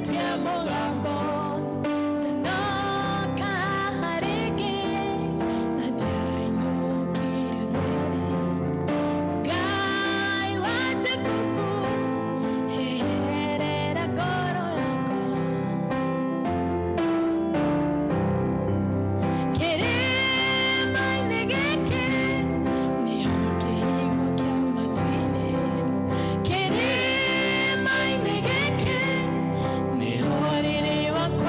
Tia mũgambo ndanoka rĩngĩ na ndiainũkire ũtheri. Ngai wa Jakubu, eherera ngoro yakwa. Kĩrĩma-inĩ gĩkĩ nĩho kĩhingo kĩa matu-inĩ. Kĩrĩma-inĩ gĩkĩ nĩho riri wakwa.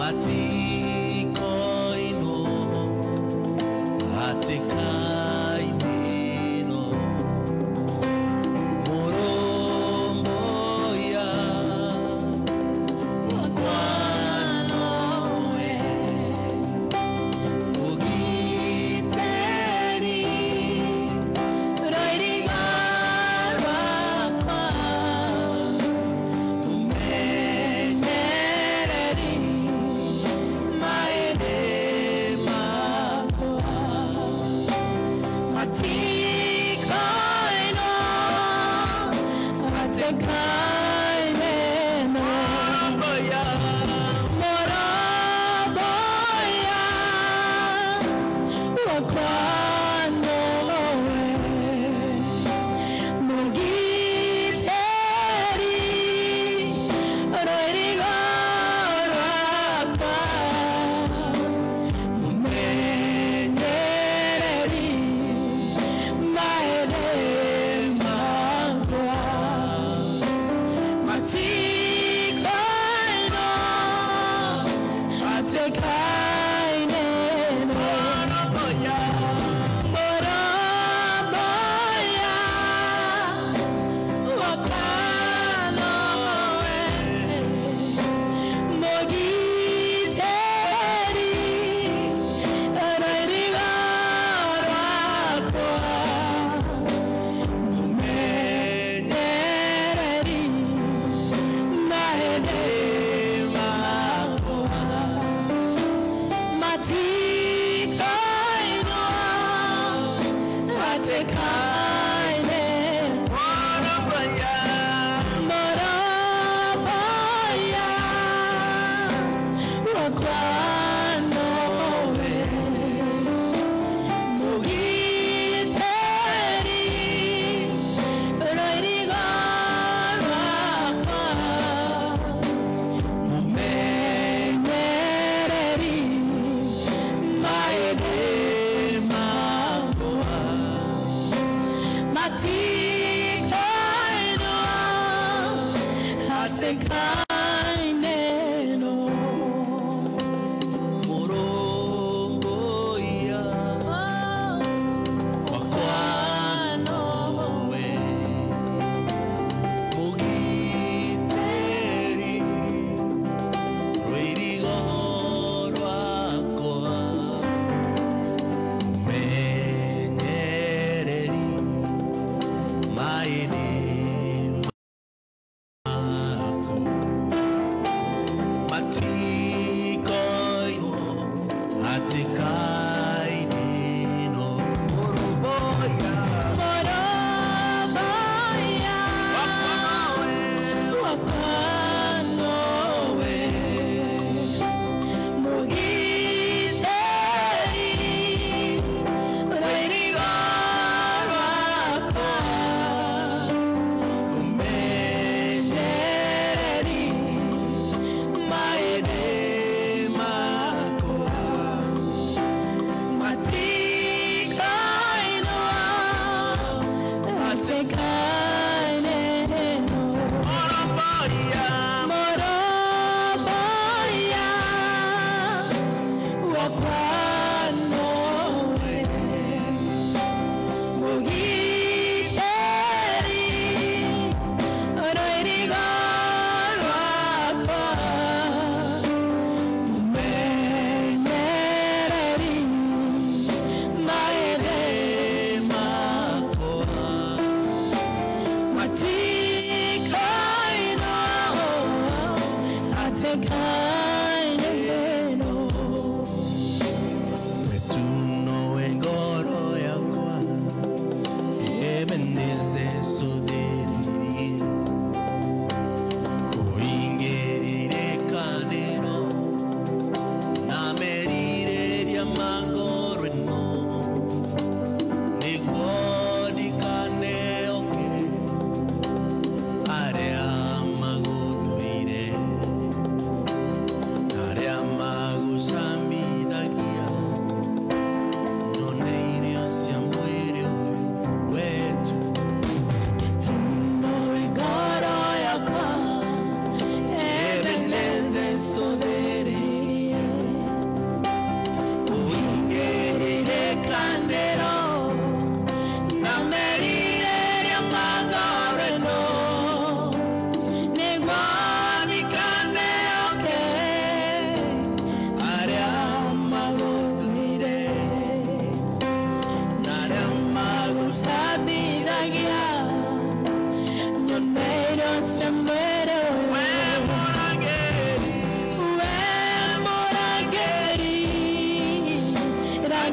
Matikoino Atekainino Muromboya Wakwanoe Ugiteri Roiriga rwakwa Umenyereri Maene makwa Matikoino Atekaineno Muromboya Moroboya Wakwanoe Mugiteri Roiriga rwakwa Mumenyereri Maene makwa Matikoino Atekaineno Muromboya Moroboya Wakwanoe Mogiteri Roiriga rwakwa Mumenyereri Maene makwa Matikoino Atekaine Muromboya Moroboya Wakwanoe Mugiteri Roiriga rwakwa Mumenyereri Maene makwa Matikoino Atekaineno Muromboya Wakwanoe Mugiteri Rwirigo rwakwa Mumenyereri Maene makwa Matikoino Atekaineno Muromboya Moroboya Wakwanoe Mugiteri Rwirigo rwakwa Mumenyereri Maene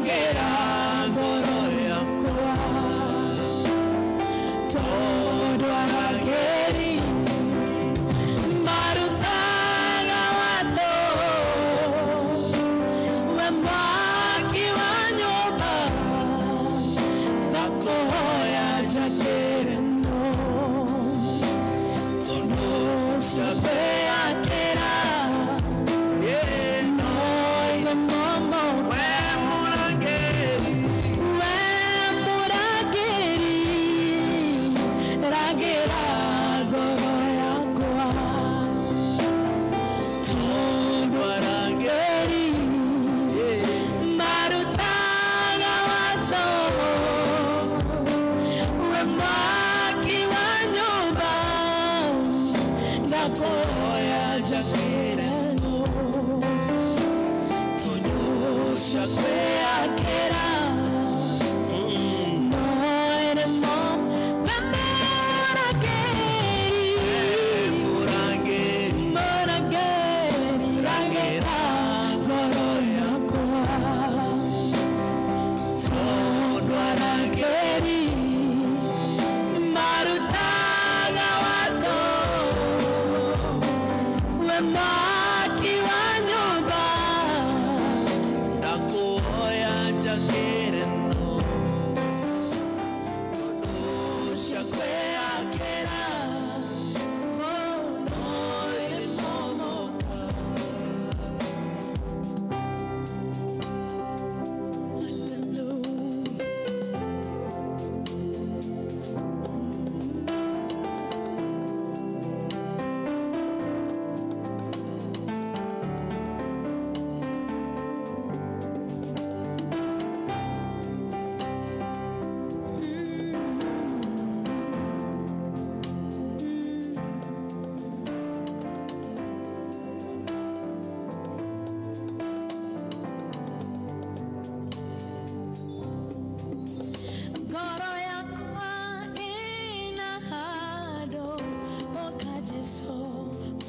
Rangera ngoro yakwa Todo arageri Marutaga wato We mwaki wa nyumba Ndakuhoya njakĩre no Tondũ ũcio ngwĩakĩra No momo We mũrangĩri We mũrangĩri rangĩra ngoro yakwa Tondũ arangĩri marutaga watho we mwaki wa nyũmba ndakuhoya njakĩre no Tondũ ũcio ngwĩakĩra Mũrangĩri Tondũ arangĩri marutaga watho we mwaki wa nyũmba Ndakuhoya njakĩre no Tondũ ũcio kwĩakĩra Ngoro yakwa ĩna handũ ũka Jesũ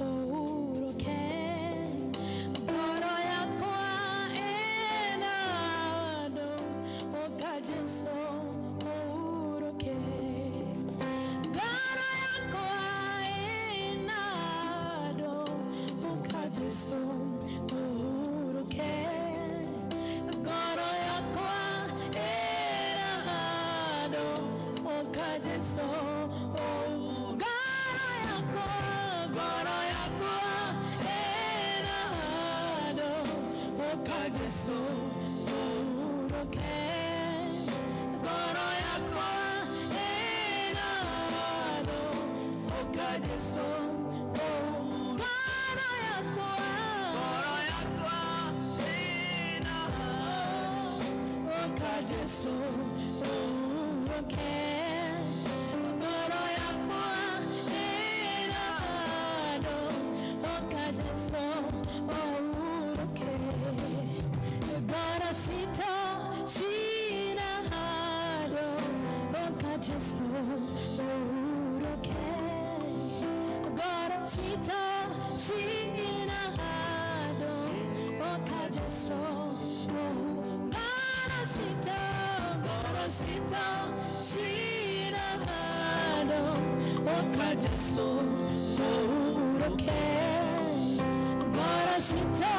ũhurũke. Ngoro yakwa ĩna handũ ũka Jesũ ũhurũke. Ngoro yakwa ĩna handũ ũka Jesũ ũhurũke. Ngoro yakwa ĩna handũ ũka Jesũ ngoro yakwa ngoro yakwa ĩna handũ ũka Jesũ ũhurũke. Ngoro yakwa ĩna handũ ũka Jesũ ngoro yakwa Ngoro yakwa ĩna ũka Jesũ ũhurũke. Ngoro yakwa ĩna handũ ũka Jesũ ũhurũke. Ngoro citũ cina handũ ũka Jesũ ũhurũke. Ngoro citũ cina handũ ũka Jesũ ngoro citũ ngoro citũ cina handũ ũka Jesũ ũhurũke. Ngoro citũ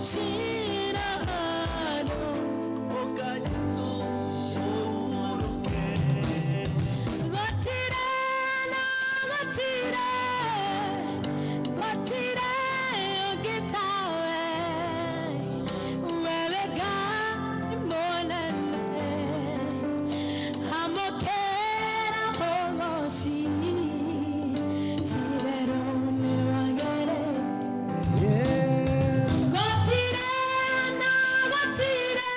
cina handũ Ũka Jesũ ũhurũke. Gũtirĩ na gũtirĩ gũtirĩ ũngĩ tawe wewe Ngai mũnene amũkĩra ũgoci ti-itherũ nĩwagĩrĩire. Gũtirĩ na gũtirĩ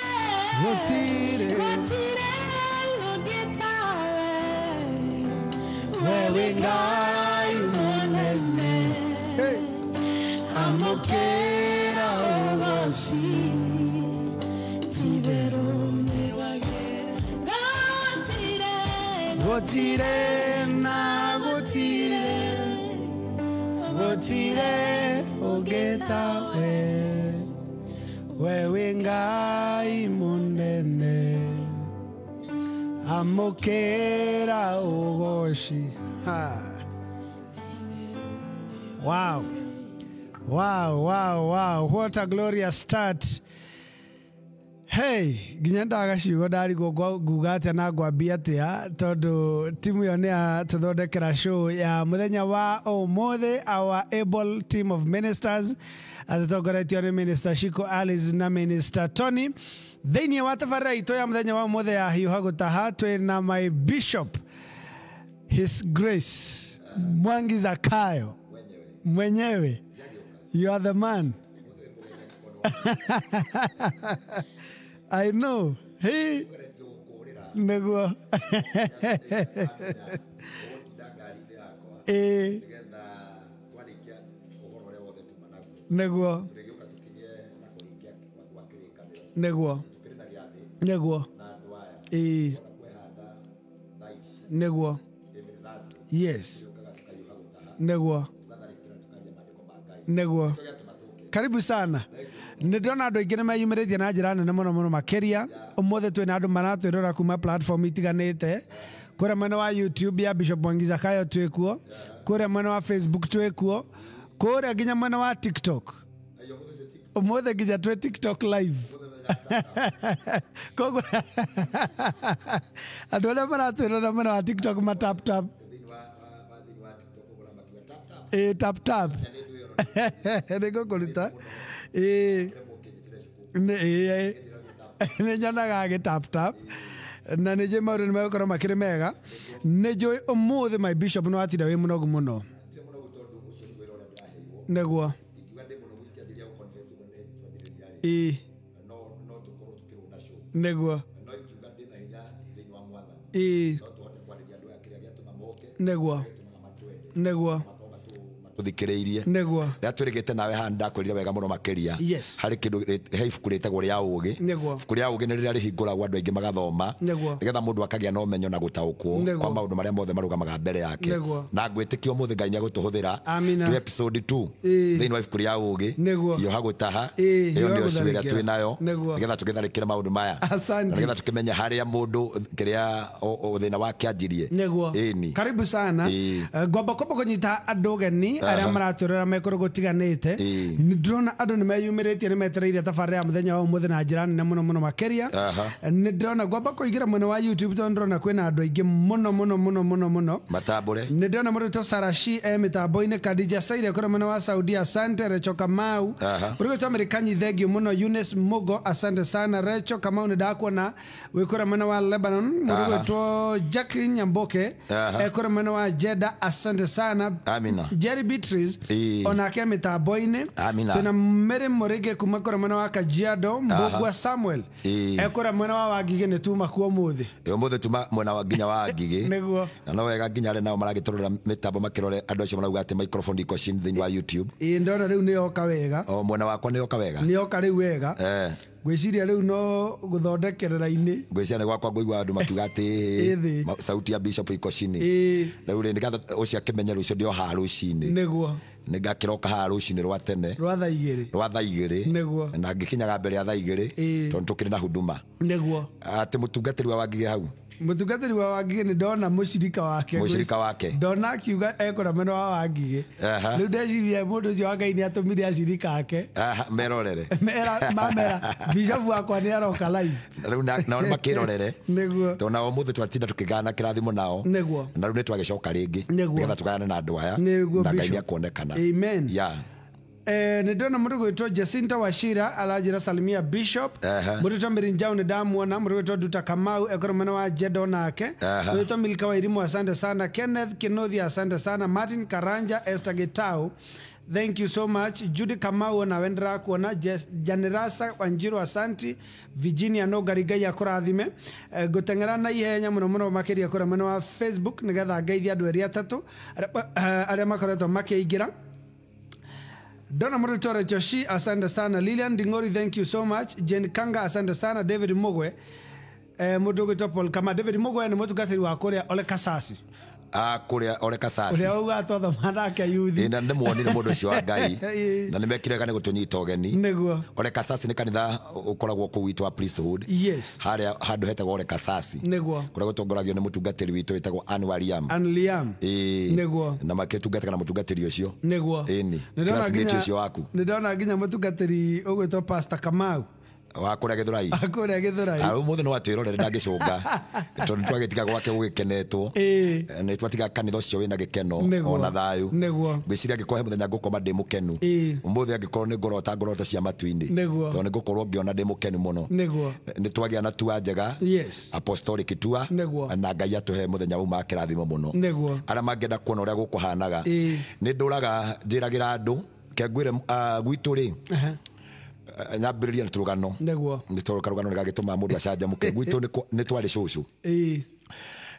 Gũtirĩ. gũtirĩ ũngĩ tawe Wewe Ngai mũnene. Hey. Amũkĩra ũgoci ti-itherũ nĩwagĩrĩire. Gũtirĩ Gũtirĩ na gũtirĩ gũtirĩ ũngĩ tawe Wewe Ngai munene, amukira ugoci. Wow. Wow, wow, wow. What a glorious start. Hey, nginya ndaga ciugo ndarigwo nguga atia na ngwambia atia tondu timu ĩyo nĩ yatũthondekera show ya mũthenya wa ũmũthĩ. Our able team of ministers atũtongoretio nĩ Minister Shiko Alice na Minister Tony. Thĩinĩ wa tabarĩra itũ ya mũthenya wa ũmũthĩ ya Hiũha Gũtaha twĩ na my bishop, His Grace Mwangi Zakayo mwenyewe. You are the man. I know. Hey. Nĩguo. Ĩĩ. Nĩguo. Nĩguo. Nĩguo. Ĩĩ. Nĩguo. Yes. Nĩguo. Nĩguo. Karibu sana. Nĩ ndĩrona andũ aingĩ nĩ meyumĩrĩtie na njĩra nene mũno mũno makĩria. Ũmũthĩ twĩna andũ maratwĩrora kuma platform itiganĩte. Kũrĩa mwena wa YouTube ya Bishop Mwangi Zakayo twĩkuo, kũrĩa mwena wa Facebook twĩkuo, kũrĩa nginya mwena wa TikTok. Ũmũthĩ nginya twĩ TikTok live. Koguo andũ arĩa maratwĩrora mwena wa TikTok ma tap tap. Ĩ tap tap. Nĩ ngũkũruta. Ĩ nĩ nyonaga agĩ tap tap na nĩ njũĩ maũndũ nĩ megũkorwo makĩrĩ mega. Nĩ njũĩ ũmũthĩ my bishop nĩ watinda wĩ mũnogu mũno. Nĩguo. Ĩ. Nĩguo. Ĩ. Nĩguo. Nĩguo. Tuthikiriirie. Nĩguo. Rĩrĩa twĩrĩgĩte nawe haha ndakwĩrire wega mũno makĩria. Yes. Harĩ kĩndũ he ibuku rĩtagwo rĩa ũgĩ. Nĩguo. Ibuku rĩa ũgĩ nĩ rĩrĩa rĩhingũragwo andũ aingĩ magathoma. Nĩguo. Nĩgetha mũndũ akagĩa na ũmenyo na gũtaũkwo Nĩguo. kwa maũndũ marĩa mothe marũgamaga mbere yake. Nĩguo. Na ngwĩtĩkia ũmũthĩ Ngai nĩegũtũhũthĩra. Amina. Twĩ episode 2 Ĩĩ. thĩinĩ wa ibuku rĩa ũgĩ. Nĩguo. Hiũha Gũtaha. Ĩĩ, Ĩyo hiũha nĩyo show ĩrĩa gũtharĩkĩra. twĩ nayo. Nĩguo. Nĩgetha tũgĩtharĩkĩre maũndũ maya. Asante. Na nĩgetha tũkĩmenye harĩa mũndũ kĩrĩa thĩna wake anjirie. Nĩguo. Ĩni. Karibu sana. Ĩĩ. Ngwamba kwamba kũnyita andũ ũgeni arĩa maratwĩrora me kũndũ gũtiganĩte. Ĩĩ. Nĩ ndĩrona andũ nĩ meyumĩrĩtie nĩ metereire tabarĩra ya mũthenya wa ũmũthĩ na njĩra nene mũno mũno makĩria. Nĩ ndĩrona ngwamba kũingĩra mwena wa YouTube tondũ ndĩrona kwĩna andũ aingĩ mũno mũno mũno mũno mũno. Matambũre. Nĩ ndĩrona mũndũ wĩtwo Sarashi e mĩtambo-inĩ, Khadija Saire kũrĩa mwena wa Saudi, asante. Recho Kamau. Mũndũ wĩtwo Amerikanyi, thengio mũno. Eunice Mugo, asante sana. Recho Kamau nĩ ndakuona wĩ kũrĩa mwena wa Lebanon. Mũndũ wĩtwo Jacqueline Nyamboke e kũrĩa mwena wa Jeddah, asante sana. Amina. Jerry Beatrice Ĩĩ. onake mĩtambo-inĩ. Amina. Twĩna Mary Mũrĩngĩ kuma kũrĩa mwena wa Kajiado. Mbũgua Samuel Ĩĩ. e kũrĩa mwena wa Wangigĩ, nĩ tuma kuo ũmũthĩ. Ũmũthĩ tuma mwena wa nginya wa Ngigĩ. Nĩguo. Na no wega nginya arĩa nao maragĩtũrora mĩtambo makĩrore andũ acio marauga atĩ microphone iko chini thĩinĩ wa YouTube. Ĩĩ, ndona rĩu nĩ yoka wega. O mwena wakwa nĩ yoka wega. Nĩ yoka rĩu wega. Eh. Ngwĩciria rĩu no gũthondekerera-inĩ. Ngwĩciria nĩ gwakwa ngũigua andũ makiuga atĩ Ĩthĩ. sauti ya bishop iko chini. Ĩĩ. Rĩu rĩ nĩgetha ũcio akĩmenye rũciũ ndĩ o haha rũcinĩ. Nĩguo. Nĩ ngakĩroka haha rũcinĩ rwa tene. Rwa thaa igĩrĩ. Rwa thaa igĩrĩ. Nĩguo. Na ngĩkinyaga mbere ya thaa igĩrĩ. Ĩĩ. Tondũ tũkĩrĩ na huduma. Nĩguo. Atĩ mũtungatĩri wa Wangigĩ hau. Mũtungatĩri wa Wangigĩ nĩ ndona mũcirika wake. Mũcirika wake. Ndona akiuga ekũra mwena wa Wangigĩ. Rĩu ndeciria mũndũ ũcio wa Ngai nĩ atũmire acirika ake. Merorere. Mera mamera bishop wakwa nĩ aroka live. Rĩu nao nĩ makĩrorere. Nĩguo. Tondũ nao ũmũthĩ twatinda tũkĩgayana kĩrathimo nao. Nĩguo. Na rĩu nĩ twagĩcoka rĩngĩ. Nĩguo. Nĩgetha tũgayane na andũ aya. Nĩguo, Na Ngai Bishop. nĩekuonekana. Amen. Yeah. Nĩ ndĩrona mũndũ gwĩtwo Jacinta Wachira aranjĩra salimia bishop. Aha. Mũndũ gwĩtwo Mary Njau nĩ ndamuona. Mũndũ gwĩtwo Nduta Kamau ekorwo mwena wa Jeddah onake. Aha. Mũndũ gwĩtwo Milka Wairimu, asante sana. Kenneth Kinothi, asante sana. Martin Karanja, Esther Gitau, thank you so much. Judy Kamau onawe ndĩrakuona. Janerasa Wanjiru, asanti. Virginia Nogari, Ngai akũrathime. Ngũteng'era na ihenya mũno mũno makĩria kũrĩa mwena wa Facebook nĩgetha ngeithie andũ erĩ atatũ arĩa makoretwo makĩingĩra. Donna Murutore Joshi, asante sana. Lilian Dingori, thank you so much. Jane Kanga, asante sana. David Mugwe, mũndũ ũgwĩtwo Paul Kama. David Mugwe nĩ mũtungatĩri wa kũrĩa Ole Kasasi. Kũrĩa Ole Kasasi. Ũrĩa ugaga twathoma nake yuthi. Ĩ, na ndĩmuonire mũndũ ũcio wa Ngai. Ĩ. Na nĩmekire wega nĩ gũtũnyita ũgeni. Nĩguo. Ole Kasasi nĩ kanitha ũkoragwo kũu witũ wa priesthood. Yes. Harĩa handũ hetagwo Ole Kasasi. Nĩguo. Kũrĩa gũtongoragio nĩ mũtungatĩri witũ wĩtagwo Ann Wariam. Ann Liam. Ĩ. Nĩguo. Na makĩtungataga na mũtungatĩri ũcio. Nĩguo. Ĩni. Nĩndona Classmate nginya- ũcio waku. Nĩndona nginya mũtungatĩri ũgwĩtwo Pastor Kamau. Wa kũrĩa Gĩthũrai. Kũrĩa Gĩthũrai. Ũmũthĩ nĩ watwĩrorere ndangĩcũnga tondũ nĩtwagĩtiga gwake gũgĩkenetwo. Ĩ. Nĩtwatiga kanitha ũcio wĩna gĩkeno Nĩguo. ona thayũ. Nĩguo. Ngwĩciria angĩkorwo he mũthenya ngũkoma ndĩ mũkenu. Ĩ. Ũmũthĩ angĩkorwo nĩ ngũrota ngũrota cia matu-inĩ. Nĩguo. Tondũ nĩ ngũkorwo ngĩona ndĩ mũkenu mũno. Nĩguo. Nĩ twagĩa na tua njega. Yes. Apostolic tua. Nĩguo. Na Ngai atũhe mũthenya uma kĩrathimo mũno. Nĩguo. Arĩa mangĩenda kuona ũrĩa gũkũhanaga. Ĩ. Nĩ ndũraga njĩragĩra andũ kengwĩre gwitũ rĩ Aha. nyambĩrĩrie na tũrũgano. Nĩguo. Nĩ tondũ karũgano nĩ gagĩtũmaga mũndũ acanjamũke. Gwitũ nĩ twarĩ cũcũ. Ĩ.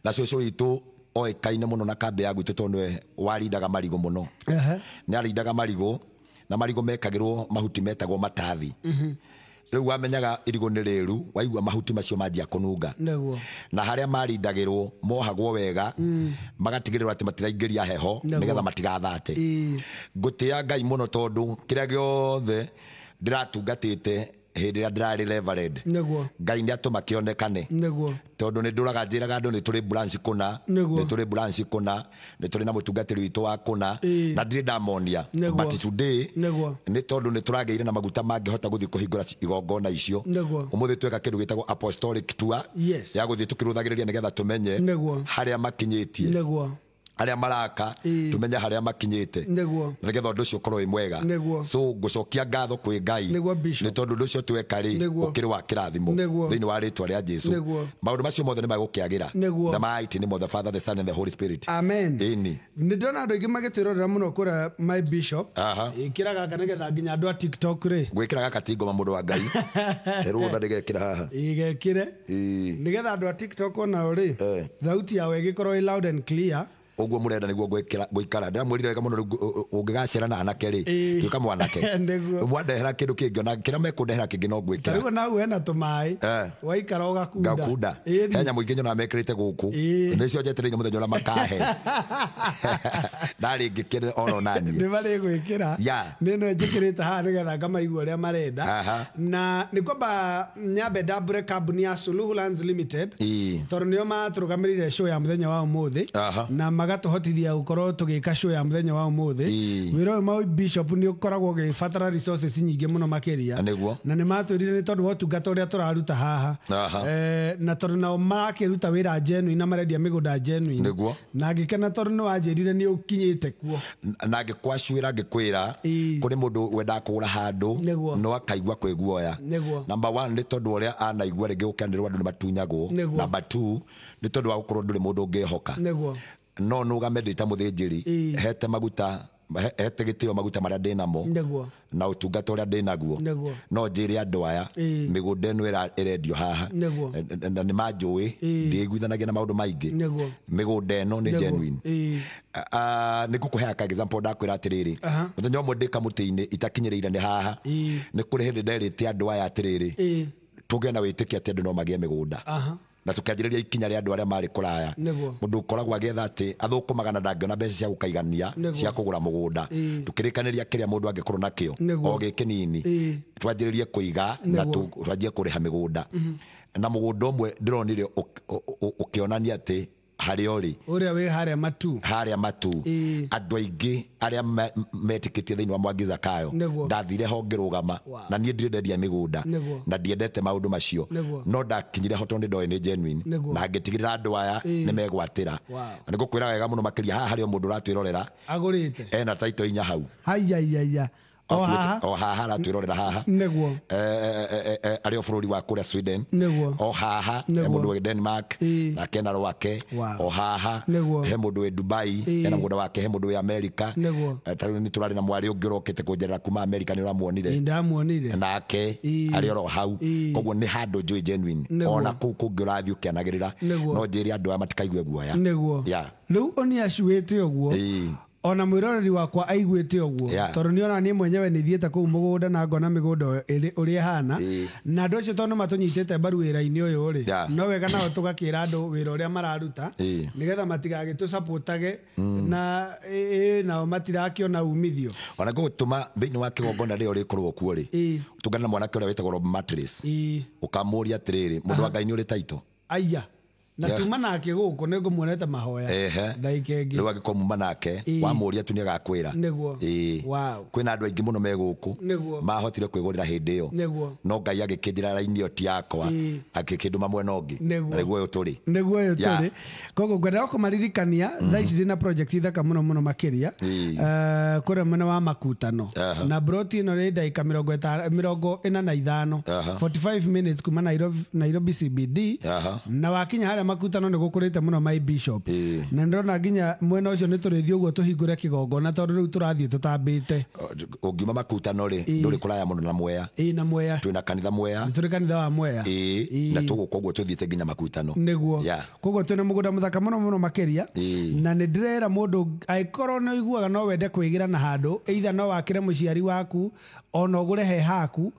Na cũcũ witũ oĩkaine mũno na kambĩ ya gwitũ tondũ nĩwe warindaga marigũ mũno. Aha. Nĩ arindaga marigũ na marigũ mekagĩrwo mahuti metagwo matathi. Rĩu wamenyaga irigũ nĩ rĩru waigua mahuti macio manjia kũnunga. Nĩguo. Na harĩa marindagĩrwo mohagwo wega magatigĩrĩrwo atĩ matiraingĩria heho Nĩguo. nĩgetha matigathate. Ĩ. Ngũtĩa Ngai mũno tondũ kĩrĩa gĩothe ndĩratungatĩte hĩndĩ ĩrĩa ndĩrarĩ reverend. Nĩguo. Ngai nĩ atũma kĩonekane. Nĩguo. Tondũ nĩ ndũraga njĩraga andũ nĩ tũrĩ branch kũna. Nĩguo. Nĩ tũrĩ branch kũna, nĩ tũrĩ na mũtungatĩri witũ wa kũna. Ĩ. Na ndirĩ ndamonia. Nĩguo. But today Nĩguo. nĩ tondũ nĩ tũragĩire na maguta mangĩhota gũthiĩ kũhingũra igongona icio. Nĩguo. Ũmũthĩ tweka kĩndũ gĩtagwo apostolic tour. Yes. Ya gũthiĩ tũkĩrũthagĩrĩria nĩgetha tũmenye Nĩguo. harĩa makinyĩtie. Nĩguo. Arĩa maraka Ĩ. tumenye harĩa makinyĩte. Nĩguo. Na nĩgetha ũndũ ũcio ũkorwo wĩ mwega. Nĩguo. So ngũcokia ngatho kwĩ Ngai. Nĩguo, Bishop. Nĩ tondũ ũndũ ũcio tweka rĩ Nĩguo. ũkĩrĩ wa kĩrathimo Nĩguo. thĩinĩ wa rĩtwa rĩa Jesu. Nĩguo. Maũndũ macio mothe nĩ magũkĩagĩra. Nĩguo. The mighty name of the Father, the Son and the Holy Spirit. Amen. Ĩni. Nĩ ndona andũ aingĩ magĩtwĩrorera mũno kũrĩa my bishop. Aha. Ĩkĩra gaka nĩgetha nginya andũ a TikTok rĩ. Gwĩkĩra gaka ti ngoma mũndũ wa Ngai. Rũtha ndĩgekĩra haha. Ĩgekĩre. Ĩ. Nĩgetha andũ a TikTok onao rĩ. Eh. Thauti yao ĩgĩkorwo ĩ loud and clear. Ũguo mũrenda nĩguo ngũikara ndĩramwĩrire wega mũno rĩu ũngĩgacera na anake rĩ Ĩ. tuĩka mwanake. Nĩguo. Mwandehera kĩndũ kĩngĩ ona kĩrĩa mekũndehera kĩngĩ no ngwĩkĩra. Tarĩu nau hena tũmaĩ. Eh. Waikara ũgakunda. Ngakunda. Ĩni. He nyamũ ingĩ nyonaga mekĩrĩte gũkũ. Ĩ. Nĩcio njetereire mũthenya ũrĩa makahe. Ndarĩ ngĩkĩre oro naniĩ. Nĩ marĩgwĩkĩra. Yeah. Nĩ no njĩkĩrĩte haha nĩgetha ngamaigua ũrĩa marenda. Aha. Na nĩ kwamba nyambe ndambũre kambuni ya Suluhu Lands Limited. Ĩ. Tondũ nĩo matũrũgamĩrĩire show ya mũthenya wa ũmũthĩ. Aha. Na magatũhotithia gũkorwo tũgĩka show ya mũthenya wa ũmũthĩ. Ĩ. Wĩra ũyũ ma bishop nĩ ũkoragwo ũgĩbatara resources nyingĩ mũno makĩria. Nĩguo. Na nĩ matwĩrire nĩ tondũ wa ũtungata ũrĩa tũraruta haha. Aha. Na tondũ nao marakĩruta wĩra genuine na marendia mĩgũnda genuine. Nĩguo. Na ngĩkena tondũ nĩ wanjĩrire nĩ ũkinyĩte kuo. Na ngĩkwacwĩra ngĩkwĩra Ĩ. kũrĩ mũndũ wendaga kũgũra handũ Nĩguo. no akaigua kwĩguoya. Nĩguo. Number one nĩ tondũ ũrĩa anaigua rĩngĩ gũkĩanĩrĩrwo andũ nĩ matunyagwo. Nĩguo. Number two nĩ tondũ wa gũkorwo ndũrĩ mũndũ ũngĩhoka. Nĩguo. No nũgame ndĩ ta mũthĩnjĩri Ĩ. hete maguta hete gĩtĩo maguta marĩa ndĩ namo Nĩguo. na ũtungata ũrĩa ndĩ naguo. Nĩguo. No njĩre andũ aya Ĩ. mĩgũnda ĩno ĩrendio haha. Nĩguo. Na nĩ manjũĩ Ĩ. ndiĩiguithanagia na maũndũ maingĩ. Nĩguo. Mĩgũnda ĩno nĩ Nĩguo. genuine. Ĩ. Nĩ ngũkũhe ka example ndakwĩra atĩrĩrĩ. Aha. Mũthenya ũmwe ndĩ kamũtĩ-inĩ itakinyĩrĩire nĩ haha. Ĩ. Nĩ kũrĩ hĩndĩ nderĩte andũ aya atĩrĩrĩ. Ĩ. Tũgĩe na wĩtĩkio atĩ andũ no magĩe mĩgũnda. Aha. Na tũkĩanjĩrĩria ikinya rĩa andũ arĩa marĩ kũraya. Nĩguo. Mũndũ ũkoragwo agĩetha atĩ athũkũmaga na ndangĩona mbeca cia gũkaigania Nĩguo. cia kũgũra mũgũnda. Ĩ. Tũkĩrĩkanĩria kĩrĩa mũndũ angĩkorwo nakĩo Nĩguo. o gĩ kĩnini. Ĩ. Twanjĩrĩrie kũiga na Nĩguo. twanjie kũrĩha mĩgũnda. Na mũgũnda ũmwe ndĩronire ũkĩonania atĩ harĩa ũrĩ Ũrĩa wĩ harĩa matu. harĩa matu. Ĩ. Andũ aingĩ arĩa metĩkĩtie thĩinĩ wa Mwangi Zakayo Nĩguo. ndathire ho ngĩrũgama. Wow. Na niĩ ndirĩ ndendia mĩgũnda. Nĩguo. Na ndiendete maũndũ macio. Nĩguo. No ndakinyire ho tondũ nĩ ndoĩ nĩ genuine. Nĩguo. Na ngĩtigĩrĩra andũ aya Ĩ. nĩ megwatĩra. Wow. Na nĩngũkwĩra wega mũno makĩria haha harĩ o mũndũ ũratwĩrorera Agũrĩte. ena taito inya hau. Haiyaiyaiya. O haha. O haha aratwĩrorera haha. Nĩguo. Arĩ o bũrũri wa kũrĩa Sweden. Nĩguo. O haha he Nĩguo. mũndũ wĩ Denmark Ĩ. nake ena rwake. Wow. O haha Nĩguo. he mũndũ wĩ Dubai Ĩ. ena mũgũnda wake, he mũndũ wĩ America. Nĩguo. Ta rĩu nĩ tũrarĩ na mwarĩ ũngĩ ũrokĩte kũnjerera kuma America nĩ ũramuonire. Ĩ, ndamuonire. Nake Ĩ. arĩ oro hau. Ĩ. Koguo nĩ handũ njũĩ genuine. Nĩguo. Ona kũu kũngĩ ũrathiĩ ũkĩanagĩrĩra Nĩguo. no njĩre andũ aya matikaigue guoya. Nĩguo. Yeah. Rĩu ũniacuĩte ũguo. Ĩ. Ona mwĩroreri wakwa aiguĩte ũguo, tondũ nĩ ona niĩ mwenyewe nĩ thiĩte kũu mũgũnda na ngona mĩgũnda ĩrĩ ũrĩa ĩhana, na andũ acio tondũ matũnyitĩte mbaru wĩra-inĩ ũyũ rĩ, no wega nao tũgakĩra andũ wĩra ũrĩa mararuta, nĩgetha matigagĩtũcapotage na nao matirakĩona umithio. Ona ngũgũtũma thĩinĩ wa kĩgongona rĩrĩa ũrĩkorwo kuo rĩ, tũngane na mwanake ũrĩa wĩtagwo Rob Mattress, ũkamũria atĩrĩrĩ, mũndũ wa Ngai nĩ ũrĩ taito? Aya. Na tuma nake gũkũ nĩ ngũmuonete mahoya ndagĩka ĩngĩ. Rĩu angĩkorwo muma nake wamũria tu nĩ agakwĩra. Nĩguo. Wow. Kwĩna andũ aingĩ mũno me gũkũ mahotire kwĩgũrĩra hĩndĩ ĩyo, no Ngai agĩkĩnjĩra raini ĩyo ti yakwa, agĩkĩndũma mwena ũngĩ, na nĩguo ũyũ tũrĩ. Nĩguo ũyũ tũrĩ. Koguo ngwendaga kũmaririkania thaa ici ndĩna project thaka mũno mũno makĩria, kũrĩa mwena wa Makutano, na broti ĩno nĩ ndagĩka 45, 45 minutes kuma Nairobi CBD, na wakinya harĩa Makutano nĩ gũkũrĩte mũno my bishop, na ndĩrona nginya mwena ũcio nĩ tũrĩthiĩ ũguo tũhingũre kĩgongona, tondũ rĩu tũrathiĩ tũtambĩte. Ũngiuma Makutano rĩ, ndũrĩ kũraya mũno na Mwea. Na Mwea. Twĩna kanitha Mwea. Tũrĩ kanitha wa Mwea. Na tũgũka ũguo tũthiĩte nginya Makutano. Nĩguo. Koguo twĩna mũgũnda mũthaka mũno mũno makĩria, na nĩ ndĩrera mũndũ angĩkorwo nĩ ũiguaga no wende kwĩgĩra na handũ, either no wakĩre mũciari waku ona ũgũre he haku,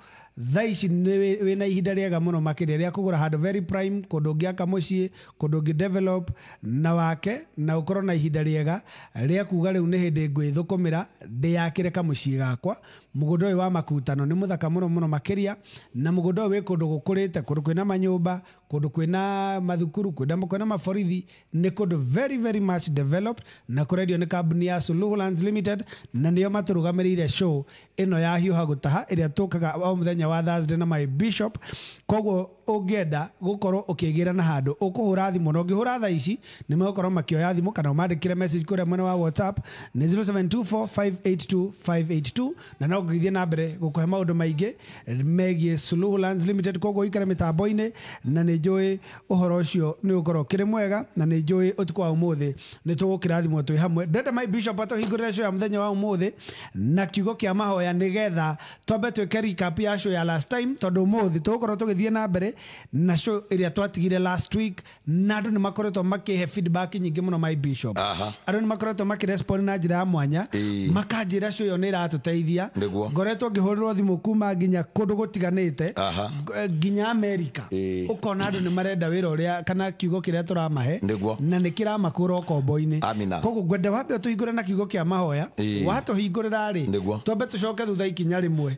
thaa ici wĩna ihinda rĩega mũno makĩria rĩa kũgũra handũ very prime, kũndũ ũngĩaka mũciĩ, kũndũ ũngĩ develop na wake, na ũkorwo na ihinda rĩega rĩa kuga rĩu nĩ hĩndĩ ngwĩthũkũmĩra ndĩyakĩre kamũciĩ gakwa. Mũgũnda ũyũ wa Makutano nĩ mũthaka mũno mũno makĩria, na mũgũnda ũyũ wĩ kũndũ gũkũrĩte, kũndũ kwĩna manyũmba, kũndũ kwĩna mathukuru, kwĩna maborithi, nĩ kũndũ very very much developed, na kũrendio nĩ kambuni ya Suluhu Lands Limited, na nĩo matũrũgamĩrĩire show ĩno ya Hiũha Gũtaha ĩrĩa tũkaga o mũthenya wa Thursday na my bishop. Koguo ũngĩenda gũkorwo ũkĩgĩra na handũ, ũkũhũra thimũ, na ũngĩhũra thaa ici nĩ megũkorwo makĩoya thimũ, kana ũmandĩkĩre message kũrĩa mwena wa WhatsApp nĩ 0724582582, na no ngũgĩthiĩ na mbere gũkũhe maũndũ maingĩ megiĩ Suluhu Lands Limited. Koguo ũikare mĩtambo-inĩ, na nĩ njũĩ ũhoro ũcio nĩ ũgũkorwo ũkĩrĩ mwega, na nĩ njũĩ ũtukũ wa ũmũthĩ nĩ tũgũkĩrathimwo twĩ hamwe. Ndĩrenda my bishop atũhingũrĩre show ya mũthenya wa ũmũthĩ na kiugo kĩa mahoya, nĩgetha twambe twĩke recap ya show ya last time, tondũ ũmũthĩ tũgũkorwo tũgĩthiĩ na mbere na show ĩrĩa twatigire last week, na andũ nĩ makoretwo makĩhe feedback nyingĩ mũno my bishop. Andũ nĩ makoretwo makĩrespond na njĩra ya mwanya, makanjĩra show ĩyo nĩ ĩratũteithia. Ngoretwo ngĩhũrĩrwo thimũ kuma nginya kũndũ gũtiganĩte, nginya America, ũkona andũ nĩ marenda wĩra ũrĩa kana kiugo kĩrĩa tũramahe, na nĩ kĩramakũra ũkombo-inĩ. Koguo ngwenda wambe ũtũhingũre na kiugo kĩa mahoya, watũhingũrĩra rĩ, twambe tũcoke thutha ikinya rĩmwe,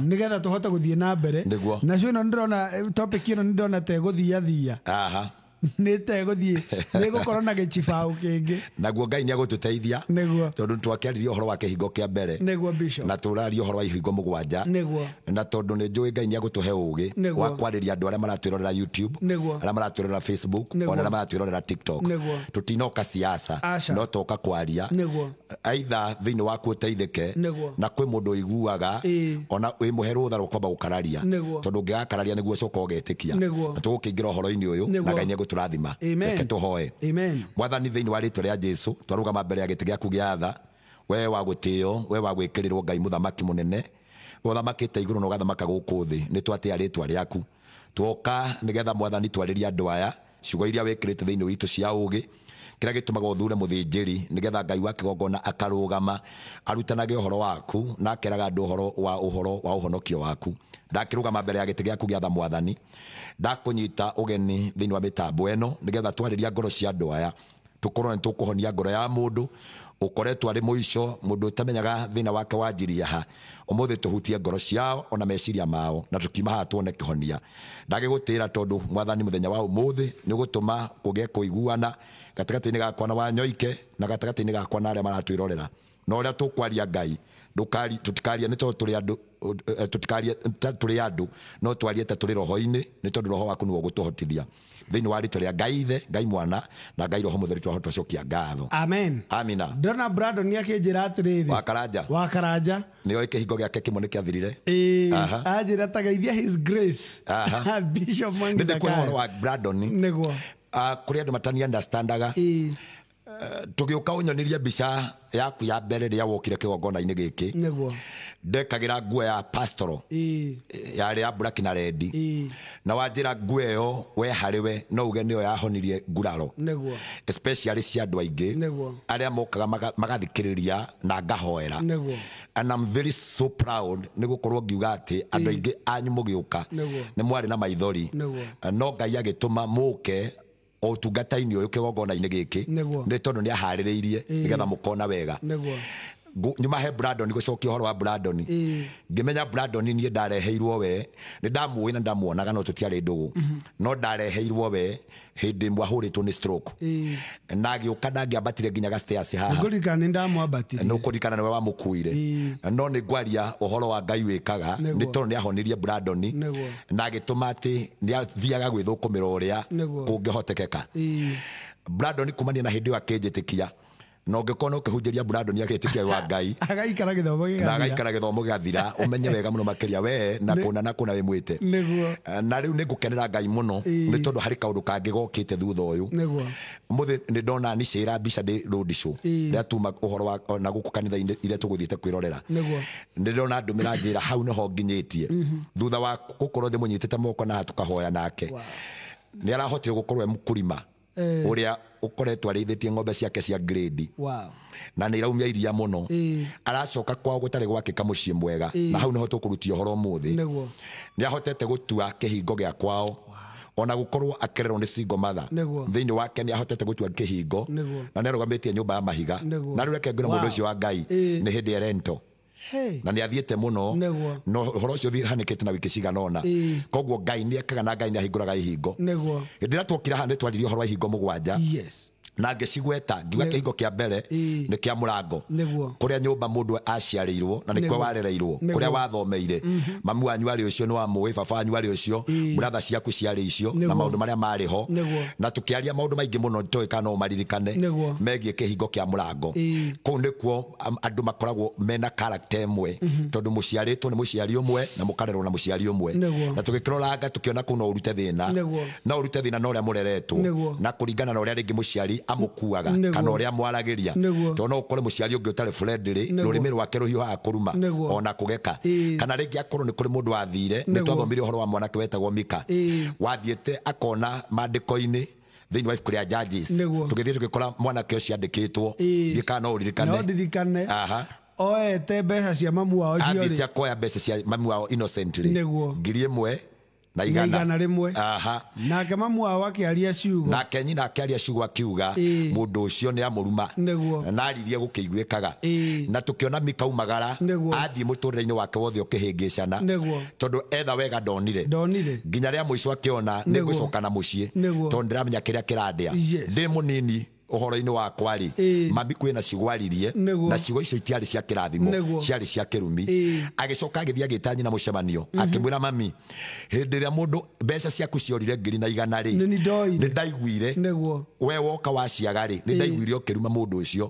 nĩgetha tũhote gũthiĩ na mbere. Na show ĩno nĩndĩrona topic ĩno nĩndĩrona tegũthiathia, nĩ tegũthiĩ, nĩ gũkorwo na gĩchibaũ kĩngĩ. Naguo Ngai nĩ agũtũteithia, tondũ twakĩaririe ũhoro wa kĩhingo kĩa mbere, na tũraria ũhoro wa ihingo 7, na tondũ nĩ njũĩ Ngai nĩ agũtũhe ũũgĩ wa kwarĩria andũ arĩa maratwĩrorera YouTube, arĩa maratwĩrorera Facebook, ona arĩa maratwĩrorera TikTok. Tũtinoka siasa, no toka kwaria aitha thĩinĩ waku ũteithĩke, na kwĩ mũndũ ũiguaga ona wĩmũhe rũtha rwa kwamba gũkararia, tondũ ũngĩgakararia nĩguo ũcoka ũgetĩkia. Na tũgũkĩingĩra ũhoro-inĩ ũyũ, na Ngai nĩ agũtũrathima. Reke tũhoe. Mwathani, thĩinĩ wa rĩtwa rĩa Jesu, twarũgama mbere ya gĩtĩ gĩaku gĩa tha, we wa gũtĩo, we wa gwĩkĩrĩrwo, Ngai mũthamaki mũnene, ũthamakĩte igũrũ na ũgathamaka gũkũ thĩ, nĩ twatĩa rĩtwa rĩaku. Twoka nĩgetha Mwathani twarĩrie andũ aya ciugo iria wĩkĩrĩte thĩinĩ witũ cia ũũgĩ, kĩrĩa gĩtũmaga ũthure mũthĩnjĩri, nĩgetha Ngai wa kĩgongona akarũgama arutanage ũhoro waku, na akeraga andũ ũhoro wa ũhonokio waku. Ndakĩrũgama mbere ya gĩtĩ gĩaku gĩa tha Mwathani, ndakũnyita ũgeni thĩinĩ wa mĩtambo ĩno, nĩgetha twarĩria ngoro cia andũ aya, tũkorwo nĩ tũkũhonia ngoro ya mũndũ ũkoretwo arĩ mũico, mũndũ ũtamenyaga thĩna wake wanjirie ha. Ũmũthĩ tũhutie ngoro ciao ona meciria mao, na tũkiuma haha tuone kĩhonia. Ndagĩgũtĩra tondũ Mwathani mũthenya wa ũmũthĩ nĩ ũgũtũma kũgĩe kũiguana gatagatĩ-inĩ gakwa na Wanyoike, na gatagatĩ-inĩ gakwa na arĩa maratwĩrorera. Na ũrĩa tũkwaria Ngai, tũtikarie nĩ tondũ tũrĩ andũ, tũtikarie tũrĩ andũ, no twarie ta tũrĩ roho-inĩ, nĩ tondũ roho waku nĩwe ũgũtũhotithia. Thĩinĩ wa rĩtwa rĩa Ngai Ithe, Ngai Mwana, na Ngai Roho Mũtheru twahota gũcokia ngatho. Amen. Amina. Ndona Brandon akĩnjĩra atĩrĩrĩ, wa Karanja nĩoĩ kĩhingo gĩake kĩmwe nĩ kĩathirire. Anjĩra ta geithia his grace Bishop Mwangi Zakayo. Nĩ ndĩkũhe ũhoro wa Brandon. Nĩguo. Kũrĩ andũ matani understandaga. Tũgĩũka ũnyonirie mbica yaku ya mbere rĩrĩa wokire kĩgongona-inĩ gĩkĩ. Nĩguo. Ndekagĩra nguo ya pastoral yarĩ ya black na red. Na wanjĩra nguo ĩyo we harĩ we no uge nĩyo yahonirie nguraro. Nĩguo. Especially cia andũ aingĩ Nĩguo. arĩa mokaga magathikĩrĩria na ngahoera. Nĩguo. And I'm very so proud nĩ gũkorwo ngiuga atĩ andũ aingĩ anyu mũgĩũka Nĩguo. nĩ mwarĩ na maithori. Nĩguo. No Ngai agĩtũma mũke o ũtungata-inĩ ũyũ kĩgongona-inĩ gĩkĩ Nĩguo. nĩ tondũ nĩ aharĩrĩirie nĩgetha mũkona wega. Nĩguo. Nyuma he Brandon gũcokia ũhoro wa Brandon. Ngĩmenya Brandon niĩ ndareheirwo we nĩ ndamũĩ na ndamuonaga no tũtiarĩ ndũgũ. No ndareheirwo we hĩndĩ ĩmwe ahũrĩtwo nĩ stroke. Na agĩũka ndangĩambatire nginya ga stairs haha. Ngũririkana nĩ ndamwambatirie. Nĩ ũkũririkana nĩwe wamũkuire. No nĩ ngwaria ũhoro wa Ngai wĩkaga Nĩguo. nĩ tondũ nĩ ahonirie Brandon Nĩguo. na agĩtũma atĩ nĩ athiaga gwĩthũkũmĩra ũrĩa Nĩguo. kũngĩhotekeka. Brandon kumania na hĩndĩ ĩyo akĩnjĩtĩkia. Na ũngĩkorwo no ũkĩhunjĩria Brandon agĩtĩkia wa Ngai Agaikara gĩthomo na gĩgathira. agaikara gĩthomo gĩgathira ũmenye wega mũno makĩria we na kũna na kũna wĩmwĩte. Nĩguo. Na rĩu nĩ ngũkenera Ngai mũno nĩ tondũ harĩ kaũndũ kangĩ gokĩte thutha ũyũ. Nĩguo. Mũthĩ nĩ ndona nicĩra mbica ndĩ road show rĩrĩa tuma ũhoro wa na gũkũ kanitha-inĩ iria tũgũthiĩte kwĩrorera. Nĩguo. Nĩ ndona ndũmĩra njĩra hau nĩho nginyĩtie thutha wa gũkorwo ndĩmũnyitĩte moko na tũkahoya nake. Nĩ arahotire gũkorwo e mũkũrima ũrĩa ũkoretwo arĩithĩtie ng'ombe ciake cia grade. Wow. Na nĩ iraumia iria mũno. Aracoka kwao gũtarĩ gwakĩka mũciĩ mwega. Na hau nĩho tũkũrutia ũhoro ũmũthĩ. Nĩguo. Nĩ ahotete gũtua kĩhingo gĩa kwao. Ona gũkorwo akererwo nĩ single mother. Nĩguo. Thĩinĩ wake nĩ ahotete gũtua kĩhingo. Nĩguo. Na nĩ arũgamĩtie nyũmba ya mahiga. Nĩguo. Na rĩu reke ngwĩre Wow. mũndũ ũcio wa Ngai nĩ hĩndĩ erento. Hey. Na nĩ athiĩte mũno. Nĩguo. No ũhoro ũcio ũhanĩkĩte na wiki cigana ũna. Koguo Ngai nĩ ekaga na Ngai nĩ ahingũraga ihingo. Nĩguo. Hĩndĩ ĩrĩa twokire haha nĩ twaririe ũhoro wa ihingo mũgwanja. Yes. Na ngĩcigweta ngiuga kĩhingo kĩa mbere nĩ kĩa mũrango. Nĩguo. Kũrĩa nyũmba mũndũ aciarĩirwo na nĩkuo Nĩguo. warereirwo, Nĩguo. kũrĩa wathomeire. Mamu wanyu arĩ ũcio nĩ wamũĩ, baba wanyu arĩ ũcio, brother ciaku ciarĩ icio na Nĩguo. maũndũ marĩa marĩ ho. Nĩguo. Na tũkĩaria maũndũ maingĩ mũno nĩtũĩ kana no ũmaririkane Nĩguo. megiĩ kĩhingo kĩa mũrango. Kũu nĩkuo andũ makoragwo mena character ĩmwe tondũ mũciarĩtwo nĩ mũciari ũmwe na mũkarerwo na mũciari ũmwe. Nĩguo. Na tũgĩkĩroranga tũkĩona kũu no ũrute thĩna. Nĩguo. No ũrute thĩna na ũrĩa mũreretwo Nĩguo. na kũringana na ũrĩa rĩngĩ mũciari amũkuaga Nĩguo. kana ũrĩa mwaragĩria. Nĩguo. Tondũ no ũkore mũciari ũngĩ ũtarĩ friendly Nĩguo. rũrĩmĩ rwake rũhiũhaga kũruma Nĩguo. ona kũgeka. Kana rĩngĩ akorwo nĩ kũrĩ mũndũ wathire, nĩ Nĩguo. twathomire ũhoro wa mwanake wetagwo Mika. Wathiĩte akona maandĩko-inĩ thĩinĩ wa ibuku rĩa Judges. Nĩguo. Tũgĩthiĩ tũgĩkora mwanake ũcio andĩkĩtwo. Ndiĩ kana no ũririkane. No ndirikane. Aha. Oete mbeca cia mamu wao Athiĩte ciorĩ. akoya mbeca cia mamu wao innocently. Nĩguo. 1,000 na Na igana igana. rĩmwe. Aha. Nake mamu wao akĩaria ciugo. Nake nyina akĩaria ciugo akiuga mũndũ ũcio nĩ amũruma. Nĩguo. Na aririe gũkĩiguĩkaga. Na tũkĩona Mika umagara Nĩguo. athiĩ mũtũrĩre-inĩ wake wothe ũkĩhĩngĩcana. Nĩguo. Tondũ etha wega ndonire. Ndonire. Nginya rĩa mũico akĩona nĩ Nĩguo. ngũcoka na mũciĩ. Nĩguo. Tondũ ndĩramenya kĩrĩa kĩrandĩa. Yes. Ndĩ mũnini ũhoro-inĩ wakwa rĩ, mami kwĩna ciugo aririe Nĩguo. na ciugo icio itiarĩ cia kĩrathimo, Nĩguo. ciarĩ cia kĩrumi. Agĩcoka agĩthiĩ agĩta nyina mũcemanio akĩmwĩra mami hĩndĩ ĩrĩa mũndũ mbeca ciaku ciorire 1,100 rĩ, Nĩ nĩ ndoire. nĩ ndaiguire. Nĩguo. We woka waciaga rĩ, nĩ ndaiguire ũkĩruma mũndũ ũcio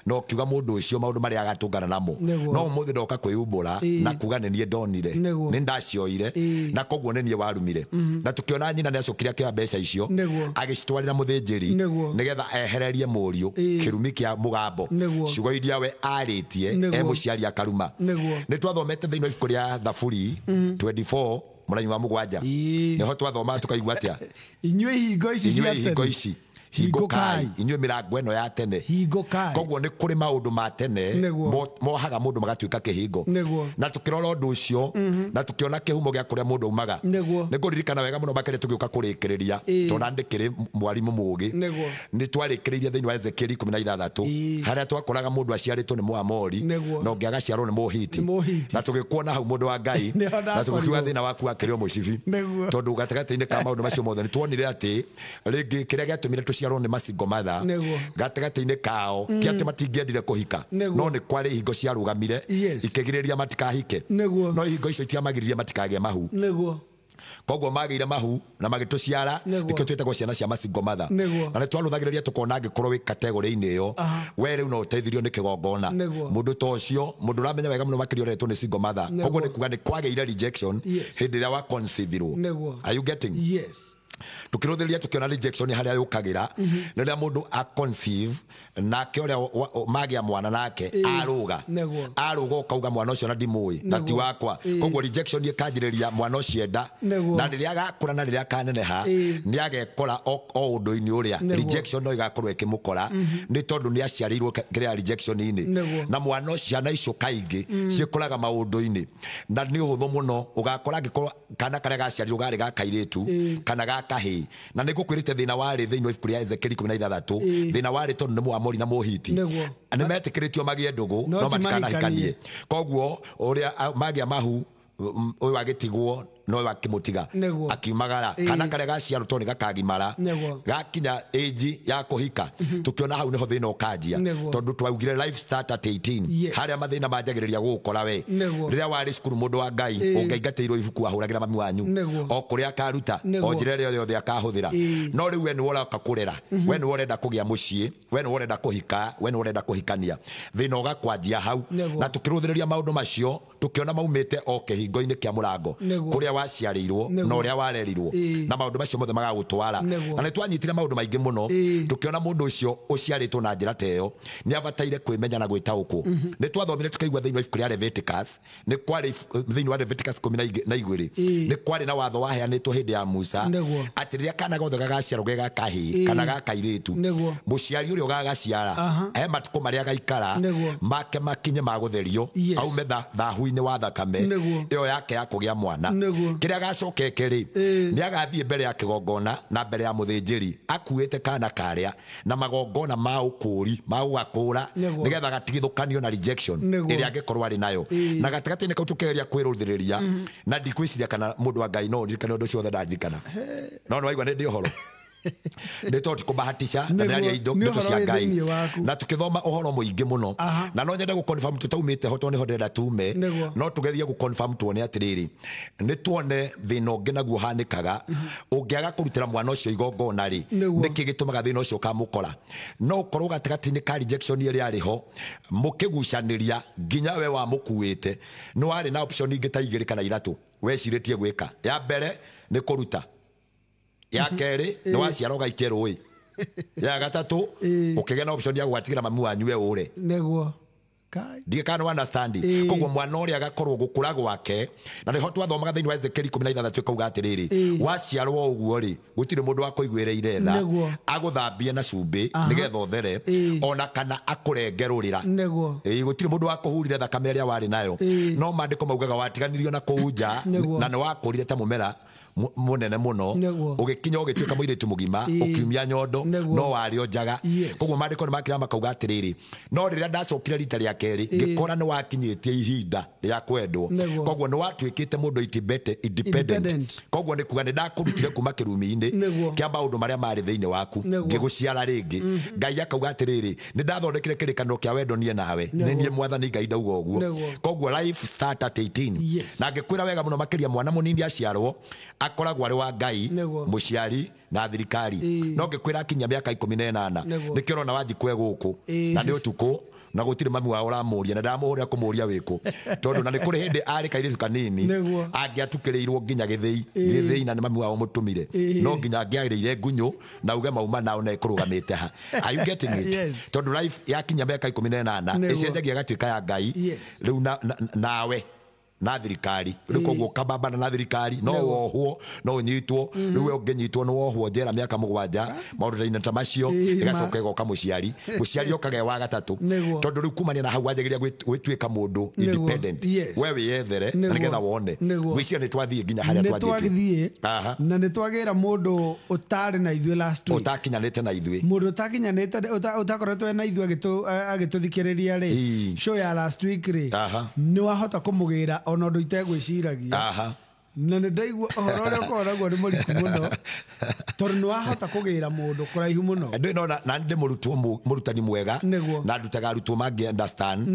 na ũkiuga mũndũ ũcio maũndũ marĩa agatũngana namo. Nĩguo. No ũmũthĩ ndoka kwĩumbũra na kuga nĩ niĩ ndonire, Nĩguo. nĩ ndacioire na koguo nĩ niĩ warumire. Na tũkĩona nyina nĩ acokire akĩoya mbeca icio Nĩguo. agĩcitwarĩra mũthĩnjĩri Nĩguo. nĩgetha ehererie mũriũ kĩrumi kĩa mũgambo Nĩguo. ciugo iria we arĩtie Nĩguo. e mũciari akaruma. Nĩguo. Nĩ twathomete thĩinĩ wa ibuku rĩa Thaburi 24 mũrangi wa 7. Nĩho twathoma tũkaigua atĩa? Inyuĩ ihingo ici cia Inyuĩ ihingo tene. ici hingũkai, inyuĩ mĩrango ĩno ya tene. Hingũkai. Koguo nĩ kũrĩ maũndũ ma tene Nĩguo. mohaga mũndũ magatuĩka kĩhingo. Nĩguo. Na tũkĩrora ũndũ ũcio na tũkĩona kĩhumo gĩa kũrĩa mũndũ aumaga. Nĩguo. Nĩ ngũririkana wega mũno makĩria tũgĩũka kũrĩkĩrĩria tondũ na ndĩkĩrĩ mwarimũ mũũgĩ. Nĩguo. Nĩ twarĩkĩrĩirie thĩinĩ wa Ezekieli 16 harĩa twakoraga mũndũ aciarĩtwo nĩ Mũamori Nĩguo. na ũngĩ agaciarwo nĩ Mũhiti. Nĩ Mũhiti. Na tũgĩkuona hau mũndũ wa Ngai Nĩho na tũgĩkiuga ndakorirwo. thĩna waku wakĩrĩ o mũcibi. Nĩguo. Tondũ gatagatĩ-inĩ ka maũndũ macio mothe nĩ tuonire atĩ rĩngĩ kĩrĩa gĩatũmire tũciarwo nĩ masingo matha Nĩguo. gatagatĩ-inĩ kao ti atĩ matingĩendire kũhika Nĩguo. no nĩ kwarĩ ihingo ciarũgamire Yes. ikĩgirĩrĩria matikahike. Nĩguo. No ihingo icio itiamagiririe matikagĩe mahu. Nĩguo. Koguo magĩire mahu na magĩtũciara Nĩguo. nĩkĩo twĩtagwo ciana cia masingo matha. Nĩguo. Na nĩ twarũthagĩrĩria tũkona angĩkorwo wĩ kategori-inĩ ĩyo we rĩu no ũteithirio nĩ kĩgongona. Nĩguo. Mũndũ ta ũcio mũndũ ũramenya wega mũno makĩria ũretwo nĩ single mother. Nĩguo. Koguo nĩ kuga nĩ kwagĩire rejection Yes. hĩndĩ ĩrĩa wa conceive-irwo. Nĩguo. Are you getting? Yes. Tukiruthiria tukiona rejection haria yukagira riria mundu a conceive nake uria magia mwana nake aruga aruga ukauga mwana ucio na ndimui na ti wakwa koguo rejection ikanjiriria mwana ucio enda na riria agakura na riria akaneneha ni agekora o undu-ini uria rejection no igakorwo ikimukora ni tondu ni aciarirwo kiria rejection ini na mwana ucio ciana icio kaingi ciikuraga maundu-ini na ni uhuthu muno ugakora angikorwo kana karia gaciarirwo gari ga kairitu kana ga kahii na nigukwirite thina wari thiini wa ibuku ria Ezekieli 16 thina wari tondu ni Muamori na Muhiti ni metikiritio magie ndugu no matikanahikanie koguo uria magia mahu uyu agitigwo no wakimutiga akiumagara kana karia gaciarwo tondu gakagimara gakinya age ya kuhika tukiona hau niho thina ukanjia tondu twaugire life start at 18 haria mathina manjagiriria gugukora we riria wari cukuru mundu wa Ngai ungiingatirwo ibuku ahuragira mami wanyu o kuria akaruta o njira ĩrĩa yothe akahuthira no riu we ni ũroka kurera we ni ũrenda kugia mucii we ni ũrenda kuhika we ni ũrenda kuhikania thina ugakwanjia hau na tukiruthiriria maundu macio tukiona maumite o kihingo-ini kia murango kuria waciarĩirwo na ũrĩa warerirwo na maũndũ macio mothe magagũtwara na nĩ twanyitire maũndũ maingĩ mũno tukiona mũndũ ũcio ũciarĩtwo na njĩra ta ĩyo nĩ abataire kwĩmenya na gwĩtaũkwo nĩ twathomire tukaigua thĩinĩ wa ibuku rĩa Leviticus nĩ kwarĩ thĩinĩ wa Leviticus 12 nĩ kwarĩ na watho waheanĩtwo hĩndĩ ya Musa atĩ rĩrĩa kana gothe gagaciarwo ge ga kahĩĩ kana ga kairĩtu mũciari ũrĩa ũgagaciara he matukũ marĩa gaikara make makinye ma gũtherio aume thahu-inĩ wa thakame ĩyo yake ya kũgĩa mwana kiria gacokeke ri ni agathie mbere ya kigongona na mbere ya muthinjiri akuite kana karia na magongona ma ukuri ma ugakura nigetha gatigithukanio na rejection iria angikorwo ari nayo na gatagati-inĩ kau tukegeria kwirũthĩrĩria na ndikwiciria kana mundu wa Ngai no ndirikane undu ũcio wothe ndandirikana no nĩ waigua nĩ ndĩ ũhoro nĩ tondũ kubahatisha na ndĩraria indo ndeto cia Ngai na tukithoma ũhoro mũingĩ mũno na no nyende gũ-confirm tũtaumĩte ho tondũ nĩho ndĩrenda tume no tũgerie gũ-confirm tuone atĩrĩrĩ nĩ tuone thĩna ũngĩ naguo ũhanĩkaga ũngĩaga kũrutĩra mwana ũcio igongona rĩ nĩkĩ gĩtũmaga thĩna ũcio ũkamũkora no ũkorwo gatagatĩ-inĩ ka rejection ĩrĩa arĩ ho mũkĩgucanĩria nginya we wamũkuĩte nĩ warĩ na option ingĩ ta igĩrĩ kana ithatũ wecirĩtie gwĩka ya mbere nĩ kũruta ya kerĩ nĩ waciara ũgaikia rũĩ ya gatatũ ũkĩgĩa na option ya gũgatigira mami wanyu we ũre nĩguo ndiĩ kana nĩ understand koguo mwana ũrĩa agakorwo gũkũra gwake na nĩho twathomaga thĩinĩ wa Ezekieli 16 ĩkauga atĩrĩrĩ waciarwo ũguo rĩ gũtirĩ mũndũ wakũiguĩrĩire tha agũthambie na cumbĩ nĩgetha ũthere ona kana akũrenge rũrĩra gũtirĩ mũndũ wakũhurire thakame ĩrĩa warĩ nayo no maandĩko maugaga watiganirio na kũu nja na nĩ wakũrire ta mũmera munene muno ugikinya ugituika muiritu mugima ukiumia nyondo no wario njaga koguo maandiko ni makira makauga atiriri no riria ndacokire rita ria keri ngikora ni wakinyitie ihinda ria kwendwo koguo ni watuikite mundu independent koguo ni kuga ni ndakurutire kuma kirumi-ini kia maundu maria mari thiini waku ngiguciara ringi Ngai akauga atiriri ni ndathondekire kirikaniro kia wendo nie nawe ni nie mwathani Ngai ndauga uguo koguo life start at 18 na ngikwira wega muno makiria mwana munini aciarwo akoragwo ari wa Ngai muciari na thirikari no ngikwira akinya miaka 18 nikio urona Wanjikũ e guku na ni utuku na gutire mami wao uramuria na ndamuhurira kumuria wiku tondu na ni kuri hindi ari kairitu kanini angiatukiriirwo nginya githii githii na ni mami wao mutumire no nginya angiagiriire ngunyu na uge mauma nao na ikurugamite ha. Are you getting it? Tondu life yakinya miaka 18 icenjagia gatuika ya Ngai riu nawe na thirikari riu koguo kabambana na thirikari no wohwo no unyitwo riu we unginyitwo no wohwo njera miaka mugwanja maundu ta macio igacoka igoka muciari muciari okaga wa gatatu tondu riu kumania na hau wanjagiria gwituika mundu independent we wiyethere na nigetha wone gwiciria ni twathie nginya haria twathiĩ na ni twagira mundu utari na ithuĩ last week utakinyanite na ithuĩ mundu utakinyanite utakoretwo na ithuĩ agituthikiriria ri show ya last week ri ni wahota kumugira ona undu itegwiciragia na nĩ ndaigua ũhoro ũrĩa ũkoragwo naguo nĩ mũriku mũno tondũ nĩ wahota kũgĩra mũndũ kũraihu mũno ndĩ no na ndĩ mũrutwo mũrutani mwega na ndutaga arutwo mangĩ understand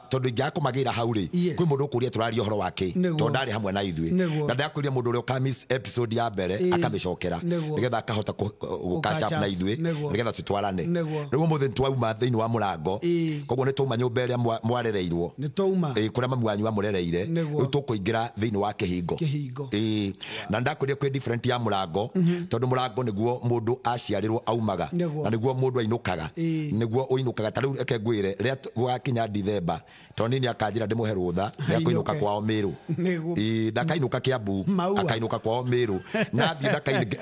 tondũ ingĩaga kũmagĩra hau rĩ kwĩ mũndũ ũkũria tũraria ũhoro wake tondũ ndarĩ hamwe na ithuĩ na ndakwĩria mũndũ ũrĩa ũkamiss episode ya mbere akamĩcokera nĩgetha akahota gũ-catch up na ithuĩ nĩgetha tũtwarane rĩu ũmũthĩ nĩ twauma thĩinĩ wa mũrango koguo nĩ twauma nyũmba ĩrĩa mwarereirwo kũrĩa mami wanyu amũrereire rĩu tũkũingĩra thĩinĩ wa wa kĩhingo. Kĩhingo. Ĩĩ, na ndakwĩrire kwĩ different ya mũrango, tondũ mũrango nĩguo mũndũ aciarĩrwo aumaga, na nĩguo mũndũ ainũkaga, nĩguo ũinũkaga. Ta rĩu reke ngwĩre, rĩrĩa gũgakinya Dithemba, tondũ niĩ nĩakanjĩra ndĩmũhe rũtha rĩa kũinũka kwao Mĩrũ. Ĩĩ, ndakainũka Kĩambu, akainũka kwao Mĩrũ. Nathiĩ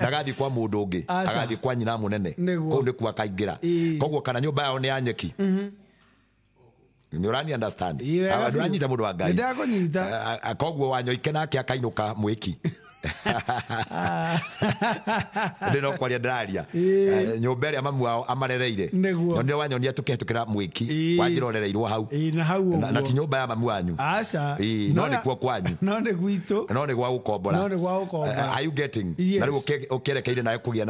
ndagathiĩ kwa mũndũ ũngĩ, agathiĩ kwa nyina mũnene, kũu nĩkuo akaingĩra. Koguo kana nyũmba yao nĩ ya nyeki. Nĩ ũrani understand? Ndũranyita mũndũ wa Ngai. Nĩndakũnyita. Koguo Wanyoike nake akainũka mwĩki. Ndĩ no kwaria ndĩraria. Nyũmba ĩrĩa mamu wao amarereire. No nĩ wanyonia tũkĩhetũkĩra mwĩki, wanjĩra ũrereirwo hau. Na ti nyũmba ya mamu wanyu. Aca. No nĩ kuo kwanyu. No nĩ gwitũ. No nĩ gwa gũkombora. No nĩ gwa gũkombora. Are you getting? Na rĩu ũkĩerekeire nawe kũgĩa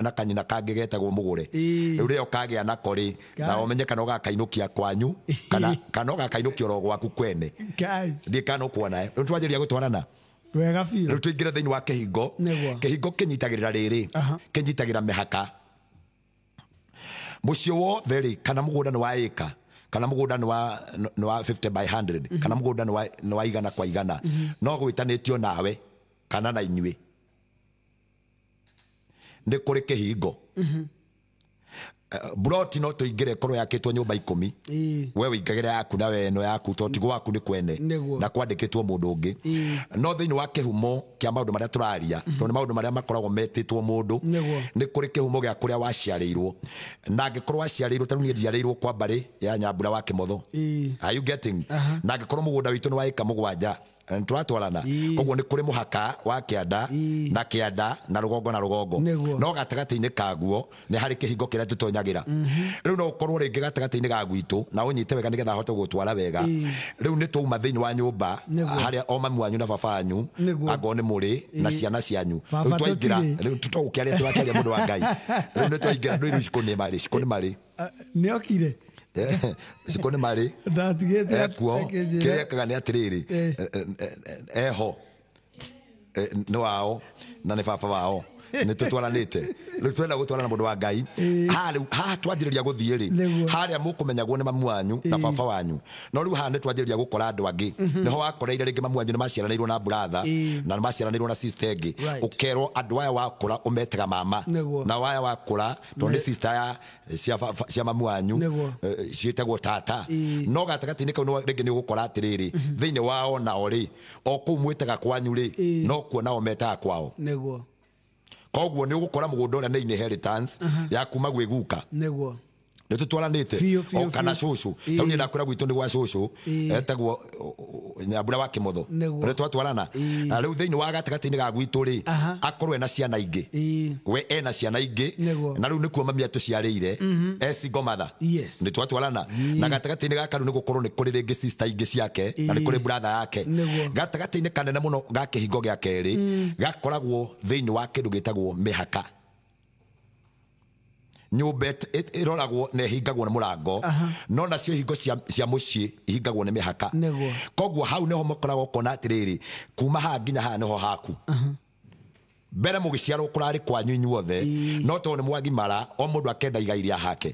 na kanyina kangĩ getagwo mũgũre. Rĩu rĩrĩa ũkagĩa nako rĩ, na ũmenye kana ũgakainũkia kwanyu, kana ũgakainũkia oro gwaku kwene. Ndiĩ kana ũkuona. Rĩu twanjĩrĩria gũtwarana. Wega biũ. Rĩu tũingĩre thĩinĩ wa kĩhingo. Kĩhingo kĩnyitagĩrĩra rĩrĩ, kĩnyitagĩra mĩhaka. Mũciĩ wothe rĩ, kana mũgũnda nĩ wa ĩka, kana mũgũnda nĩ wa 50 by 100, kana mũgũnda nĩ wa 100 kwa 100, no gwĩtanĩtio nawe kana na inyuĩ. Nĩ kũrĩ kĩhingo. Broti no tũingĩre korwo yakĩtwo nyũmba 10, we wĩingagĩre yaku na we ĩno yaku, tondũ ti gwaku nĩ kwene, na kwandĩkĩtwo mũndũ ũngĩ. No thĩinĩ wa kĩhumo kĩa maũndũ marĩa tũraria, tondũ nĩ maũndũ marĩa makoragwo metĩtwo mũndũ, nĩ kũrĩ kĩhumo gĩa kũrĩa waciarĩirwo. Na angĩkorwo waciarĩirwo, ta rĩu niĩ njiarĩirwo kwa mbarĩ ya Nyambura wa Kĩmotho. Are you getting? Na angĩkorwo mũgũnda witũ nĩ wa ĩka 7, tũratwarana. Koguo nĩ kũrĩ mũhaka wa kĩanda na kĩanda na rũgongo na rũgongo, no gatagatĩ-inĩ kaguo nĩ harĩ kĩhingo kĩrĩa tũtonyagĩra. Rĩu no ũkorwo rĩngĩ gatagatĩ-inĩ ga gwitũ, na ũnyite wega nĩgetha hote gũtwara wega. Rĩu nĩ twauma thĩinĩ wa nyũmba harĩa o mamu wanyu na baba wanyu, angorwo nĩ mũrĩ na ciana cianyu. Rĩu twaingĩra, rĩu tũgũkĩaria tũrakĩaria mũndũ wa Ngai. Rĩu nĩ twaingĩra, rĩu cikũ nĩ marĩ, cikũ nĩ marĩ. Nĩokire. Cikũ nĩ marĩ. Ndatigĩte ekuo. Kĩrĩa ekaga nĩ atĩrĩrĩ, eho nĩ wao na nĩ baba wao, nĩ tũtwaranĩte. Rĩu twenda gũtwarana mũndũ wa Ngai. Haha twanjĩrĩria gũthiĩ rĩ, harĩa mũkũmenyagwo nĩ mamu wanyu na baba wanyu. No rĩu haha nĩ twanjĩrĩria gũkora andũ angĩ. Nĩho wakoreire rĩngĩ mamu wanyu nĩ maciaranĩirwo na brother, na nĩ maciaranĩirwo na sister ĩngĩ. Ũkerwo andũ aya wakũra ũmetaga mama, na aya wakũra tondũ nĩ sister ya cia mamu wanyu, ciĩtagwo tata. No gatagatĩ-inĩ kau rĩngĩ nĩ ũgũkora atĩrĩrĩ, thĩinĩ wao nao rĩ, o kũu mwĩtaga kwanyu rĩ, no kuo nao metaga kwao. Koguo nĩ ũgũkora mũgũnda ũrĩa nĩ inheritance ya kuma gwĩ guka. Nĩguo. Nĩ tũtwaranĩte. O kana cũcũ. Rĩu niĩ ndakwĩra gwitũ nĩ gwa cũcũ, etagwo Nyambura wa Kĩmotho. Nĩ twatwarana. Na rĩu thĩinĩ wa gatagatĩ-inĩ ga gwitũ rĩ, akorwo ena ciana ingĩ. We ena ciana ingĩ. Na rĩu nĩkuo mami atũciarĩire, e single mother. Nĩ twatwarana. Na gatagatĩ-inĩ gaka rĩu nĩ gũkorwo nĩ kũrĩ rĩngĩ sister ingĩ ciake, na nĩ kũrĩ brother yake. Gatagatĩ-inĩ kanene mũno ga kĩhingo gĩa kerĩ, gakoragwo thĩinĩ wa kĩndũ gĩtagwo mĩhaka. Nyũmba ĩroragwo na ĩhingagwo nĩ mũrango, no nacio hingo cia mũciĩ ihingagwo nĩ mĩhaka. Koguo hau nĩho mũkoragwo ũkona atĩrĩrĩ, kuma haha nginya haha nĩho haku. Mbere mũgĩciarwo kũrarĩ kwanyu inyuothe, no tondũ nĩ mwagimara, o mũndũ akenda igai rĩa hake.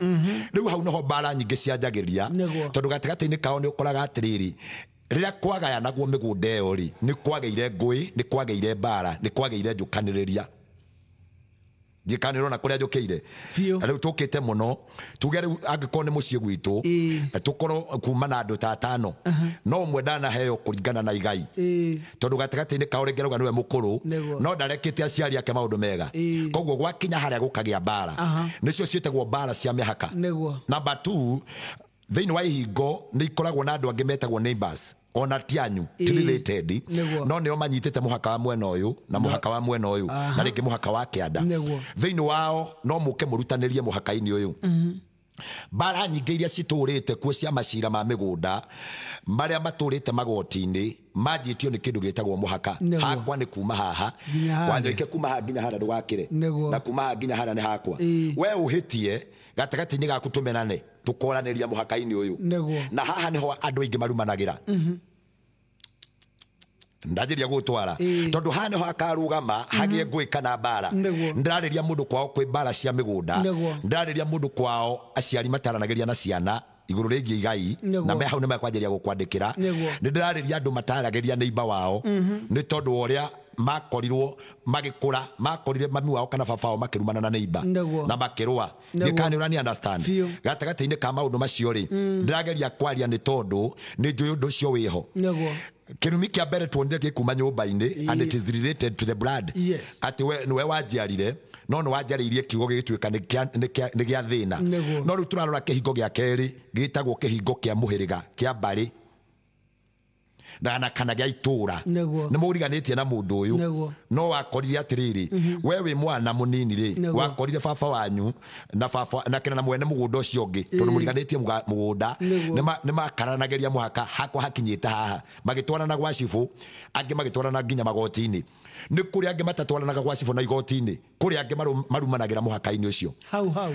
Rĩu hau nĩho mbara nyingĩ cianjagĩrĩria, tondũ gatagatĩ-inĩ kao nĩ ũkoraga atĩrĩrĩ, rĩrĩa kwagayanagwo mĩgũnda ĩyo rĩ, nĩ kwagĩire ngũĩ, nĩ kwagĩire mbara, nĩ kwagĩire njũkanĩrĩria. Njĩkanĩrwo na kũrĩa njũkĩire. Rĩu tũkĩte mũno, tuge rĩu angĩkorwo nĩ mũciĩ gwitũ, tũkorwo kuma na andũ ta 5, no ũmwe ndanaheo kũringana na igai. Tondũ gatagatĩ-inĩ kao rĩngĩ arauga nĩwe mũkũrũ, no ndarekĩte aciari ake maũndũ mega. Koguo gwakinya harĩa gũkagĩa mbara. Nĩcio ciĩtagwo mbara cia mĩhaka. Number 2, thĩinĩ wa ihingo nĩ ikoragwo na andũ angĩ metagwo neighbors. Ona ti anyu, ti related, no nĩo manyitĩte mũhaka wa mwena ũyũ na mũhaka wa mwena ũyũ, na rĩngĩ mũhaka wa kĩanda. Thĩinĩ wao no mũke mũrutanĩrie mũhaka-inĩ ũyũ. Mbara nyingĩ iria citũrĩte kuo cia macira ma mĩgũnda marĩa matũrĩte magoti-inĩ manjĩtio nĩ kĩndũ gĩtagwo mũhaka. Hakwa nĩ kuma haha, Wanyoike kuma haha nginya harĩa ndũgakĩre, na kuma haha nginya harĩa nĩ hakwa. We ũhĩtie gatagatĩ-inĩ gaku tũmenane, tũkoranĩria mũhaka-inĩ ũyũ. Na haha nĩho andũ aingĩ marumanagĩra. Ndanjĩria gũtwara tondũ haha nĩho akarũgama hagĩe ngũĩ kana mbara. Ndĩrarĩria mũndũ kwao kwĩ mbara cia mĩgũnda, ndĩrarĩria mũndũ kwao aciari mataranagĩria na ciana Igũrũ rĩgiĩ igai na me hau nĩ mekwanjĩria gũkwandĩkĩra. Nĩ ndĩrarĩria andũ mataragĩria neighbor wao nĩ tondũ wa ũrĩa makorirwo magĩkũra, makorire mami wao kana baba wao makĩrumana na neighbor na makĩrũa. Ndikana ũrani understand gatagatĩ-inĩ ka maũndũ macio rĩ, ndĩrageria kwaria nĩ tondũ nĩ njũĩ ũndũ ũcio wĩho. Kĩrumi kĩa mbere tuonire gĩkuma nyũmba-inĩ and it is related to the blood. Atĩ we nĩwe wanjiarire no nĩ wanjarĩirie kiugo gĩgĩtuĩka nĩ gĩa thĩna. No rĩu tũrarora kĩhingo gĩa kerĩ gĩtagwo kĩhingo kĩa mũhĩrĩga kĩa mbarĩ na kana gĩa itũra. Nĩ mũriganĩtie na mũndũ ũyũ no wakorire atĩrĩrĩ, we wĩ mwana mũnini rĩ, wakorire baba wanyu na baba na kena na mwene mũgũnda ũcio ũngĩ tondũ mũriganĩtie mũgũnda nĩ makaranagĩria mũhaka hakwa hakinyĩte haha, magĩtwarana gwa cibũ, angĩ magĩtwarana nginya magoti-inĩ. Nĩ kũrĩ angĩ matatwaranaga gwa cibũ na igoti-inĩ, kũrĩ angĩ marumanagĩra mũhaka-inĩ ũcio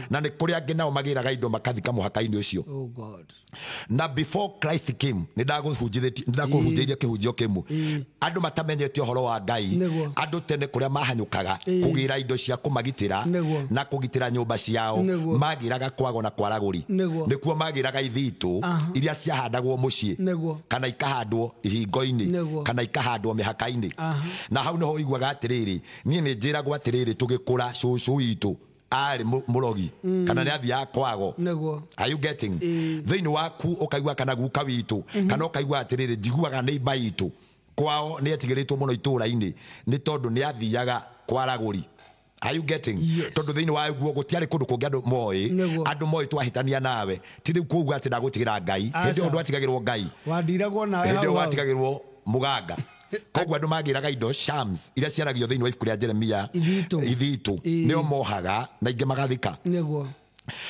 na nĩ kũrĩ angĩ nao magĩraga indo makathika mũhaka-inĩ ũcio. Na before Christ came, nĩ ndakũhunjĩirie kĩhunjio kĩmwe andũ matamenyete ũhoro wa Ngai, andũ tene kũrĩa mahanyũkaga kũgĩra indo cia kũmagitĩra na kũgitĩra nyũmba ciao magĩraga kwago na kwaragũri. Nĩkuo magĩraga ithitũ iria ciahandagwo mũciĩ kana ikahandwo ihingo-inĩ kana ikahandwo mĩhaka-inĩ. Na hau nĩho ũiguaga atĩrĩrĩ, niĩ nĩ njĩragwo atĩrĩrĩ tũgĩkũra cũcũ witũ arĩ mũrogi kana nĩ athiaga kwago. Are you getting? Thĩinĩ waku ũkaigua kana guka witũ kana ũkaigua atĩrĩrĩ, njiguaga neighbor itũ kwao nĩ etigĩrĩtwo mũno itũũra-inĩ nĩ tondũ nĩ athiaga kwaragũri. Are you getting? Tondũ thĩinĩ wa guo gũtiarĩ kũndũ kũngĩ andũ moĩ, andũ moĩ twahĩtania nawe ti rĩu kuuga atĩ ndagũtigĩra Ngai. Hĩndĩ ĩyo ndwatigagĩrwo Ngai, wandiragwo nawe, hĩndĩ ĩyo watigagĩrwo mũganga. Koguo andũ magĩraga indo shams iria ciaragio thĩinĩ wa ibuku rĩa Jeremia ithitũ nĩo mohaga na ingĩ magathika. Rĩu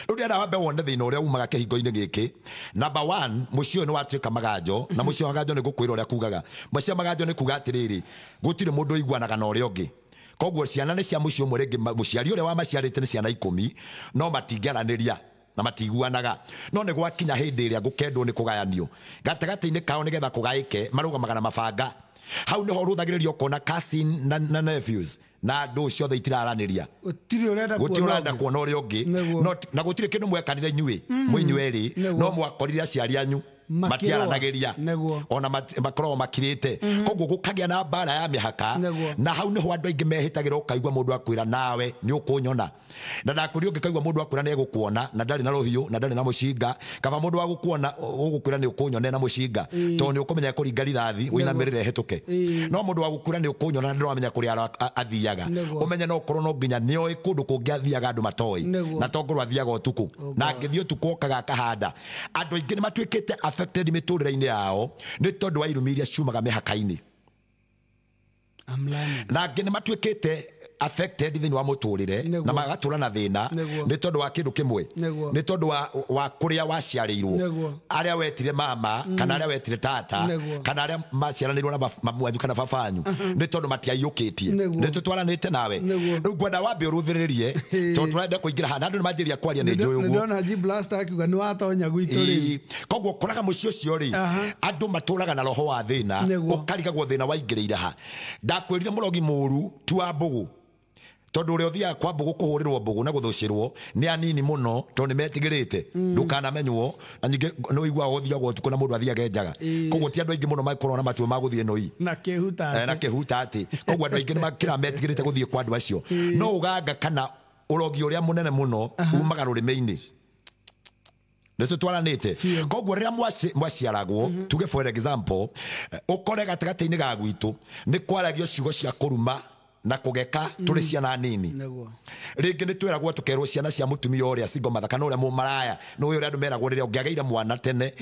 ndĩrenda wambe wone thĩna ũrĩa umaga kĩhingo-inĩ gĩkĩ. Number 1, mũciĩ ũyũ nĩ watuĩka maganjo, na mũciĩ wa maganjo nĩ ngũkwĩra ũrĩa kugaga. Mũciĩ wa maganjo nĩ kuga atĩrĩrĩ, gũtirĩ mũndũ ũiguanaga na ũrĩa ũngĩ. Koguo ciana nĩ cia mũciĩ ũmwe, rĩngĩ mũciari ũrĩa wamaciarĩte nĩ ciana 10 no matingĩaranĩria na matiguanaga. No nĩ gwakinya hĩndĩ ĩrĩa gũkendwo nĩ kũgayanio gatagatĩ-inĩ kao nĩgetha kũgaĩke, marũgamaga na mabanga. Hau nĩho ũrũthagĩrĩria ũkona cousin na nephews na andũ ciothe itiraranĩria, gũtirĩ ũrenda kuona ũrĩa ũngĩ, na gũtirĩ kĩndũ mwekanire inyuĩ mwĩ inyuĩ erĩ, no mwakorire aciari anyu matiaranagĩria ona makoragwo makirĩte. Koguo gũkagĩa na mbara ya mĩhaka, na hau nĩho andũ aingĩ mehĩtagĩra ũkaigua mũndũ akwĩra nawe nĩ ũkũnyona, na ndakũria ũngĩkaigua mũndũ akwĩra nĩ egũkuona na ndarĩ na rũhiũ na ndarĩ na mũcinga, kaba mũndũ wa gũkuona ũgũkwĩra nĩ ũkũnyona na mũcinga tondũ nĩ ũkũmenya kũringa rithathi ũinamĩrĩre ĩhĩtũke. No mũndũ wa gũkwĩra nĩ ũkũnyona na ndũramenya kũrĩa athiaga, ũmenye no ũkorwo no nginya nĩoĩ kũndũ kũngĩ athiaga andũ matoĩ, na tongorwo athiaga ũtukũ na angĩthiĩ ũtukũ okaga akahanda. Andũ aingĩ nĩ matuĩkĩte affected mĩtũrĩre-inĩ yao nĩ tondũ wa irumi iria ciumaga mĩhaka-inĩ. Na angĩ nĩ matuĩkĩte affected thĩinĩ wa mũtũrĩre na magatũra na thĩna nĩ tondũ wa kĩndũ kĩmwe, nĩ tondũ wa kũrĩa waciarĩirwo, arĩa wetire mama kana arĩa wetire tata kana arĩa maciaranĩirwo na mamu wanyu kana baba wanyu nĩ tondũ matiaiyũkĩtie. Nĩ tũtwaranĩte nawe rĩu ngwenda wambe ũrũthĩrĩrie tondũ tũrenda kũingĩra haha na andũ nĩ manjĩrĩria kwaria nĩ njũĩ ũguo. Ndĩrona G Blaster akiuga nĩ watonya gwitũ rĩu. Koguo ũkoraga mũciĩ ũcio rĩ, andũ matũraga na roho wa thĩna, ũkarigagwo thĩna waingĩrĩire ha. Ndakwĩrire mũrogi mũru ti wa mbũgũ, tondũ ũrĩa ũthiaga kwa mbũgũ kũhũrĩrwo mbũgũ na gũthũcĩrwo nĩ anini mũno tondũ nĩ metigĩrĩte ndũkanamenywo, na ningĩ nĩ ũiguaga ũthiagwo ũtukũ na mũndũ athiaga njaga. Koguo ti andũ aingĩ mũno makoragwo na matua ma gũthiĩ noi na kĩhuta atĩ. Koguo andũ aingĩ nĩ makĩra metigĩrĩte gũthiĩ kwa andũ acio. No ũganga kana ũrogi ũrĩa mũnene mũno umaga rũrĩmĩ-inĩ. Nĩ tũtwaranĩte. Koguo rĩrĩa mwaciaragwo, tuge for example, ũkore gatagatĩ-inĩ ga gwitũ nĩ kwaragio ciugo cia kũruma na kũgeka tũrĩ ciana nini. Rĩngĩ nĩ twĩragwo tũkerwo ciana cia mũtumia ũrĩa single mother kana ũrĩa mũmaraya, nĩ ũyũ ũrĩa andũ meragwo rĩrĩa ũngĩagĩire mwana tene,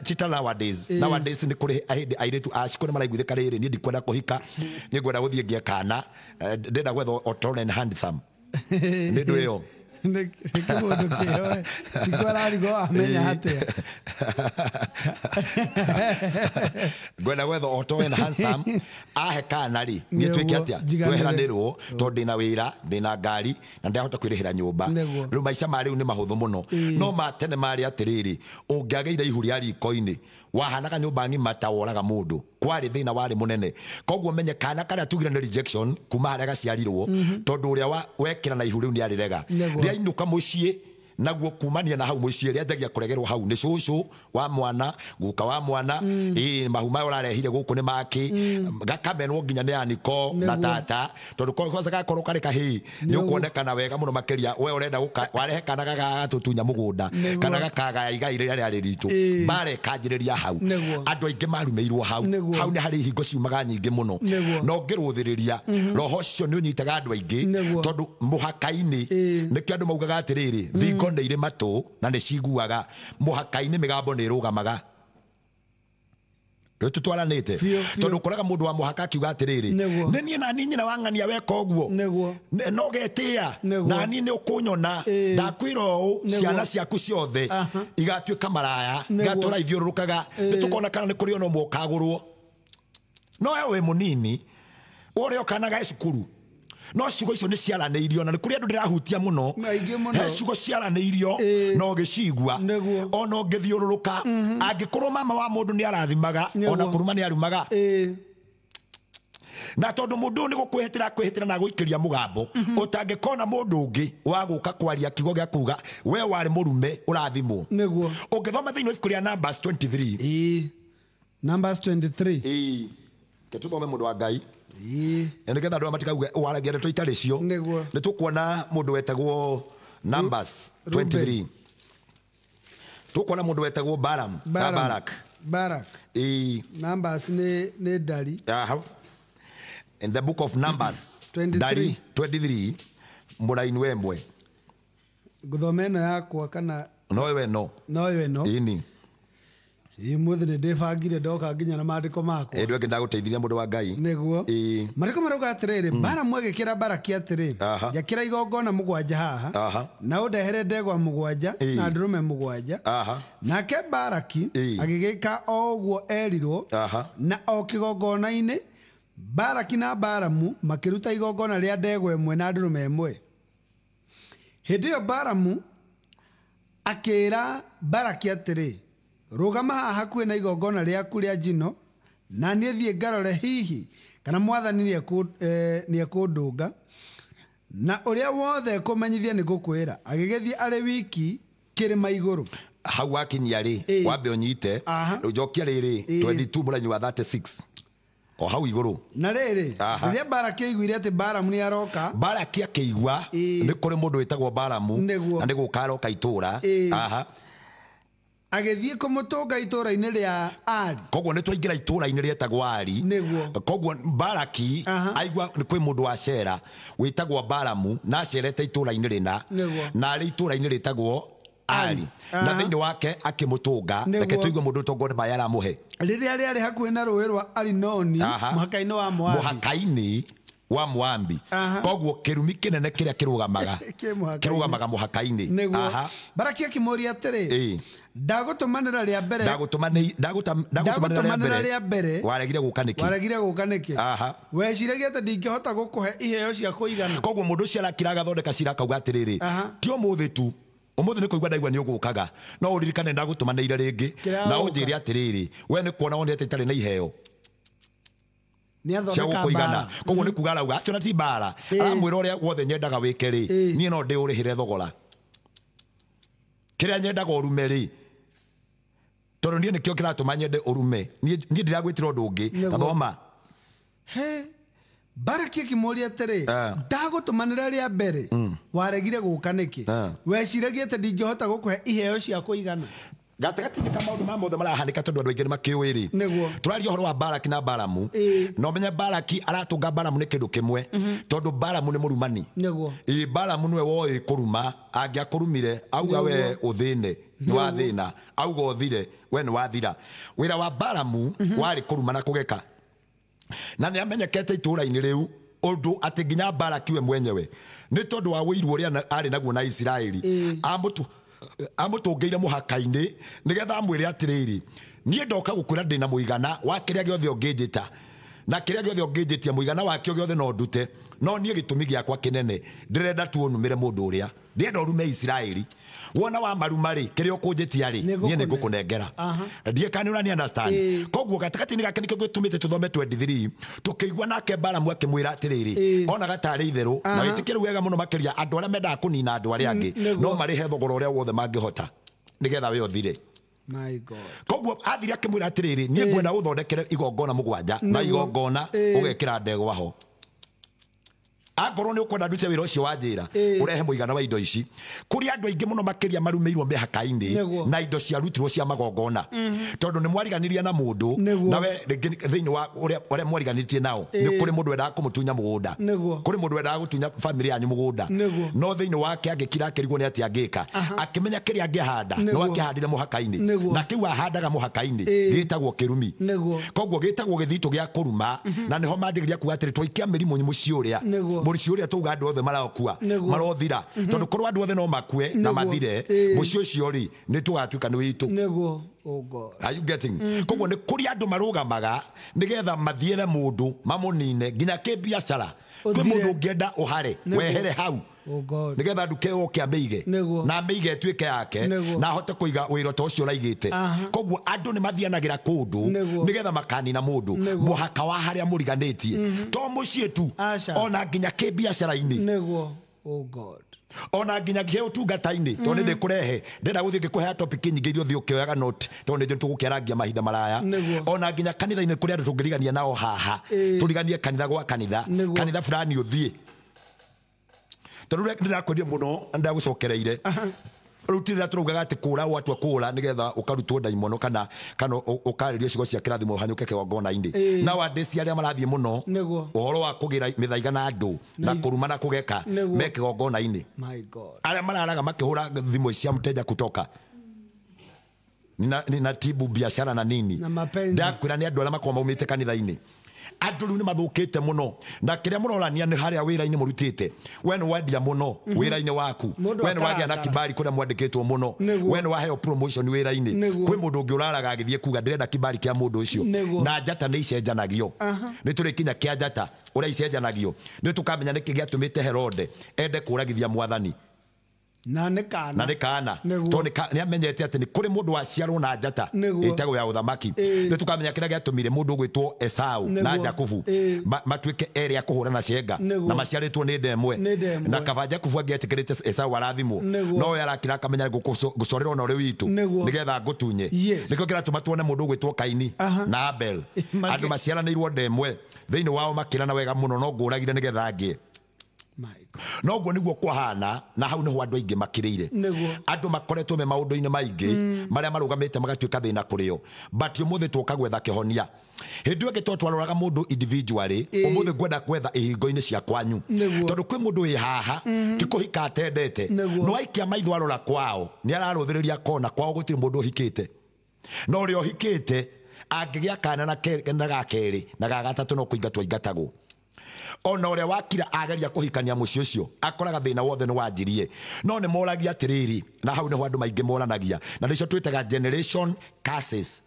tita nowadays. Nowadays nĩ kũrĩ hĩndĩ airĩtu a cikũ nĩ maraiguithĩka rĩrĩ, niĩ ndikwenda kũhika, niĩ ngwenda gũthiĩ ngĩe kana, ndĩrenda gwetha o tall and handsome. Nĩ ndũ ĩyo. Nĩ kĩmũndũ kĩo cikũ ararigwo amenya atĩa. Ngwenda gwetha o tall and handsome ahe kana rĩ, niĩ twĩke atĩa? Tweheranĩrwo tondũ ndĩna wĩra, ndĩna ngari na ndahota kwĩrĩhĩra nyũmba. Rĩu maica ma rĩu nĩ mahũthũ mũno. No ma tene marĩ atĩrĩrĩ, ũngĩagĩire ihu rĩa riko-inĩ wahanaga nyũmba ng'ima ta woraga mũndũ. Kwarĩ thĩna warĩ mũnene. Koguo menye kana karĩa tugire nĩ rejection kuma harĩa gaciarirwo, tondũ ũrĩa wekĩra na ihu rĩu nĩ arĩrega. Rĩainũka mũciĩ Naguo kumania na hau muciĩ rĩanjagia kũregerwo hau nĩ cũcũ wa mwana, guka wa mwana, ĩ mahu maya ũrarehire gũkũ nĩ makĩ, gakamenwo nginya nĩ aniko na tata, tondũ kwanza gakorwo karĩ kahĩĩ nĩ ũkuonekana wega mũno makĩria we ũrenda gũka warehe kana gagatũtunya mũgũnda kana gakagaya igai rĩrĩa rĩarĩ ritũ. Mbara ĩkanjĩrĩria hau. Andũ aingĩ marumĩirwo hau. Hau nĩ harĩ ihingo ciumaga nyingĩ mũno. Na ũngĩrũthĩrĩria roho ũcio nĩ ũnyitaga andũ aingĩ tondũ mũhaka-inĩ nĩkĩo andũ maugaga atĩrĩrĩ, thingo nĩ irĩ matũ na nĩ ciguaga, mũhaka-inĩ mĩgambo nĩ ĩrũgamaga. Rĩu tũtwaranĩte tondũ ũkoraga mũndũ wa mũhaka akiuga atĩrĩrĩ, nĩ niĩ na niĩ nyina wa ng'ania weka ũguo no getĩa na niĩ nĩ ũkũnyona, ndakwĩra ũũ, ciana ciaku ciothe igatuĩka maraya, igatũra ithiũrũrũkaga, nĩ tũkona kana nĩ kũrĩ ona ũmwe ũkagũrwo. No we wĩ mũnini ũrĩa ũkanaga cukuru, no ciugo icio nĩ ciaranĩirio na nĩ kũrĩ andũ ndĩrahutia mũno. He ciugo ciaranĩirio na ũgĩcigua ona ũngĩthiũrũrũka, angĩkorwo mama wa mũndũ nĩ arathimaga ona kũruma nĩ arumaga, na tondũ mũndũ ũyũ nĩ gũkwĩhĩtĩra kwĩhĩtĩra na gũikĩria mũgambo, ũtangĩkona mũndũ ũngĩ wa gũka kwaria kiugo gĩa kuga we warĩ mũrume ũrathimwo. Ũngĩthoma thĩinĩ wa ibuku rĩa Numbers 23. Numbers 23. Ke tũthome mũndũ wa Ngai nĩgetha andũ aya matikauge waragia ndeto itarĩ cio. Nĩ tũkuona mũndũ wetagwo Numbers 23. Tũkuona mũndũ wetagwo Balaam na Barak. Barak. Numbers nĩ ndari. In the book of Numbers 23. Ndari 23 mũraini wa ĩmwe. Ngũthoma ĩno yakwa kana no we no no yo ĩno. Ĩni. Mũthĩ nĩ ndĩbangire ndoka nginya na maandĩko makwa. Ĩndũ ĩngĩ ndagũteithirie mũndũ wa Ngai. Nĩguo. Maandĩko marauga atĩrĩrĩ, Balamu agĩkĩra Baraki atĩrĩ, njakĩra igongona mũgwanja haha, na ũndehere ndegwa mũgwanja na ndũrũme mũgwanja. Nake Baraki agĩgĩka o ũguo erirwo, na o kĩgongona-inĩ Baraki na Balamu makĩruta igongona rĩa ndegwa ĩmwe na ndũrũme ĩmwe. Hĩndĩ ĩyo Balamu akĩĩra Baraki atĩrĩ, rũgama haha hakuhĩ na igongona rĩaku rĩa njino, na niĩ thiĩ ngarore hihi kana mwathani nĩekũndũnga, na ũrĩa wothe ekũmenyithia nĩ ngũkwĩra. Agĩgĩthiĩ arĩ wiki kĩrĩma igũrũ. Hau wakinyia rĩ, wambe ũnyite rĩu njokia rĩrĩ 22 mũraini wa 36 o hau igũrũ. Na rĩrĩ, rĩrĩa Baraki aiguire atĩ Balamu nĩ aroka, Baraki akĩigua nĩ kũrĩ mũndũ wĩtagwo Balamu na nĩ gũka aroka itũra. Agĩthiĩ kũmũtũnga itũra-inĩ rĩa Ari. Koguo nĩ twaingĩra itũra-inĩ rĩetagwo Ari. Koguo Baraki aigua nĩ kwĩ mũndũ wa cera wĩtagwo Balamu na acerete itũra-inĩ rĩna na arĩ itũra-inĩ rĩtagwo Ari, na thĩinĩ wake akĩmũtũnga. Reke tũigue mũndũ ũtongwo nĩ maĩ aramũhe. Rĩrĩa rĩarĩ hakuhĩ na rũĩ rwa Arinoni, mũhaka-inĩ wa Moabi. Mũhaka-inĩ wa Moabi. Koguo kĩrumi kĩnene kĩrĩa kĩrũgamaga kĩrũgamaga mũhaka-inĩ. Baraki akĩmũũria atĩrĩ, ndagũtũmanĩra rĩa mbere, ndagũtũmanĩra rĩa mbere, waregire gũka nĩkĩ? Waregire gũka nĩkĩ? Weciragia atĩ ndingĩhota gũkũhe iheo cia kũigana. Koguo mũndũ ũcio arakira agathondeka cira akauga atĩrĩrĩ, ti ũmũthĩ tu, ũmũthĩ nĩ kũigua ndaigua nĩ ũgũkaga, no ũririkane ndagũtũmanĩire rĩngĩ na ũnjĩre atĩrĩrĩ, we nĩ kuona wonete itarĩ na iheo cia gũkũigana. Koguo nĩ kuga arauga acio na ti mbara, aramwĩra ũrĩa wothe nyendaga wĩke rĩ, niĩ no ndĩũrĩhĩre thogora. Kĩrĩa nyendaga ũrume rĩ, tondũ niĩ nĩkĩo kĩratũma nyende ũrume, niĩ ndiragwĩtĩra ũndũ ũngĩ. Gathoma. Baraki akĩmũũria atĩrĩ, ndagũtũmanĩra rĩa mbere, waregire gũka nĩkĩ? Weciragia atĩ ndingĩhota gũkũhe iheo cia kũigana. Gatagatĩ-inĩ ka maũndũ ma mothe marahanĩka tondũ andũ aingĩ nĩ makĩũĩ rĩ, tũraria ũhoro wa Baraki na Balamu, na ũmenye Baraki aratũnga Balamu nĩ kĩndũ kĩmwe, tondũ Balamu nĩ mũrumani. Balamu nĩwe woĩ kũruma, angĩakũrumire auga we ũthĩne nĩ wathĩna, auga ũthire we nĩ wathira. Wĩra wa Balamu warĩ kũruma na kũgeka, na nĩ amenyekete itũũra-inĩ rĩu ũndũ atĩ nginya Baraki we mwenyewe nĩ tondũ wa ũiru ũrĩa arĩ naguo na Isiraeli amũtũngĩire mũhaka-inĩ nĩgetha amwĩre atĩrĩrĩ, niĩ ndoka gũkwĩra ndĩna mũigana wa kĩrĩa gĩothe ũngĩnjĩta, Na kĩrĩa gĩothe ũngĩnjĩtia mũigana wakĩo gĩothe no ndute, no niĩ gĩtũmi gĩakwa kĩnene ndĩrenda tu ũnumĩre mũndũ ũrĩa ndĩrenda ũrume Isiraeli. Wona wa maruma rĩ, kĩrĩa ũkũnjĩtia rĩ, niĩ nĩ ngũkũnengera. Ndiĩ kana nĩ ũrani understand. Koguo gatagatĩ-inĩ gake nĩkĩo gĩtũmĩte tũthome 23 tũkĩigua nake Balamu akĩmwĩra atĩrĩrĩ, ona gatarĩ itherũ na wĩtĩkĩre wega mũno makĩria andũ arĩa mendaga kũnina andũ arĩa angĩ no marĩhe thogora ũrĩa wothe mangĩhota nĩgetha we ũthire. My God. Koguo athire akĩmwĩra atĩrĩrĩ, niĩ ngwenda ũthondekere igongona mũgwanja na igongona ũgekĩra ndegwa ho. Angorwo nĩ ũkwenda ndute wĩra ũcio wa njĩra, ũrehe mũigana wa indo ici. Kũrĩ andũ aingĩ mũno makĩria marumĩirwo mĩhaka-inĩ na indo ciarutirwo cia magongona, tondũ nĩ mwariganirie na mũndũ nawe rĩngĩ thĩinĩ wa ũrĩa mwariganĩtie nao nĩ kũrĩ mũndũ wendaga kũmũtunya mũgũnda, kũrĩ mũndũ wendaga gũtunya bamĩrĩ yanyu mũgũnda, no thĩinĩ wake angĩkira akĩrigwo nĩ atĩa angĩka, akĩmenya kĩrĩa angĩhanda no akĩhandire mũhaka-inĩ, na kĩu ahandaga mũhaka-inĩ gĩtagwo kĩrumi. Koguo gĩtagwo gĩthitũ gĩa kũruma, na nĩho manjĩrĩria kuga atĩrĩ twaikia mĩrimũ mũciĩ ũrĩa mũciĩ ũrĩa tauga andũ othe marokua marothira, tondũ korwo andũ othe no makue na mathire mũciĩ ũcio rĩ nĩ tũgatuĩka nĩ witũ. Oh God. Are you getting? Koguo nĩ kũrĩ andũ marũgamaga nĩgetha mathiĩre mũndũ mamũnine nginya kĩbiacara. Kwĩ mũndũ ũngĩenda ũhare wehere hau nĩgetha nduke ũke amĩige na amĩige ĩtuĩke yake na ahote kũiga wĩra ta ũcio ũraigĩte. Koguo andũ nĩ mathianagĩra kũndũ nĩgetha makanina mũndũ mũhaka wa harĩa mũriganĩtie, to mũciĩ tu, ona nginya kĩbiacara-inĩ. Oh God. Ona nginya kĩ ũtungata-inĩ, tondũ nĩ ndĩkũrehe ndĩrenda gũthiĩ ngĩkũhea topic nyingĩ iria ũthiĩ ũkĩoyaga note, tondũ nĩ tũgũkĩarangia mahinda maraya. Ona nginya kanitha-inĩ kũrĩ andũ tũngĩrigania nao haha, tũriganie kanitha gwa kanitha, kanitha fulani ũthiĩ, tondũ ndĩrakwendia mũno na ndagũcokereire. Rĩu ti rĩrĩa tũraugaga atĩ kũra watua kũra nĩgetha ũkarutwo ndaimono kana ũkarĩrio ciugo cia kĩrathimo ũhanyũke kĩgongona-inĩ. Nowadays arĩa marathiĩ mũno ũhoro wa kũgĩra mĩthaiga na andũ na kũruma na kũgeka me kĩgongona-inĩ. Arĩa mararaga makĩhũra thimũ cia mteja kutoka ninatibu biashara na nini, ndakwĩra nĩ andũ arĩa makoragwo maumĩte kanitha-inĩ. Andũ rĩu nĩ mathũkĩte mũno, na kĩrĩa mũrorania nĩ harĩa wĩra-inĩ mũrutĩte. We nĩ wendia mũno wĩra-inĩ waku, we nĩ wagĩa na kibali kũrĩa mwandĩkĩtwo mũno, we nĩ waheo promotion wĩra-inĩ. Kwĩ mũndũ ũngĩ ũraraga agĩthiĩ kuga ndĩrenda kibali kĩa mũndũ ũcio, na njata nĩ icenjanagio. Nĩ tũrĩ kinya kĩa njata ũrĩa icenjanagio, nĩ tũkamenya nĩkĩ gĩatũmĩte Herode ende kũragithia mwathani. Na nĩ kana, na nĩ kana, tondũ nĩ amenyete atĩ nĩ kũrĩ mũndũ waciarwo na njata ĩtagwo ya ũthamaki. Nĩ tũkamenya kĩrĩa gĩatũmire mũndũ ũgwĩtwo Esau na Jakubu matuĩke erĩ a kũhũrana cenga na maciarĩtwo nĩ nda ĩmwe, na kaba Jakubu angĩetĩkĩrĩte Esau arathimwo, no we arakira akamenya ngũcorerwo na ũrĩ witũ nĩgetha ngũtunye. Nĩkĩo kĩratũma tuone mũndũ ũgwĩtwo Kaini na Abel, andũ maciaranĩirwo nda ĩmwe, thĩinĩ wao makĩrana wega mũno, no ngũragire nĩgetha ngĩe. No guo niguo kwahana, na hau niho andũ aingĩ makĩrĩire. Andũ makoretwo me maũndũ-inĩ maingĩ marĩa marũgamĩte magatuĩka thĩna kũrĩ o, but ũmũthĩ tũka gwetha kĩhonia. Hĩndĩ ĩyo ĩngĩ twaroraga mũndũ individually, ũmũthĩ ngwenda gwetha ihingo-inĩ cia kwanyu, tondũ kwĩ mũndũ wĩ haha ti kũhika atendete, no aikia maitho arora kwao nĩ ararũthĩrĩria kona kwao gũtirĩ mũndũ ũhikĩte, no ũrĩa ũhikĩte angĩgĩa kana na ga kerĩ na ga gatatũ no kũingatwo aingatagwo. Ona ũrĩa wakira ageria kũhikania mũciĩ ũcio akoraga thĩna wothe nĩ wanjirie. No nĩ moragia atĩrĩrĩ, na hau nĩho andũ maingĩ moranagia, na nĩcio twĩtaga generation curses.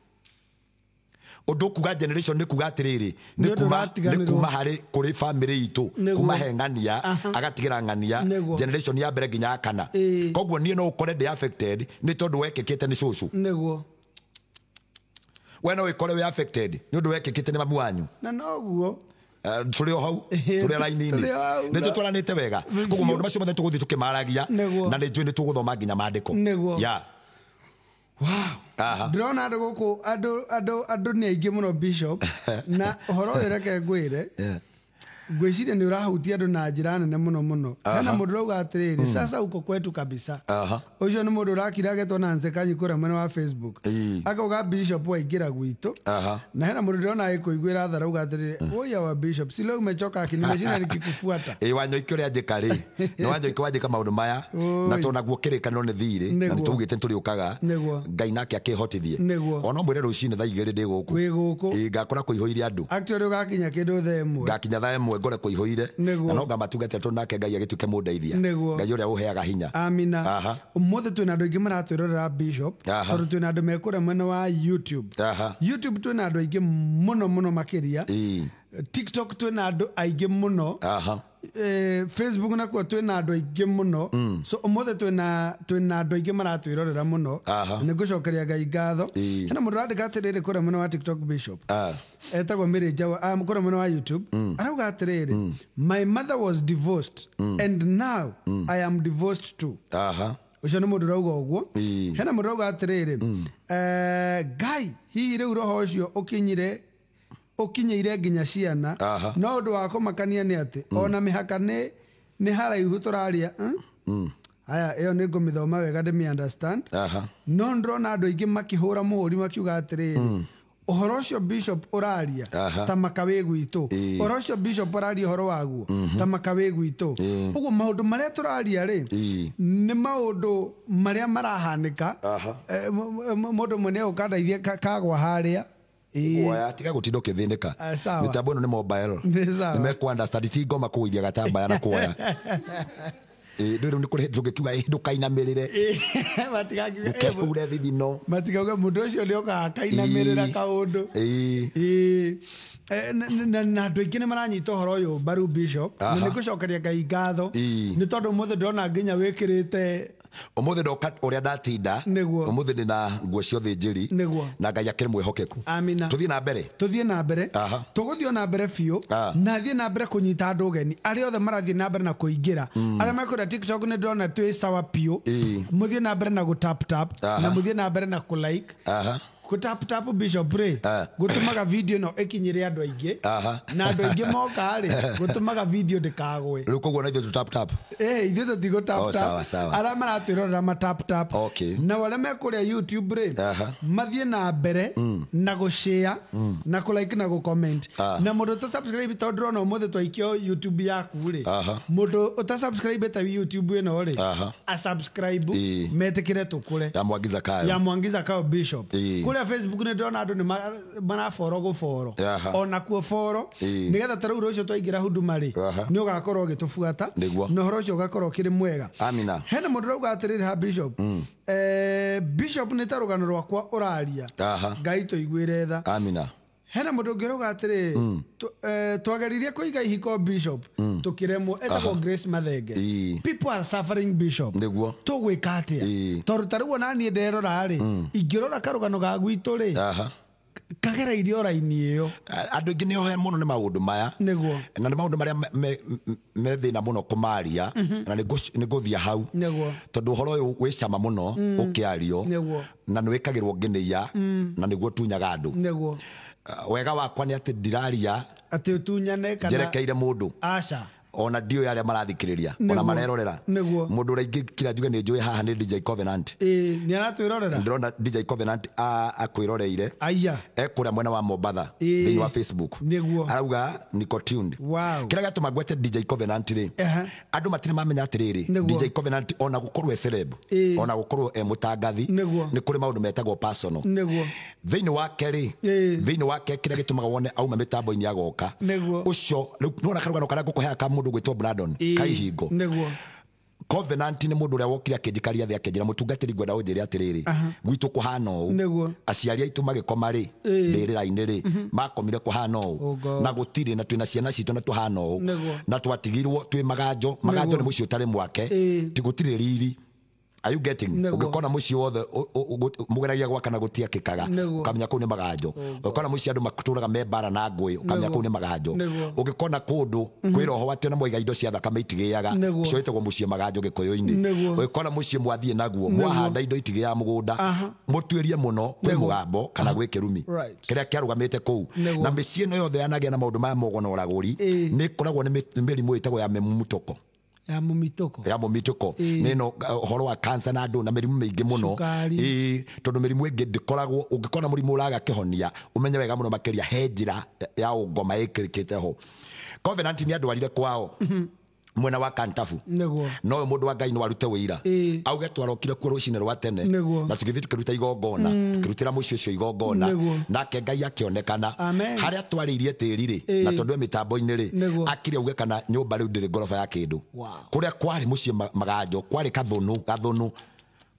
Ũndũ kuga generation nĩ kuga atĩrĩrĩ, nĩ kuma harĩ kũrĩ family itũ, kuma he ng'ania agatigĩra ng'ania generation ya mbere nginya ya kana. Koguo niĩ no ũkore ndĩ affected nĩ tondũ wekĩkĩte nĩ cũcũ. We no ũkore wĩ affected nĩ ũndũ wekĩkĩte nĩ mamu wanyu. Na noguo tũrĩ o hau, tũrĩ raini-inĩ, nĩ tũtwaranĩte wega. Koguo maũndũ macio mothe tũgũthiĩ tũkĩmaragia, na nĩ njũĩ nĩ tũgũthoma nginya maandĩko. Ndĩrona andũ gũkũ, andũ nĩ aingĩ mũno Bishop, na ũhoro ũyũ reke ngwĩre, ngwĩciria nĩ ũrahutia andũ na njĩra nene mũno mũno. Hena mũndũ ũrauga atĩrĩrĩ, sasa uko kwetu kabisa. Ũcio nĩ mũndũ ũrakira agetwo Nancy Kanyi kũrĩa mwena wa Facebook, akauga Bishop waingĩra gwitũ. Na hena mũndũ ndĩrona agĩkũiguĩra tha arauga atĩrĩrĩ, oya wa Bishop, si leo umechoka akini nimeshinda nikikufuata. Ĩ Wanyoike ũrĩa anjĩka rĩ, nĩ Wanyoike wanjĩka maũndũ maya, na tondũ naguo kĩrĩkanĩro nĩ thirĩ, na nĩ tũugĩte nĩtũrĩũkaga, Ngai nake akĩhotithie. Ona mwĩre rũcinĩ thaa 2 ndĩ gũkũ. Wĩ gũkũ. Ĩ ngakora kũihũire andũ. Actually ũgakinya kĩndũ thaa 1. Ngakinya thaa 1 ngore kũihũire, na no ngamatungata tondũ nake Ngai agĩtuĩke mũndeithia. Ngai ũrĩa ũheaga hinya. Amina. Ũmũthĩ twĩna andũ aingĩ maratwĩrorera Bishop, tondũ twĩna andũ me kũrĩa mwena wa YouTube. YouTube twĩna andũ aingĩ mũno mũno makĩria. TikTok twĩna andũ aingĩ mũno. Facebook nakuo twĩna andũ aingĩ mũno. So ũmũthĩ twĩna andũ aingĩ maratwĩrorera mũno. Nĩ ngũcokeria Ngai ngatho. Hena mũndũ ũrandĩka atĩrĩrĩ kũrĩa mwena wa TikTok Bishop. Etagwo Mary Njawa, kũrĩa mwena wa YouTube. Arauga atĩrĩrĩ, my mother was divorced and now I am divorced too. Ũcio nĩ mũndũ ũrauga ũguo. Hena mũndũ ũrauga atĩrĩrĩ, Ngai hihi rĩu roho ũcio ũkinyĩire nginya ciana. No ũndũ wa kũmakania nĩ atĩ ona mĩhaka nĩ haraihu tũraria. Aya ĩyo nĩ ngũmĩthoma wega ndĩmĩ understand. No ndĩrona andũ aingĩ makĩhũra mũhũri makiuga atĩrĩrĩ, ũhoro ũcio Bishop ũraria ta maka wĩ gwitũ, ũhoro ũcio Bishop ũraria ũhoro waguo ta maka wĩ gwitũ. Ũguo maũndũ marĩa tũraria rĩ nĩ maũndũ marĩa marahanĩka. Mũndũ ũmwe nĩ ũkandeithia kagwa harĩa. Oya tiga gutinda ukithinika. Mitambo ino ni mobile. Ni meku understand ti ngoma kuithia gatambaya na kuoya. Ndå nä kå rä ndå kiuga ndå kainamä rä re hure thithino matikauge må ndå å cio nä okaga kainamä rä ra kaå ndå. Na andå aingä nä maranyita å horo å yå mbaru Bishop, na nä ngå cokeria Ngai ngatho nä tondå må thä ndĩrona nginya wä kä rä te umuthi ndoka uria ndatinda umuthi ndina nguo cia ũthĩnjĩri na Ngai akĩrĩ mwĩhokeku. Amina. Tuthiĩ na mbere, tuthiĩ na mbere, tũgũthiĩ na mbere biũ na thiĩ na mbere kũnyita andũ ũgeni arĩa othe marathiĩ na mbere na kũingĩra arĩa mekũrĩa TikTok nĩ ndĩrona twĩ sawa biũ. Mũthiĩ na mbere na gũ tap tap na mũthiĩ na mbere na kũ like. Kũ tap tap Bishop rĩ gũtũmaga video ĩno ĩkinyĩre andũ aingĩ na andũ aingĩ moka rĩ gũtũmaga video ndĩkagwe. Rĩu koguo na ithuĩ tũ tap tap. Ithuĩ tũtigũ tap tap. Arĩa maratwĩrorera ma tap tap na arĩa me kũrĩa YouTube rĩ mathiĩ na mbere na gũ share na kũ like na gũ comment. Na mũndũ ũta subscribe tondũ ndĩrona ũmũthĩ twaikio YouTube yaku rĩ, mũndũ ũta subscribe ta YouTube ĩno rĩ a subscribe metĩkĩre tũkũre ya Mwangi Zakayo Bishop. Kũrĩa Facebook nĩ ndĩrona andũ nĩ maraboro gũboro ona kuo boro nĩgetha ta rĩu rũciũ twaingĩra huduma rĩ nĩ ũgakorwo ũgĩtũbuata na ũhoro ũcio ũgakorwo ũkĩrĩ mwega. Amina. Hena mũndũ ũrauga atĩrĩrĩ ha Bishop, Bishop nĩ ta rũgano rwakwa ũraria, Ngai tũiguĩre tha. Amina. Hena mũndũ ũngĩ ũrauga atĩrĩ, twageririe kũiga ihiko Bishop tũkĩremwo, etagwo Grace Mathenge. People are suffering Bishop, tũgwĩka atĩa? Tondũ ta rĩu ona niĩ nderora rĩ, ingĩrora karũgano ga gwitũ rĩ kagereirie o raini ĩyo. Andũ aingĩ nĩ ohe mũno nĩ maũndũ maya nĩguo, na nĩ maũndũ marĩa me thĩna mũno kũmaria na nĩ ngũthiĩ hau tondũ ũhoro ũyũ wĩ cama mũno ũkĩario na nĩ wĩkagĩrwo nginĩia na nĩguo tunyaga andũ. Nĩguo. Wega wakwa nĩ atĩ ndiraria atĩ ũtunyane kana njerekeire mũndũ. Aca. Ona ndiũĩ arĩa marathikĩrĩria ona marerorera. Mũndũ ũrĩa ingĩkira njuge nĩ njũĩ haha nĩ DJ Covenant. Nĩ aratwĩrorera. Ndĩrona DJ Covenant akwĩroreire. Aya. Ekũrĩa mwena wa Mombatha thĩinĩ wa Facebook. Nĩguo. Arauga niko tuned. Wow. Kĩrĩa gĩatũma ngwete DJ Covenant rĩ, andũ matirĩ mamenya atĩrĩrĩ, DJ Covenant ona gũkorwo e celeb, ona gũkorwo e mũtangathi, nĩ kũrĩ maũndũ metagwo personal. Nĩguo. Thĩinĩ wake rĩ, thĩinĩ wake kĩrĩa gĩtũmaga wone auma mĩtambo-inĩ agoka. Ũcio rĩu nĩwona karũgano karĩa ngũkũheaga ka mũndũ gwĩtwo Brandon Kaihingo. Nĩguo. Covenant nĩ mũndũ ũrĩa wokire akĩnjikaria thĩ akĩnjĩra mũtungatĩri ngwenda ũnjĩre atĩrĩrĩ, gwitũ kũhana ũũ, aciari aitũ magĩkoma rĩ mbĩrĩra-inĩ rĩ makomire kũhana ũũ na gũtirĩ na twĩna ciana citũ na tũhana ũũ na twatigirwo twĩ maganjo. Maganjo nĩ mũciĩ ũtarĩ mwake, ti gũtirĩ riri. Are you getting? Ũngĩkona mũciĩ wothe mũgeragia gwaka na gũtiakĩkaga, ũkamenya kũu nĩ maganjo. Ũngĩkona mũciĩ andũ matũraga me mbara na ngũĩ, ũkamenya kũu nĩ maganjo. Ũngĩkona kũndũ kwĩ roho atĩ ona mwaiga indo cia thakame itigĩaga, ũcio wĩtagwo mũciĩ maganjo Gĩkũyũ-inĩ. Ũngĩkona mũciĩ mwathiĩ naguo mwahanda indo itigĩaga mũgũnda, mũtuĩrie mũno kwĩ mũgambo kana gwĩ kĩrumi kĩrĩa kĩarũgamĩte kũu. Na mĩciĩ ĩno yothe yanagĩa na maũndũ maya mogo na ũragũri nĩ ĩkoragwo nĩ mĩrimũ ĩtagwo ya mĩmutũko. Ya mũmitũko. Ya mũmitũko nĩ no ũhoro wa cancer na andũ na mĩrimũ mĩingĩ mũno. Tondũ mĩrimũ ĩngĩ ndĩkoragwo, ũngĩkona mũrimũ ũraga kĩhonia ũmenye wega mũno makĩria he njĩra ya ũngoma ĩkĩrĩkĩte ho. Covenant nĩ andwarire kwao mwena wa Kantafu. Nĩguo. No ũyũ mũndũ wa Ngai no arute wĩira. Auge twarokire kuo rũcinĩ rwa tene na tũgĩthiĩ tũkĩruta igongona, tũkĩrutĩra mũciĩ ũcio igongona, nake Ngai akĩonekana. Harĩa twarĩirie tĩri rĩ, na tondũ e mĩtambo-inĩ rĩ, akire auge kana nyũmba rĩu ndĩrĩ ngoroba ya kĩndũ. Kũrĩa kwarĩ mũciĩ maganjo, kwarĩ kathũnũ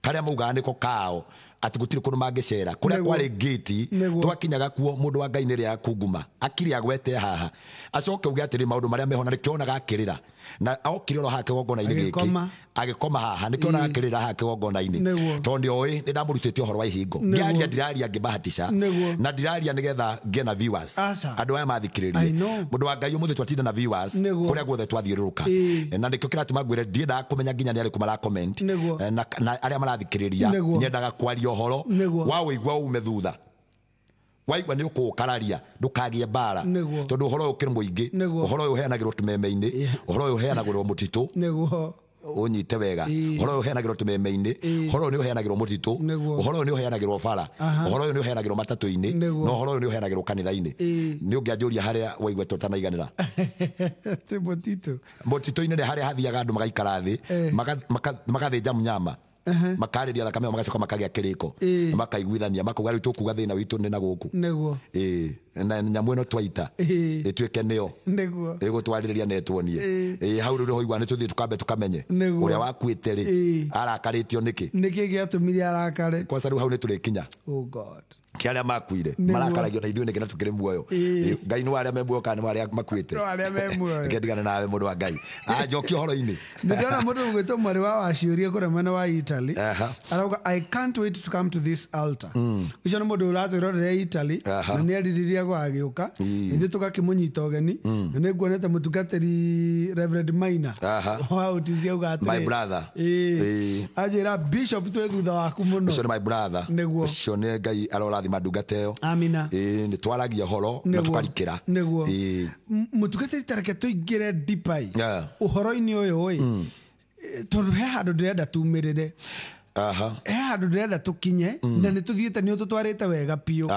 karĩa maugaga nĩko kao. Atĩ gũtirĩ kũndũ mangĩcera kũrĩa kwarĩ ngĩti twakinyaga kuo mũndũ wa Ngai nĩ rĩa kunguma akiri agwete haha acoke uge atĩrĩ maũndũ marĩa meho na nĩkĩonaga akĩrĩra na okire oro haha kĩgongona-inĩ gĩkĩ agĩkoma haha nĩkĩonaga akĩrĩra haha kĩgongona-inĩ tondũ nĩoĩ nĩ ndamũrutĩte ũhoro wa ihingo ngĩaria ndiraria ngĩbahatisha na ndiraria nĩgetha ngĩe na viewers andũ aya mathikĩrĩrie mũndũ wa Ngai ũmũthĩ twatinda na viewers kũrĩa guothe twathiũrũrũka na nĩkĩo kĩratũma ngwĩre ndiendaga kũmenya nginya nĩ arĩkũ mara comment na arĩa marathikĩrĩria nyendaga kwaria ũhoro wa ũigua ume thutha waigua nĩ ũkũũkararia ndũkagĩe mbara tondũ ũhoro ũyũ ũkĩrĩ mũingĩ ũhoro ũyũ ũheanagĩrwo tũmeme-inĩ ũhoro ũyũ ũheanagĩrwo mũtitũ ũnyite wega ũhoro ũyũ ũheanagĩrwo tũmeme-inĩ ũhoro ũyũ nĩ ũheanagĩrwo mũtitũ ũhoro ũyũ nĩ ũheanagĩrwo bara ũhoro ũyũ nĩ ũheanagĩrwo matatũ-inĩ na ũhoro ũyũ nĩ ũheanagĩrwo kanitha-inĩ nĩ ũngĩanjũria harĩa waigua tũtanaiganĩra mũtitũ-inĩ nĩ harĩa hathiaga andũ magaikara thĩ magathĩnja mũnyama makarĩria thakame magacoka makagĩa kĩrĩko makaiguithania makauga rĩu tũkuga thĩna witũ nĩ na gũkũ na nyamũ ĩno twaita ĩtuĩke nĩyo ĩgũtwarĩrĩria na ĩtuonie hau rĩu nĩho igua nĩ tũthiĩ tũkambe tũkamenye ũrĩa wakuĩte rĩ arakarĩtio nĩkĩ nĩkĩ gĩatũmire arakare kwanza rĩu hau nĩ tũrĩkinya kĩ arĩa makuire marakaragio na ithuĩ nĩkĩ na tũkĩrĩ muoyo Ngai nĩ wa arĩa me muoyo kana nĩ wa arĩa makuĩte reke ndigane nawe mũndũ wa Ngai anjokie ũhoro-inĩ ndĩrona mũndũ ũgwĩtwo mwarĩ wa Waciũria kũrĩa mwena wa Italy arauga I can't wait to come to this altar ũcio nĩ mũndũ ũratwĩrorera Italy na nĩ erirĩria gũgagĩũka ithuĩ tũgakĩmũnyita ũgeni na nĩ nguonete mũtungatĩri Reverend Maina wa Utisi auga atĩrĩ my brother anjĩra Bishop twĩ thutha waku mũno ũcio nĩ my brother ũcio nĩ Ngai arorathima ndungata ĩyo amina nĩ twaragia ũhoro na tũkarikĩra nĩguo mũtungatĩri ta reke tũingĩre dipai ũhoro-inĩ ũyũ ĩ tondũ he handũ ndĩrenda tumĩrĩre he handũ ndĩrenda tũkinye na nĩ tũthiĩte nĩ ũtũtwarĩte wega biũ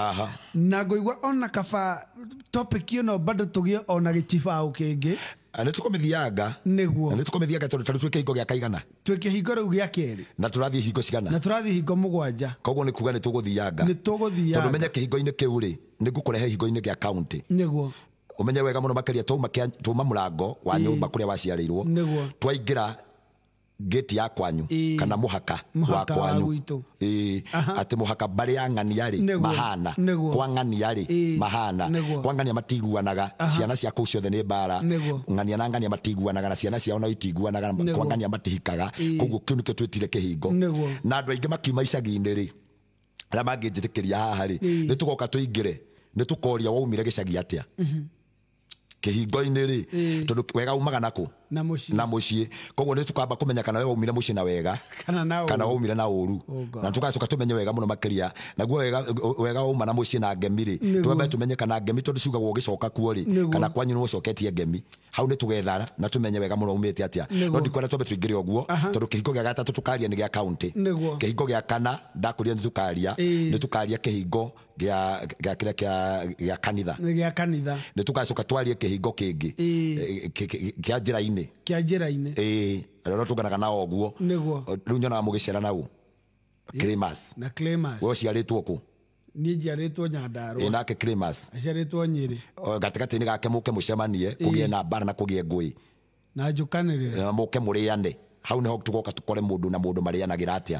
na ngũigua ona kaba topic ĩno bado tũgĩe ona gĩchibaũ kĩngĩ nĩ tũkũmĩthianga nĩguo nĩ tũkũmĩthianga tondũ tarĩu twĩ kĩhingo gĩa kaigana twĩ kĩhingo rĩu gĩa kerĩ na tũrathiĩ hingo cigana na tũrathiĩ hingo mũgwanja koguo nĩ kuga nĩ tũgũthianga nĩ tũgũthianga tondũ menye kĩhingo-inĩ kĩu rĩ nĩ ngũkũrehe hingo-inĩ gĩa county nĩguo ũmenye wega mũno makĩria twauma mũrango wa nyũmba kũrĩa waciarĩirwo twaingĩra gate ya kwanyu kana mũhaka wa kwanyu atĩ mũhaka mbarĩ ya ng'ania rĩ mahana kwa ng'ania rĩ mahana kwa ng'ania matiguanaga ciana cia kũu ciothe nĩ mbara ng'ania na ng'ania matiguanaga na ciana ciao no itiguanaga kwa ng'ania matihikaga koguo kĩu nĩkĩo twĩtire kĩhingo na andũ aingĩ makiuma icagi-inĩ rĩ arĩa mangĩnjĩtĩkĩria haha rĩ nĩ tũgoka tũingĩre nĩ tũkoria waumire gĩcagi atĩa kĩhingo-inĩ rĩ tondũ wega umaga nakũ na mũciĩ koguo nĩ tũkamba kũmenya kana we waumire mũciĩ na wega kana waumire na ũru na tũgacoka tũmenye wega mũno makĩria naguo wega wauma na mũciĩ na ngemi rĩ twambe tũmenye kana ngemi tondũ ciugagwo ũgĩcoka kuo rĩ kana kwanyu nĩ ũcoketie ngemi hau nĩ tũgetha na tũmenye wega mũno umĩte atĩa no ndikwenda twambe tũingĩre ũguo tondũ kĩhingo gĩa gatatũ tũkaria nĩ gĩa county kĩhingo gĩa kana ndakũria nĩ tũkaria kĩhingo gĩa kĩrĩa gĩa kanitha nĩ tũgacoka twarie kĩhingo kĩngĩ kĩa njĩra-inĩ kĩa njĩra-inĩ arĩa tũnganaga nao ũguo rĩu nyonaga mũgĩcera nau Climas na Climas we ũciarĩtwo kũ niĩ njiarĩtwo Nyandarũa nake Climas aciarĩtwo Nyĩrĩ gatagatĩ-inĩ gake mũke mũcemanie kũgĩe na mbara na kũgĩe ngũĩ na njũkanĩrĩre na mũke mũrĩane hau nĩho tũgoka tũkore mũndũ na mũndũ marĩanagĩra atĩa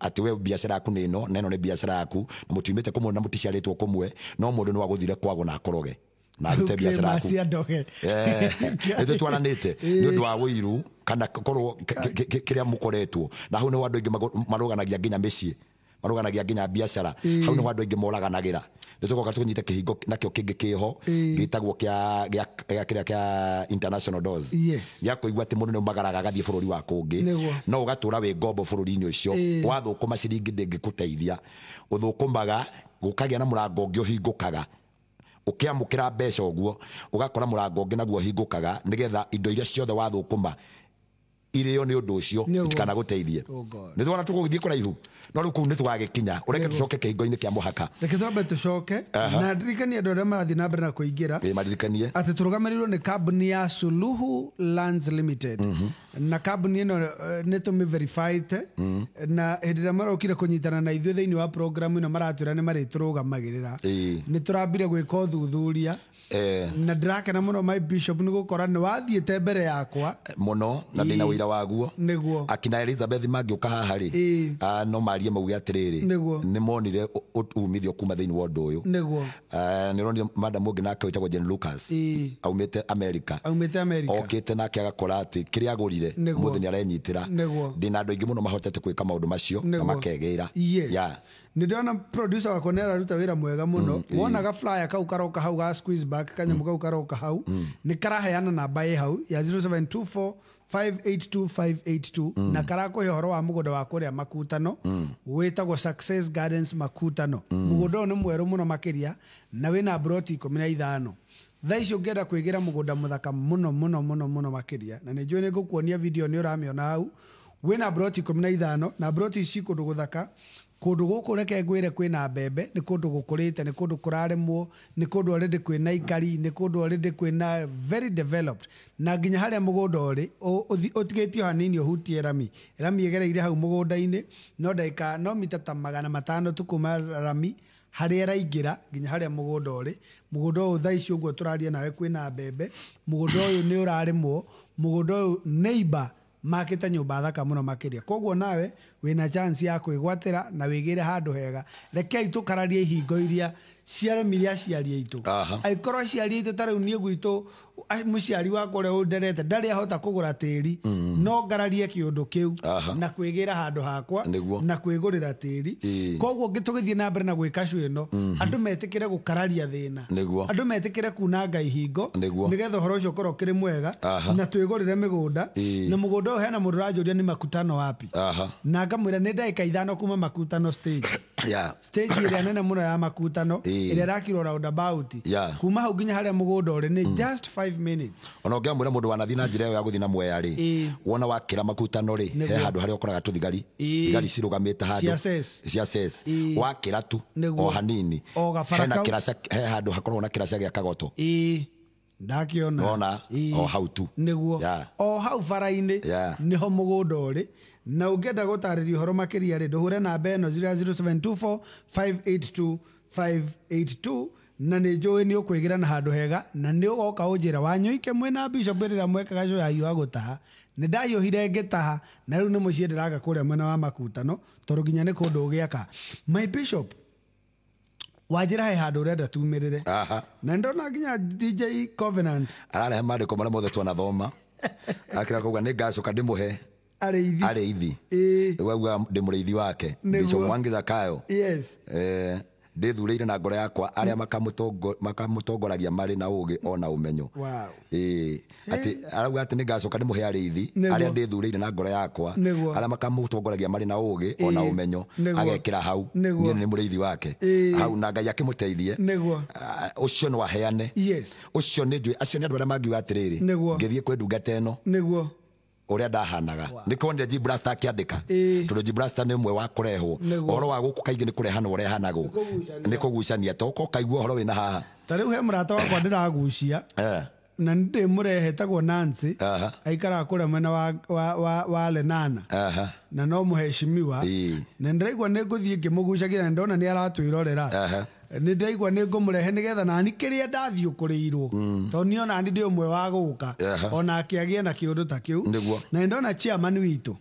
atĩ we biacara yaku nĩ ĩno na ĩno nĩ biacara yaku na mũtiumĩte kũmwe na mũticiarĩtwo kũmwe no mũndũ no agũthire kwagwo na akoroge na arute biacara yaku nĩ tũtwaranĩte nĩ ũndũ wa ũiru kana korwo kĩrĩa mũkoretwo na hau nĩho andũ aingĩ marũganagia nginya mĩciĩ marũganagia nginya biacara hau nĩho andũ aingĩ moraganagĩra nĩ tũgoka tũnyite kĩhingo nakĩo kĩngĩ kĩho gĩtagwo kĩa kĩrĩa kĩa international doors gĩa kũigua atĩ mũndũ nĩ umagaraga agathiĩ bũrũri wa kũngĩ no ũgatũra wĩ ngombo bũrũri-inĩ ũcio wathũkũma ciringi ndĩngĩkũteithia ũthũkũmaga gũkagĩa na mũrango ũngĩ ũhingũkaga ũkĩamũkĩra mbeca ũguo ũgakora mũrango ũngĩ naguo ũhingũkaga nĩgetha indo iria ciothe wathũkũma irĩo nĩ ũndũ ũcio itikanagũteithie nĩ tuona tũgũgĩthiĩ kũraihu no rĩu kũu nĩ tũgagĩkinya ũreke tũcoke kĩhingo-inĩ kĩa mũhaka reke twambe tũcoke na ndirikanie andũ arĩa marathiĩ na mbere na kũingĩra maririkanie atĩ tũrũgamĩrĩirwo nĩ kambuni ya Suluhu Lands Limited na kambuni ĩno nĩ tũmĩverifyĩte na hĩndĩ ĩrĩa marokire kũnyitana na ithuĩ thĩinĩ wa programu ĩno maratwĩra nĩ marĩtũrũgamagĩrĩra nĩ tũrambire gwĩka ũthuthuria Na ndĩrakena mũno my bishop nĩ gũkora nĩ wathiĩte mbere yakwa mũno na ndĩna ũira waguo. Nĩguo. Akina Elizabeth mangĩũka haha rĩ, no marie mauge atĩrĩrĩ, nĩ monire umithio kuma thĩinĩ wa ũndũ ũyũ. Nĩguo. Nĩ ũronire madam ũngĩ nake wĩtagwo Jane Lucas, aumĩte America. Aumĩte America. Okĩte nake agakora atĩ kĩrĩa agũrire mũthĩ nĩ arenyitĩra. Ndĩna andũ aingĩ mũno mahotete gwĩka maũndũ macio na makegĩra. Yes. Nĩ ndĩrona producer wakwa nĩ araruta wĩra mwega mũno. Wonaga flyer kau karoka hau ga squeeze back, kanyamũ kau karoka hau, nĩ karaheana namba ĩ hau ya 0724 582582 na karakũhe ũhoro wa mũgũnda wa kũrĩa Makutano, wĩtagwo Success Gardens Makutano. Mũgũnda ũyũ nĩ mwerũ mũno makĩria na wĩna broti 15. Thaa ici ũngĩenda kwĩgĩra mũgũnda mũthaka mũno mũno mũno mũno makĩria, na nĩ njũĩ nĩ ngũkuonia video nĩ ũramĩona hau, wĩna broti 15 na broti ici kũndũ gũthaka. Kũndũ gũkũ reke ngwĩre kwĩna mbembe, nĩ kũndũ gũkũrĩte, nĩ kũndũ kũrarĩmwo, nĩ kũndũ already kwĩna ikari, nĩ kũndũ already kwĩna very developed. Na nginya harĩa mũgũnda ũrĩ ũtigĩtio hanini ũhutie rami. Rami ĩgereire hau mũgũnda-inĩ, no ndagĩka no mita ta 500 tu kuma rami harĩa ĩraingĩra nginya harĩa mũgũnda ũrĩ. Mũgũnda ũyũ thaa ici ũguo tũraria nawe kwĩna mbembe, mũgũnda ũyũ nĩ ũrarĩmwo, mũgũnda ũyũ neighbor makĩte nyũmba thaka mũno makĩria. Koguo nawe wĩna chance ya kwĩgwatĩra na wĩgĩre handũ hega. Rekei tũkararie ihingo iria ciaremire aciari aitũ. Angĩkorwo aciari aitũ ta rĩu niĩ gwitũ mũciari wakwa ũrĩa ũnderete ndarĩ ahota kũgũra tĩri, no ngararie kĩũndũ kĩu na kwĩgĩra handũ hakwa na kwĩgũrĩra tĩri. Koguo tũgĩthiĩ na mbere na gwĩka cio ĩno, andũ metĩkĩre gũkararia thĩna, andũ metĩkĩre kunanga ihingo nĩgetha ũhoro ũcio ũkorwo ũkĩrĩ mwega na twĩgũrĩre mĩgũnda. Na mũgũnda ũyũ hena mũndũ ũranjũria nĩ Makutano wapi, na ngamwĩra nĩ ndagĩka 5 kuma Makutano stage. Stage ĩrĩa nene mũno ya Makutano ĩrĩa ĩrakirwo roundabout, kuma hau nginya harĩa mũgũnda ũrĩ nĩ just 5 minutes. Ona ũngĩamwĩra mũndũ wanathiĩ na njĩra ĩyo ya gũthiĩ na Mwea rĩ, wona wakĩra Makutano rĩ, he handũ harĩa ũkoraga tũthigari, thigari cirũgamĩte handũ cia ses, wakĩra tu o hanini, he handũ hakoragwo na kĩraca gĩa Kagoto. Ndakiona ona o hau tu. Nĩguo. O hau bara-inĩ nĩho mũgũnda ũrĩ. Na ũngĩenda gũtarĩria ũhoro makĩria rĩ, ndũhũre namba ĩno 0724 582 582 na nĩ njũĩ nĩ ũkwĩgĩra na handũ hega, na nĩ ũgoka ũnjĩra wanyũike mwĩna bishop rĩrĩa mwekaga cũ ya hiũha gũtaha. Nĩ ndahiũhire ngĩtaha na rĩu nĩ mũciĩ ndĩraka kũrĩa mwena wa Makutano, tondũ nginya nĩ kũndũ ũgĩaka. My bishop, wanjĩra he handũ ũrenda tumĩrĩre. Na ndona nginya DJ Covenant ararehe maandĩko marĩa mothe twanathoma, akĩra kuga nĩ ngacoka ndĩmũhe arĩithi. Rĩu auga ndĩ mũrĩithi wake Bishop Mwangi Zakayo. Yes. Ndĩthurĩire na ngoro yakwa arĩa makamũtongoragia marĩ na ũũgĩ ona ũmenyo. Atĩ arauga atĩ nĩ ngacoka ndĩmũhe arĩithi arĩa ndĩthurĩire na ngoro yakwa arĩa makamũtongoragia marĩ na ũũgĩ ona ũmenyo, agekĩra hau niĩ nĩ mũrĩithi wake hau, na Ngai akĩmũteithie. Ũcio no aheane. Ũcio nĩ njũĩ acio nĩ andũ arĩa mangiuga atĩrĩrĩ, ngĩthiĩ kwĩ ndungata ĩno ũrĩa ndahanaga. Nĩ kuonire G Blaster akĩandĩka, tondũ G Blaster nĩ ũmwe wa kũrehwo ũhoro wa gũkũ kaingĩ nĩ kũrehanwo ũrehanagwo, nĩ kũgucania, to ũka ũkaigua ũhoro wĩna haha. Ta rĩu he mũrata wakwa ndĩragucia na nĩ ndĩmũrehe etagwo Nancy, aikaraga kũrĩa mwena wa Lenana, na no mũheshimiwa, na ndĩraigua nĩ ngũthiĩ ngĩmũgucagia na ndona nĩ aratwĩrorera. Nĩ ndaigua nĩ ngũmũrehe nĩgetha nani kĩrĩa ndathiĩ ũkũrĩirwo, tondũ niĩ ona nĩ ndĩ ũmwe wa gũka onake agĩe na kĩũndũ ta kĩu. Na ndona chairman witũ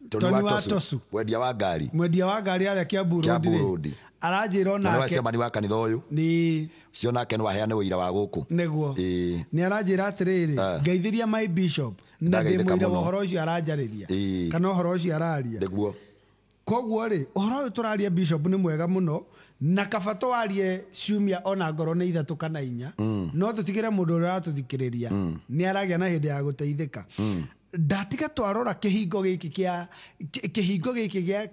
Tony wa Tosu, mwendia wa ngari, mwendia wa ngari arĩa Kiambu Road, aranjĩra onake nĩ chairman wa kanitha ũyũ, nĩ ũcio nake no aheane ũira wa gũkũ. Nĩguo. Nĩ aranjĩra atĩrĩrĩ, ngeithĩria my bishop na ndĩmũira ũhoro ũcio aranjarĩria kana ũhoro ũcio araria. Nĩguo. Koguo rĩ, ũhoro ũyũ tũraria bishop nĩ mwega mũno, na kaba twarie ciumia ona ngoro nĩ 3 kana 4, no tũtigĩre mũndũ ũrĩa ũratũthikĩrĩria nĩ aragĩa na hĩndĩ ya gũteithĩka. Ndatiga twarora kĩhingo gĩkĩ kĩa kĩhingo gĩkĩ kĩa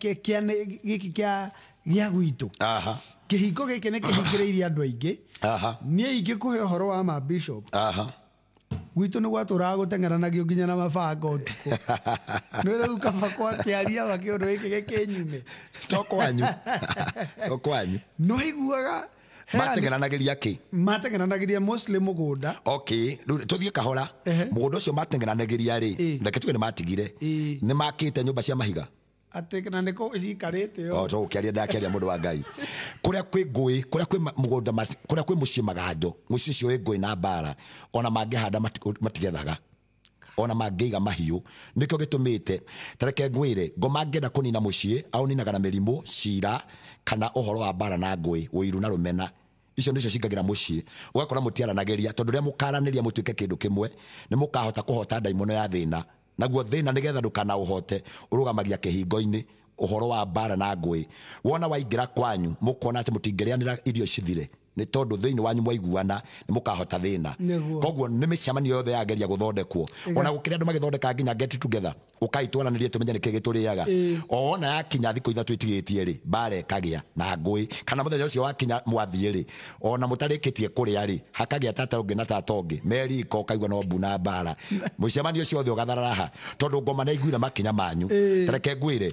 gĩkĩ kĩa gĩa gwitũ. Kĩhingo gĩkĩ nĩ kĩhingĩrĩirie andũ aingĩ. Niĩ ingĩkũhe ũhoro wa ma bishop, gwitũ nĩ gwatũraga gũteng'eranagio nginya na mabanga ũtukũ. Nĩ rĩu kaba kwakĩaria wa kĩũndũ gĩkĩ gĩkĩnyume. To kwanyu. To kwanyu. No iguaga mateng'eranagĩria kĩ? Mateng'eranagĩria mostly mũgũnda. Okay, rĩu tũthiĩ kahora. Mũgũnda ũcio mateng'eranagĩria rĩ, reke tuge nĩ matigire. Nĩ makĩte nyũmba cia mahiga. Atĩ na nĩkũ cikarĩte o to ũkĩaria ndakĩaria mũndũ wa Ngai. Kũrĩa kwĩ ngũĩ, kũrĩa kwĩ mũgũnda, kũrĩa kwĩ mũciĩ maganjo, mũciĩ ũcio wĩ ngũĩ na mbara, ona mangĩhanda matigethaga, ona mangĩiga mahiũ. Nĩkĩo gĩtũmĩte tareke ngwĩre, ngoma angĩenda kũnina mũciĩ aũninaga na mĩrimũ, cira, kana ũhoro wa mbara na ngũĩ, ũiru na rũmena. Icio nĩcio cingagĩra mũciĩ. Ũgakora mũtiaranagĩria, tondũ rĩrĩa mũkaranĩria mũtuĩke kĩndũ kĩmwe, nĩ mũkahota kũhota ndaimono ya thĩna. Naguo thĩna nĩgetha ndũkanaũhote, ũrũgamagia kĩhingo-inĩ ũhoro wa mbara na ngũĩ. Wona waingĩra kwanyu, mũkona atĩ mũtingĩrĩanĩra irio cithire, nĩ tondũ thĩinĩ wanyu mwaiguana nĩ mũkahota thĩna. Koguo nĩ mĩcemanio yothe yageria gũthondekwo. Ona gũkĩrĩ andũ magĩthondeka nginya get together, ũkai twaranĩrie tũmenye nĩkĩ gĩtũrĩaga. Ona yakinya thikũ 3 itigĩtie rĩ, mbara ĩkagĩa na ngũĩ, kana mũthenya ũcio wakinya mwathiĩ rĩ, ona mũtarĩkĩtie kũrĩa rĩ, hakagĩa tata ũngĩ na tata ũngĩ, meriko ũkaigua no mbu na mbara. Mũcemanio ũcio wothe ũgatharara, tondũ ngoma nĩ aiguire makinya manyu. Tareke ngwĩre,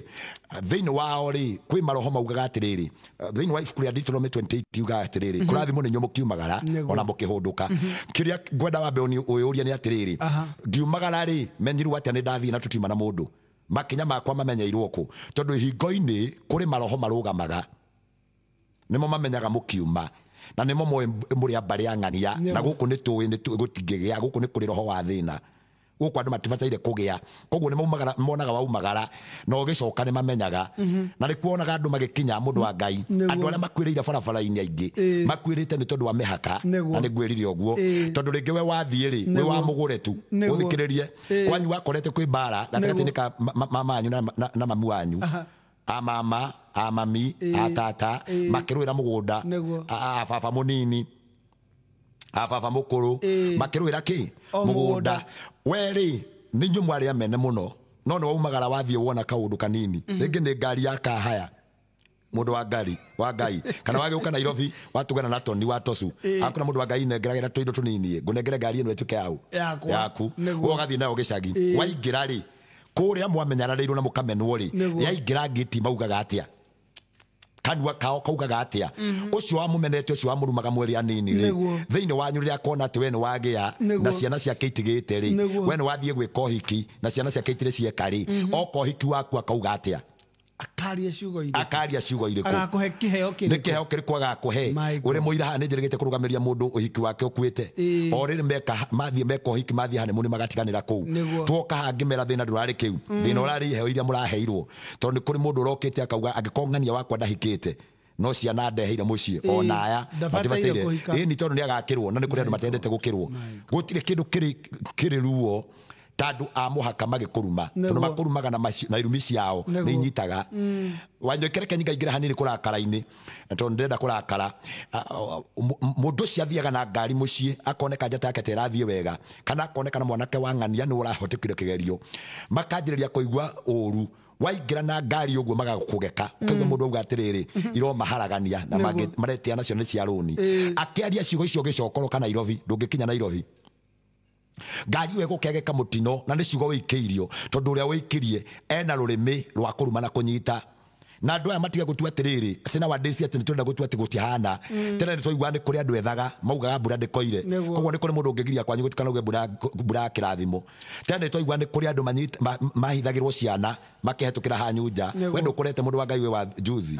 thĩinĩ wao rĩ, kwĩ maroho maugaga atĩrĩrĩ, thĩinĩ wa ibuku rĩa Deuteronomy 28 yugaga atĩrĩrĩ, kũrathimwo nĩ inyuĩ mũkiumagara ona mũkĩhũndũka. Kĩrĩa ngwenda wambe ũyũrie nĩ atĩrĩrĩ, ngiumagara rĩ, menyirwo atĩa nĩ ndathiĩ na tũtiuma na mũndũ? Makinya makwa mamenyeirwo kũ? Tondũ ihingo-inĩ kũrĩ maroho marũgamaga, nĩmo mamenyaga mũkiuma, na nĩmo moĩ mũrĩ a mbarĩ ya ng'ania, na gũkũ nĩ tũĩ nĩ gũtingĩgĩa, gũkũ nĩ kũrĩ roho wa thĩna, gũkũ andũ matibataire kũgĩa. Koguo nĩ maumagara, monaga waumagara, na ũgĩcoka nĩ mamenyaga. Na nĩ kuonaga andũ magĩkinya mũndũ wa Ngai, andũ arĩa makuĩrĩire barabara-inĩ aingĩ, makuĩrĩte nĩ tondũ wa mĩhaka, na nĩ ngwĩrire ũguo, tondũ rĩngĩ we wathiĩ rĩ, we wamũgũre tu, ũthikĩrĩrie, kwanyu wakorete kwĩ mbara gatagatĩ-inĩ ka mama wanyu na mamu wanyu, a mama, a mami, a tata, makĩrũĩra mũgũnda, a baba mũnini, a baba mũkũrũ, makĩrũĩra kĩ? Mũgũnda. We rĩ, nĩ inyuĩ mwarĩ amene mũno, no nĩ waumagara wathiĩ wona kaũndũ kanini, rĩngĩ nĩ ngari ya kahaya, mũndũ wa ngari wa Ngai, kana wagĩũka Nairobi watũgana na Toni wa Tosu, akona mũndũ wa Ngai nengeragĩra tũindo tũnini, ngũnengere ngari ĩno ĩtuĩke yau yaku, we ũgathiĩ nayo gĩcagi. Waingĩra rĩ, kũrĩa mwamenyanĩirwo na mũkamenwo rĩ, yaingĩra ngĩti maugaga atĩa? Kanua kao kaugaga atĩa? Ũcio wamũmenete, ũcio wamũrumaga mweri anini rĩ, thĩinĩ wanyu rĩrĩa akona atĩ we nĩ wagĩa na ciana ciake itigĩte rĩ, we nĩ wathiĩ gwĩka ũhiki na ciana ciake itirĩ cieka rĩ, oka ũhiki waku akauga atĩa? Akaria ciugo irĩkũ? Akaria ciugo irĩkũ? Agakũhe kĩheo kĩrĩkũ? Nĩ kĩheo kĩrĩkũ agakũhe? Ũrĩ mũira haha nĩ njĩrĩgĩte kũrũgamĩria mũndũ ũhiki wake ũkuĩte. O rĩrĩ meka mathiĩ meka ũhiki mathiĩ honeymoon magatiganĩra kũu. Twoka haha ngĩmera thĩna ndũrarĩ kĩu. Thĩna ũrarĩ iheo iria mũraheirwo. Tondũ nĩ kũrĩ mũndũ ũrokĩte akauga angĩkorwo ng'ania wakwa ndahikĩte, no ciana ndeheire mũciĩ ona aya matibataire. Ĩni tondũ nĩ agakĩrwo, na nĩ kũrĩ andũ matendete gũkĩrwo. Gũtirĩ kĩndũ kĩrĩ ruo ta andũ a mũhaka magĩkũruma, tondũ makũrumaga na irumi ciao nĩ inyitaga. Wanyoike reke nyingaingĩra hanini kũrakara-inĩ, tondũ ndĩrenda kũrakara. Mũndũ ũcio athiaga na ngari mũciĩ akoneka njata yake ta ĩrathiĩ wega, kana akoneka na mwanake wa ng'ania nĩ ũrahotokire kĩgerio, makanjĩrĩria kũigua ũru. Waingĩra na ngari ũguo magakũgeka, ũkaigua mũndũ auga atĩrĩrĩ, iromaharagania na maretia nacio nĩ cia rũni. Akĩaria ciugo icio ũgĩcokoroka Nairobi, ndũngĩkinya Nairobi. Ngari ĩyo ĩgũkegeka mũtino, na nĩ ciugo wĩikĩirio, tondũ ũrĩa wĩikirie ena rũrĩmĩ rwa kũruma na kũnyita. Na andũ aya matige gũtua atĩrĩrĩ, atĩ nowadays atĩ nĩ tũrenda gũtua atĩ gũtihana. Tene nĩ twaiguaga nĩ kũrĩ andũ ethaga, maugaga mbura ndĩkoire. Koguo nĩ kũrĩ mũndũ ũngĩgiria kwanyu gũtikanauge mbura ya kĩrathimo. Tene nĩ twaiguaga nĩ kũrĩ andũ mahithagĩrwo ciana makĩhetũkĩra hanyu nja. We ndũkorete mũndũ wa Ngai wĩ wa juzi.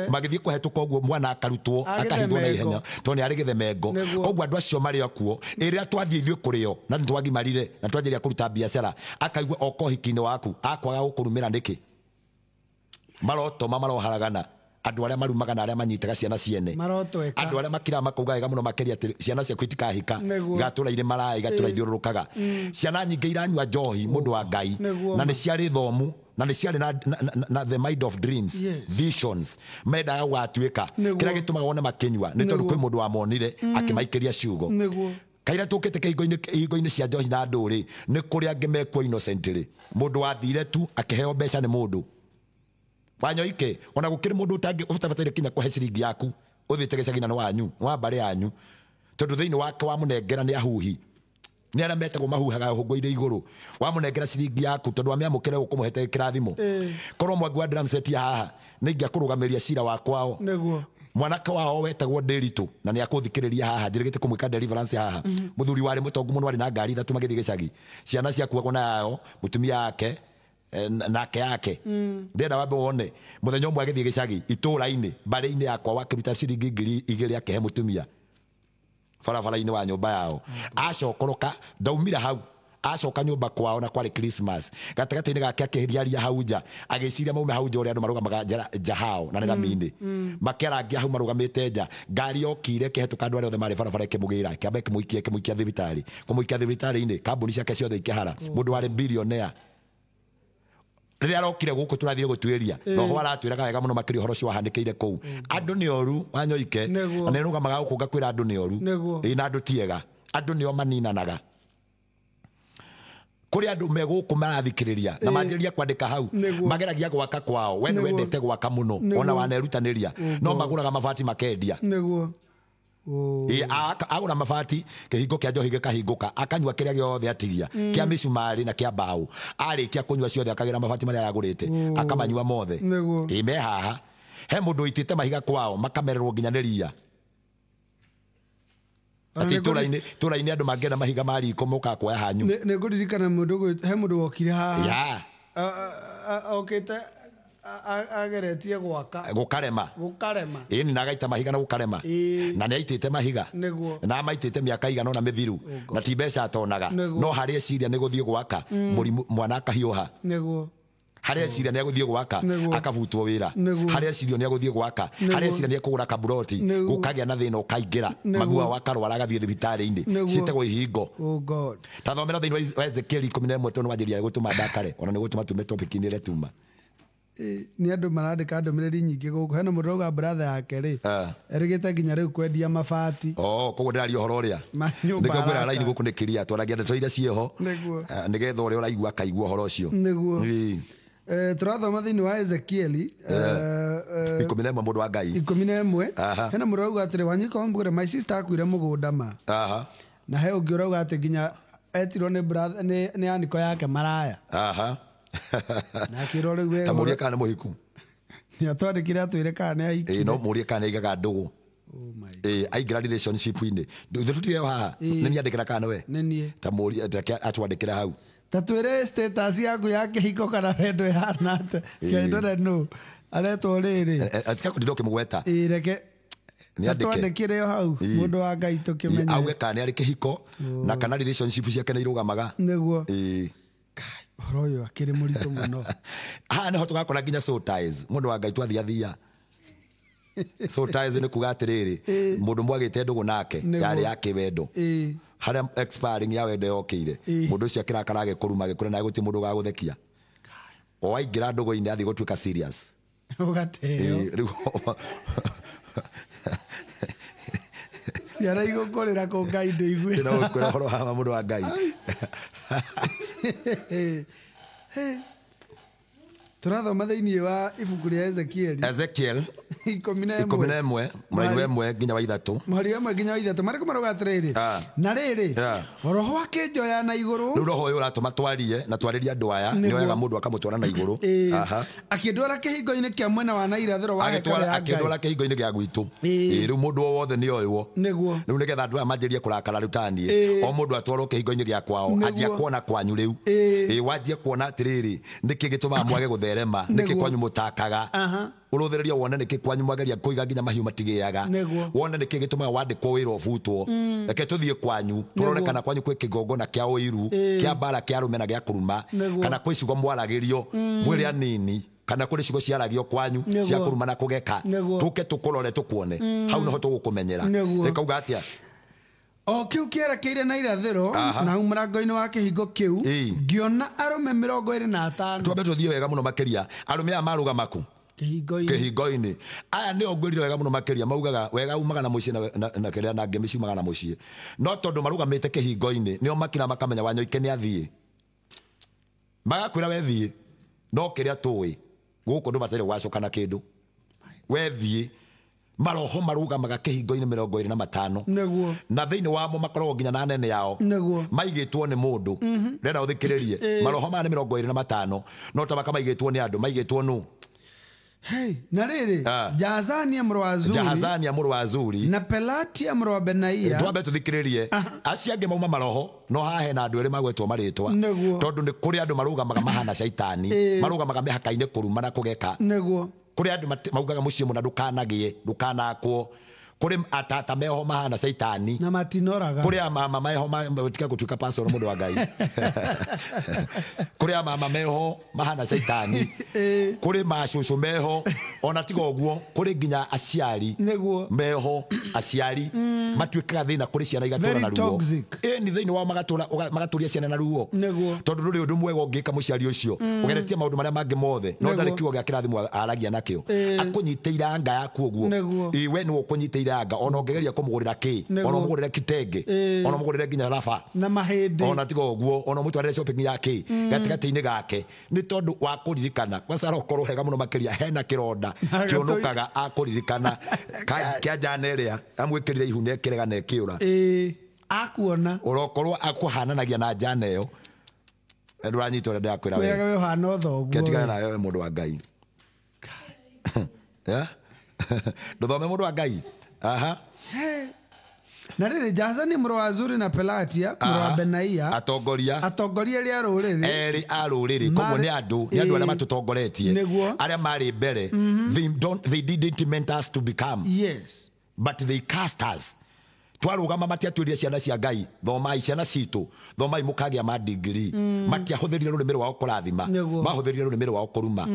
Magĩthiĩ kũhetũka ũguo mwana akarutwo, akahithwo na ihenya, tondũ nĩ arĩ gĩthemengo. Koguo andũ acio marĩ akuo, ĩrĩa twathiĩ ithuĩ kũrĩ o, na nĩ twagimarire, na twanjĩrĩria kũruta biacara, akaigua oka ũhiki-inĩ waku, akwaga gũkũrumĩra nĩkĩ? Marotoma maroharagana, andũ arĩa marumaga na arĩa manyitaga ciana ciene, andũ arĩa makiraga makauga wega mũno makĩria atĩ ciana ciaku itikahika, igatũra irĩ maraya, igatũra ithiũrũrũkaga. Ciana nyingĩ iranyua njohi mũndũ wa Ngai, na nĩ ciarĩ thomu, na nĩ ciarĩ na the mind of dreams, visions, mendaga gũgatuĩka. Kĩrĩa gĩtũmaga wone makĩnyua nĩ tondũ kwĩ mũndũ wamonire akĩmaikĩria ciugo. Kaira tũkĩte kĩhingo-inĩ cia njohi na ndũrĩ, nĩ kũrĩ angĩ mekuo innocent rĩ, mũndũ wathire tu akĩheo mbeca nĩ mũndũ. Wanyoike, ona gũkĩrĩ mũndũ ũtabataire kinya kũhe ciringi yaku, ũthiĩte gĩcagi na nĩ wanyu, nĩ wa mbarĩ yanyu. Tondũ thĩinĩ wake wamũnengera nĩ ahuhi. Nĩ arĩa metagwo mahuhaga hũngũ-inĩ igũrũ. Wamũnengera ciringi yaku tondũ amĩamũkĩre ũkũmũhete kĩrathimo. Korwo mwangi wa drum set haha, nĩ ingĩakũrũgamĩria cira wa kwao. Mwanake wao wetagwo Ndĩritũ, na nĩ akũthikĩrĩria haha, njĩrĩgĩte kũmwĩka deliverance haha. Mũthuri warĩ mũtongu mũno, arĩ na ngari ithatũ magĩthiĩ gĩcagi. Ciana ciakuagwo na yao, mũtumia wake, Nake yake ndĩrenda wambe wone mũthenya ũmwe agĩthiĩ gĩcagi itũũra-inĩ mbarĩ-inĩ yakwa wakĩruta ciringi 2,000 akĩhe mũtumia barabara-inĩ wa nyũmba yao. Acokoroka ndaumire hau acoka nyũmba kwao na kwarĩ Christmas gatagatĩ-inĩ gake akĩriaria hau nja agĩciria maume hau nja ũrĩa andũ marũgamaga nja hao na nĩ rami-inĩ makĩarangia hau marũgamĩte nja ngari yokire ĩkĩhetũka andũ arĩa othe marĩ barabara ĩkĩmũgĩra ĩkĩamba ĩkĩmũikia thibitarĩ kũmũikia thibitarĩ-inĩ kambuni ciake ciothe ikĩhara mũndũ warĩ billionaire rĩrĩa arokire gũkũ tũrathire gũtuĩria roho aratwĩraga wega mũno makĩria ũhoro ũcio wahanĩkĩire kũu andũ nĩ oru Wanyoike na nĩ rũgamaga gũkũ ngakwĩra andũ nĩ oru ĩ na andũ ti ega andũ nĩo maninanaga kũrĩ andũ me gũkũ marathikĩrĩria na manjĩrĩria kwandĩka hau mageragia gwaka kwao we nĩwendete gwaka mũno ona wanerutanĩria no magũraga mabati makendia agũra mabati kĩhingo kĩa njohi gĩkahingũka akanyua kĩrĩa gĩothe atigia kĩa mĩcumarĩ na kĩa mbaũ arĩkia kũnyua ciothe akagĩra mabati marĩa aragũrĩte akamanyua mothe ĩ me haha he mũndũ ũitĩte mahiga kwao makamererwo nginya nĩ ria atĩ itũũra-inĩ andũ mangĩenda mahiga ma riko mokaga kuoya hanyu nĩ ngũririkana mũndũ he mũndũ wokire haha okĩte ageretie gwaka gũkarema ĩni na agaita mahiga na gũkarema na nĩ aitĩte mahiga na amaitĩte mĩaka igana ũna mĩthiru na ti mbeca atonaga no harĩa eciria nĩ gũthiĩ gwaka mũrimũ mwana akahiũha harĩa eciria nĩ agũthiĩ gwaka akabutwo wĩra harĩa eciria nĩ agũthiĩ gwaka harĩa eciria nĩ ekũgũra kaburoti gũkagĩa na thĩna ũkaingĩra maguo wakarwara agathiĩ thibitarĩ-inĩ ciĩtagwo ihingo. Ta thomera thĩinĩ wa Ezekiel 11 tondũ wanjĩria gũtũma ndakare ona nĩ gũtũma tume topic-inĩ ĩrĩa tuma nĩ andũ marandĩka ndũmĩrĩri nyingĩ gũkũ hena mũndũ ũrauga brother yake rĩ erĩgĩte nginya rĩu kwendia mabati koguo ndĩraria ũhoro ũrĩa nĩkĩo ngwĩra raini gũkũ nĩ kĩria twaragia ndeto iria ciĩho nĩgetha ũrĩa ũraigua akaigua ũhoro ũcio nĩguo tũrathoma thĩinĩ wa Ezekieli 11 mũndũ wa Ngai 11 hena mũndũ ũrauga atĩrĩ Wanyika wambugĩre my sister akuire mũgũnda ma na he ũngĩ ũrauga atĩ nginya etirwo nĩ brother nĩ aniko yake maraya na akĩrwo rĩu we ta mũrie kana nĩ mũhiku nĩ atwandĩkire atwĩre kana nĩ ahikire no mũrie kana nĩ aigaga ndũgũ aingĩra relationship-inĩ ithuĩ tũtirĩ haha nĩ niĩ andĩkĩra kana nĩwe nĩ niĩ ta mũrie atwandĩkĩre hau ta twĩre status yaku ya kĩhiko kana wendo ĩhana atĩa kĩndore nũ aretwo rĩrĩ tiga kũtinda ũkĩmũgweta reke twandĩkĩre o hau mũndũ wa Ngai tũkĩmenye auge kana nĩ arĩ kĩhiko na kana relationship ciake nĩ irũgamaga nĩguo ũhoro ũyũ akĩrĩ mũritũ mũno haha nĩho tũgakora nginya soul ties mũndũ wa Ngai twathiathia soul ties nĩ kuga atĩrĩrĩ mũndũ mwagĩte ndũgũ nake yarĩ ya kĩwendo harĩa expiring ya wendo yokĩire mũndũ ũcio akĩrakara agĩkũruma agĩkũra na gũtirĩ mũndũ ũgagũthekia o waingĩra ndũgũ-inĩ athiĩ gũtuĩka serious ũgateo rĩu ciana igũkũrĩra kũ Ngai ndĩigue no gũkwĩra ũhoro wa mũndũ wa Ngai tũrathoma thĩinĩ wa ibuku rĩa Ezekiel 11 mũraini wa 1 nginya wa 3 mũhari wa 1 nginya wa 3 marĩkũ marauga atĩrĩrĩ na rĩrĩ roho akĩnjoya na igũrũ rĩu roho ũyũ ũratũma twarie na twarĩrie andũ aya nĩ oyaga mũndũ akamũtwara na igũrũ akĩndwara kĩhingo-inĩ kĩa mwena wa na irathĩro wa hekarũ ya Ngai akĩndwara kĩhingo-inĩ gĩa gwitũ rĩu mũndũ o wothe nĩ oywo nĩguo rĩu nĩgetha andũ aya manjĩrĩrie kũrakara rĩu ta niĩ o mũndũ atwarwo kĩhingo-inĩ gĩa kwao anjia kuona kwanyu rĩu wanjie kuona atĩrĩrĩ nĩkĩ gĩtũmaga mwage gũtherema nĩkĩ kwanyu mũtakaga ũrũthĩrĩria wone nĩkĩ kwanyu mwageria kũiga nginya mahiũ matigĩaga wone nĩkĩ gĩtũmaga wandĩkwo wĩra ũbutwo reke tũthiĩ kwanyu tũrore kana kwanyu kwĩ kĩgongona kĩa ũiru kĩa mbara kĩa arũme na gĩa kũruma kana kwĩ ciugo mwaragĩrio mwĩrĩ anini kana kũrĩ ciugo ciaragio kwanyu cia kũruma na kũgeka tũke tũkũrore tũkuone hau nĩho tũgũkũmenyera ĩkauga atĩa o kĩu kĩerekeire na irathĩro na hau mũrango-inĩ wa kĩhingo kĩu ngĩona arũme 25 twambe tũthiĩ wega mũno makĩria arũme aya marũgama kũ kĩhingo-inĩ aya nĩo ngwĩrire wega mũno makĩria maugaga wega umaga na mũciĩ na kĩrĩa na ngemi ciumaga na mũciĩ no tondũ marũgamĩte kĩhingo-inĩ nĩo makira makamenya Wanyoike nĩ athiĩ magakwĩra we thiĩ no kĩrĩa tũĩ gũkũ ndũbataire gwacoka na kĩndũ we thiĩ maroho marũgamaga kĩhingo-inĩ 25 nĩguo na thĩinĩ wamo makoragwo nginya na anene ao nĩguo maigĩtwo nĩ mũndũ renda ũthikĩrĩrie maroho maya nĩ 25 no ta maka maigĩtwo nĩ andũ maigĩtwo nũ Hey, na rĩrĩ Jahazania mũrũ wa Azuri, Jahazania mũrũ wa Azuri na Pelatia mũrũ wa Benaia. Twambe tũthikĩrĩrie acio angĩ mauma maroho no haha hena andũ erĩ magwetwo marĩtwa tondũ nĩ kũrĩ andũ marũgamaga mahana caitani, marũgamaga mĩhaka-inĩ kũruma na kũgeka. Nĩguo kũrĩ andũ maugaga mũciĩ mũna ndũkanagĩe, ndũkanakwo. Kũrĩ atata meho mahana caitani na matinoraga. Kũrĩ mama meho tiga gũtuĩka pastor mũndũ wa Ngai. Kũrĩ mama meho mahana caitani, kũrĩ macũcũ meho ona tiga ũguo kũrĩ nginya aciari meho aciari matuĩkaga thĩna kũrĩ ciana igatũra na ruo. Ĩni thĩinĩ wao magatũria ciana na ruo tondũ ndũrĩ ũndũ mwega ũngĩka mũciari ũcio ũgeretie maũndũ marĩa mangĩ mothe no ndarĩ kiugo gĩa kĩrathimo aragia nakĩo akũnyitĩire anga yaku ũguo we nĩwe ũkũnyitĩire anga ona ũngĩgeria kũmũgũrĩra kĩ ona ũmũgũrĩre kitenge ona ũmũgũrĩre nginya raba na mahĩndĩ ona tiga ũguo ona ũmũtwarĩre shopping ya kĩ gatagatĩ-inĩ gake nĩ tondũ wa kũririkana kwanza arokorwo hega mũno makĩria hena kĩronda kĩũnũkaga akũririkana kĩa njana ĩrĩa amwĩkĩrire ihu nĩekĩrega na ĩkĩũra akuona ũrokorwo akũhananagia na njana ĩyo ndũranyita ũrĩa ndĩrakwĩra wega we ũhana ũthoguo ketigana nawe we mũndũ wa Ngai. Ndũthome mũndũ wa Ngai. Aha. Na rĩrĩ Jahazania mũrũ wa Azuri na Pelatia mũrũ wa Benaia atongoria arĩa rũrĩrĩ erĩ a rũrĩrĩ koguo nĩ andũ arĩa matũtongoretie arĩa marĩ mbere. They didn't meant us to become, yes, but they cast us. Twarũgama matiatwĩrire ciana cia Ngai thomai ciana citũ thomai mũkagĩa ma degree matiahũthĩrire rũrĩmĩ rwao kũrathima mahũthĩrire rũrĩmĩ rwao kũruma.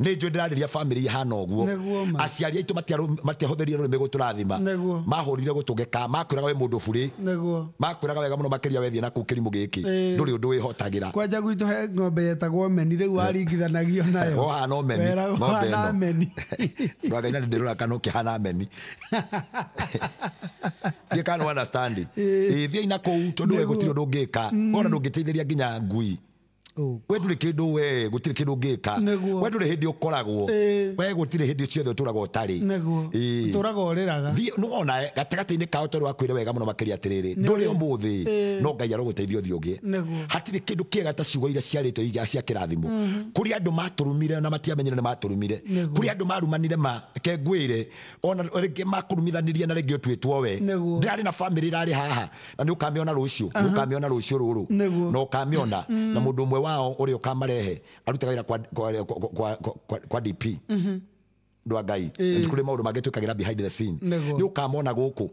Nĩ njũĩ ndĩrarĩria famĩlĩ ihana ũguo aciari aitũ matiahũthĩrire rũrĩmĩ gũtũrathima mahũrire gũtũgeka makwĩraga we mũndũ burĩ makwĩraga wega mũno makĩria wethiĩ na kũu kĩrimũ gĩkĩ ndũrĩ ũndũ wĩhotagĩra. Kwanja gwitũ he ng'ombe yetagwo meni rĩu waringithanagio nayo ũhana meni ng'ombe ĩno ndũ na ndĩrora kana ũkĩhana meni you can't understand it. Thiĩ na kũu tondũ we gũtirĩ ũndũ ũngĩka ona ndũngĩteithĩria nginya ngui we ndũrĩ kĩndũ we gũtirĩ kĩndũ ũngĩka we ndũrĩ hĩndĩ ũkoragwo we gũtirĩ hĩndĩ ciothe ũtũraga ũtarĩ ũtũraga ũrĩraga thiĩ nĩwona gatagatĩ-inĩ kao tondũ wakwĩre wega mũno makĩria atĩrĩrĩ ndũrĩ ũmũthĩ no Ngai arogũteithia ũthiĩ ũgĩe hatirĩ kĩndũ kĩega ta ciugo iria ciarĩtwo iria cia kĩrathimo kũrĩ andũ matũrumire na matiamenyire nĩ matũrumire kũrĩ andũ marumanire ma ke ngwĩre ona rĩngĩ makũrumithanirie na rĩngĩ ũtuĩtwo we ndĩrarĩ na famĩlĩ ĩrarĩ haha na nĩ ũkamĩona rũciũ nĩ ũkamĩona rũciũ rũrũ na ũkamĩona na mũndũ ũmwe wao ũrĩa ũkamarehe arutaga wĩra kwa DP ndũ wa Ngai kũrĩ maũndũ mangĩ twĩkagĩra behind the scene nĩ ũkamona gũkũ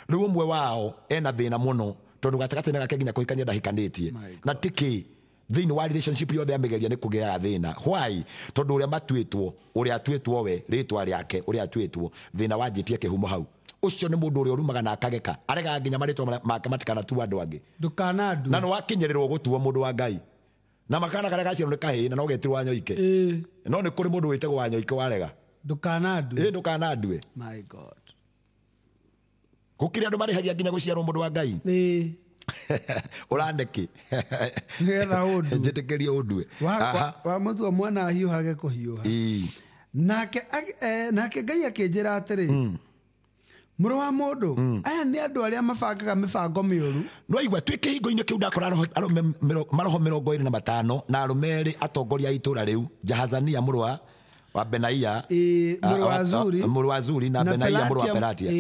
rĩu ũmwe wao ena thĩna mũno tondũ gatagatĩ-inĩ gake nginya kũhikania ndahikanĩtie na tikĩ thĩinĩ wa relationship yothe amĩgeria nĩ kũgĩaga thĩna why tondũ ũrĩa matuĩtwo ũrĩa atuĩtwo we rĩtwa rĩake ũrĩa atuĩtwo thĩna wanjĩtie kĩhumo hau ũcio nĩ mũndũ ũrĩa ũrumaga na akageka aregaga nginya marĩtwa make matikanatua andũ angĩ ndũkanandue na nĩ wakinyĩrĩrwo gũtuo mũndũ wa Ngai na makana karĩa gaciarwo nĩ kahĩĩ na no getirwo Wanyoike no nĩ kũrĩ mũndũ wĩtagwo Wanyoike warega ndũkanandue ndũkanandue my God gũkĩrĩ andũ marĩhagia nginya gũciarwo mũndũ wa Ngai ũrandeki nĩgetha ũndue njĩtĩkĩrie ũndue wa mũtua mwana ahiũhage kũhiũha nake Ngai akĩnjĩra atĩrĩ mũrũ wa mũndũ aya nĩ andũ arĩa mabangaga mĩbango mĩũru no igua twĩ kĩhingo-inĩ kĩu ndakora maroho 25 na arũme erĩ atongoria a itũra rĩu Jahazania mũrũ wa Benaia mũrũ wa Azuri na Benaia mũrũ wa Pelatia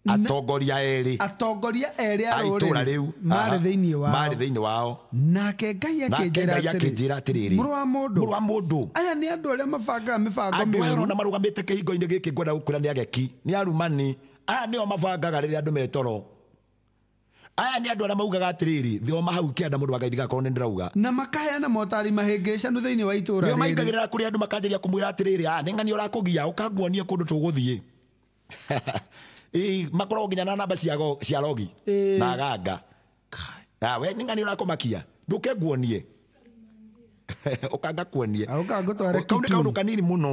atongoria erĩ a itũra rĩu marĩ thĩinĩ wao nake Ngai akĩnjĩra atĩrĩrĩ mũrũ wa mũndũ aya nĩ andũ arĩa mabangaga mĩbango andũ aya mĩũru ũrona marũgamĩte kĩhingo-inĩ gĩkĩ ngwenda gũkwĩra nĩ ageki nĩ arumani aya nĩo mabangaga rĩrĩa andũ metoro aya nĩ andũ arĩa maugaga atĩrĩrĩ thoma hau kĩanda mũndũ wa Ngai ndigakorwo nĩ ndĩrauga na makaheana motari mahĩngĩcanu thĩinĩ wa itũra nĩo rĩrĩ maingagĩrĩra kũrĩ andũ makanjĩria kũmwĩra atĩrĩrĩ nĩ ng'ani ũrakũgia ũkanguonie kũndũ tũgũthiĩ makoragwo nginya na namba cia rogi na ganga we nĩ ng'ani ũrakũmakia ndũke nguonie ũkanga kuonie kau nĩ kaũndũ kanini mũno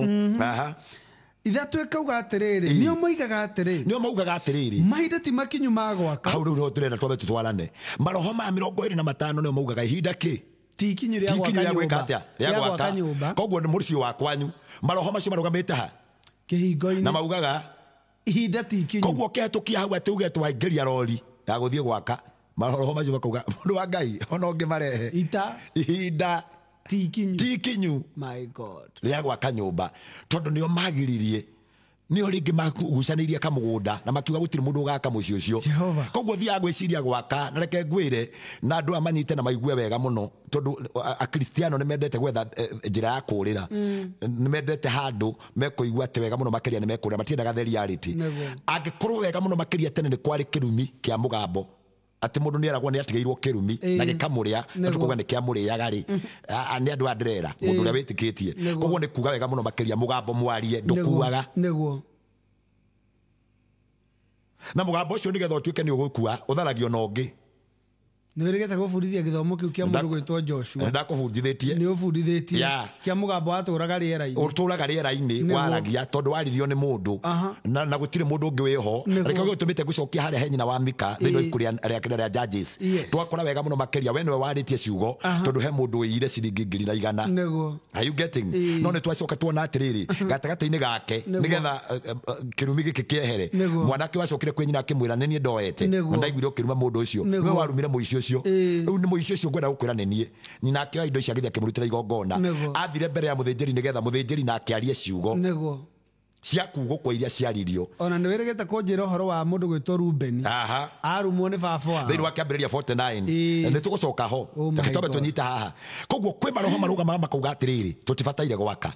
ithatũ ĩkauga atĩrĩrĩ nĩo moigaga atĩrĩ nĩo maugaga atĩrĩrĩ mahinda ti makinyu ma gwaka hau rĩu nĩho tũrenda twambe tũtwarane maroho ma 25 nĩo maugaga ihinda kĩ ti ikinyu rĩa gwĩka atĩa rĩa gwaka nyũmba koguo nĩ mũciĩ wa kwanyu maroho macio marũgamĩte ha kĩhingo-inĩ na maugaga ihinda ti ikinyu koguo ũkĩhetũkia hau atĩ uge twaingĩria rori ya gũthiĩ gwaka maroho macio makauga mũndũ wa Ngai ona ũngĩmarehe ita ihinda Ti ikinyu. Ti ikinyu. My God. Rĩa gwaka nyũmba tondũ nĩo magiririe nĩo rĩngĩ magucanĩirie kamũgũnda na makiuga gũtirĩ mũndũ ũgaka mũciĩ ũcio. Koguo thiaga gwĩciria gwaka na reke ngwĩre na andũ aya manyite na maigue wega mũno tondũ akristiano nĩ mendete gwetha njĩra ya kũũrĩra, nĩ mendete handũ mekũigua atĩ wega mũno makĩria nĩ mekũũrĩra, matiendaga the reality. Angĩkorwo wega mũno makĩria tene nĩ kwarĩ kĩrumi kĩa mũgambo atĩ mũndũ nĩ eragwo nĩ atigĩirwo kĩrumi na gĩkamũrĩa na tũkauga nĩ kĩamũrĩaga rĩ, nĩ andũ a ndĩrera mũndũ ũrĩa wĩtĩkĩtie. Koguo nĩ kuga wega mũno makĩria mũgambo mwarie ndũkuaga. Nĩguo. Na mũgambo ũcio nĩgetha ũtuĩke nĩ ũgũkua ũtharagio na ũngĩ. Nĩ wĩrĩgĩte gũbundithia gĩthomo kĩu kĩa mũndũ gwĩtwo Joshua. Ndakũbundithĩtie. Nĩ ũbundithĩtie. Kĩa mũgambo watũraga rĩera-inĩ. Ũtũraga rĩera-inĩ waragia tondũ waririo nĩ mũndũ na gũtirĩ mũndũ ũngĩ wĩho. Reke gũtũmĩte ngũcokia harĩa he nyina wa Mika thĩinĩ wa ibuku rĩa Judges. Twakora wega mũno makĩria we nĩwe warĩtie ciugo tondũ he mũndũ wĩire ciringi 1,100. Nĩguo. Are you getting? No nĩ twacoka tuona atĩrĩrĩ gatagatĩ-inĩ gake nĩgetha kĩrumi gĩkĩ kĩehere mwanake wacokire kwĩ nyina akĩmwĩra nĩ niĩ ndoete na ndaiguire ũkĩruma mũndũ ũcio nĩwe warumire mũici ũcio. Rĩu nĩ mũici ũcio ngwenda gũkwĩra nĩ niĩ. Nyina akĩoya indo icio agĩthiĩ akĩmũrutĩra igongona. Athire mbere ya mũthĩnjĩri nĩgetha mũthĩnjĩri nake arie ciugo cia kugũkwo iria ciaririo. Ona nĩ wĩrĩgĩte kũnjĩra ũhoro wa mũndũ gwĩtwo Rubeni. Arumwo nĩ baba wao. Thĩinĩ wa kĩambĩrĩria 49. Nĩ tũgũcoka ho. Reke twambe tũnyite haha. Koguo kwĩ maroho marũgamaga makauga atĩrĩrĩ tũtibataire gwaka.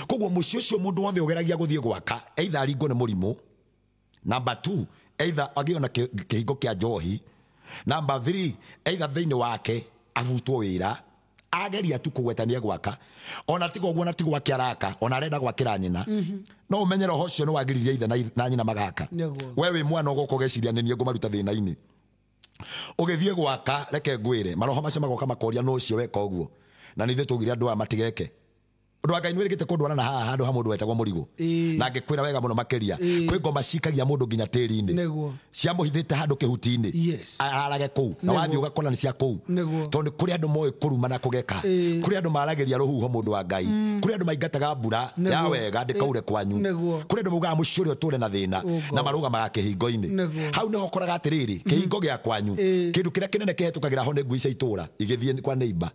Koguo mũciĩ ũcio mũndũ wothe ũgeragia gũthiĩ gwaka either aringwo nĩ mũrimũ. Number 2 either agĩo na kĩhingo kĩa njohi. Number 3 either thĩinĩ wake abutwo wĩra ageria tu kũgwetania gwaka ona tiga ũguo na ti gwake araka ona arenda gwakĩra nyina. No ũmenye roho ũcio nĩ wagiririe ithe na nyina magaka. We wĩ mwana ũgoka ũgeciria nĩ niĩ ngũmaruta thĩna-inĩ ũgĩthiĩ gwaka reke ngwĩre maroho macio magoka makoria no ũcio weka ũguo na nĩ ithuĩ twaugire andũ aya matigeke. Ũndũ wa Ngai nĩ wĩrĩgĩte kũndwara na haha handũ ha mũndũ wetagwo mũrigo na ngĩkwĩra wega mũno makĩria kwĩ ngoma cikagia mũndũ nginya tĩri-inĩ ciamũhithĩte handũ kĩhuti-inĩ ararage kũu na wathiĩ ũgakora nĩ cia kũu tondũ kũrĩ andũ moĩ kũruma na kũgeka, kũrĩ andũ maragĩria rũhuho mũndũ wa Ngai, kũrĩ andũ maingataga mbura ya wega ndĩkaure kwanyu, kũrĩ andũ maugaga mũciĩ ũrĩa ũtũre na thĩna na marũgamaga kĩhingo-inĩ. Hau nĩho ũkoraga atĩrĩrĩ kĩhingo gĩa kwanyu kĩndũ kĩrĩa kĩnene kĩhetũkagĩra ho nĩ ngui cia itũũra igĩthiĩ kwa neighbor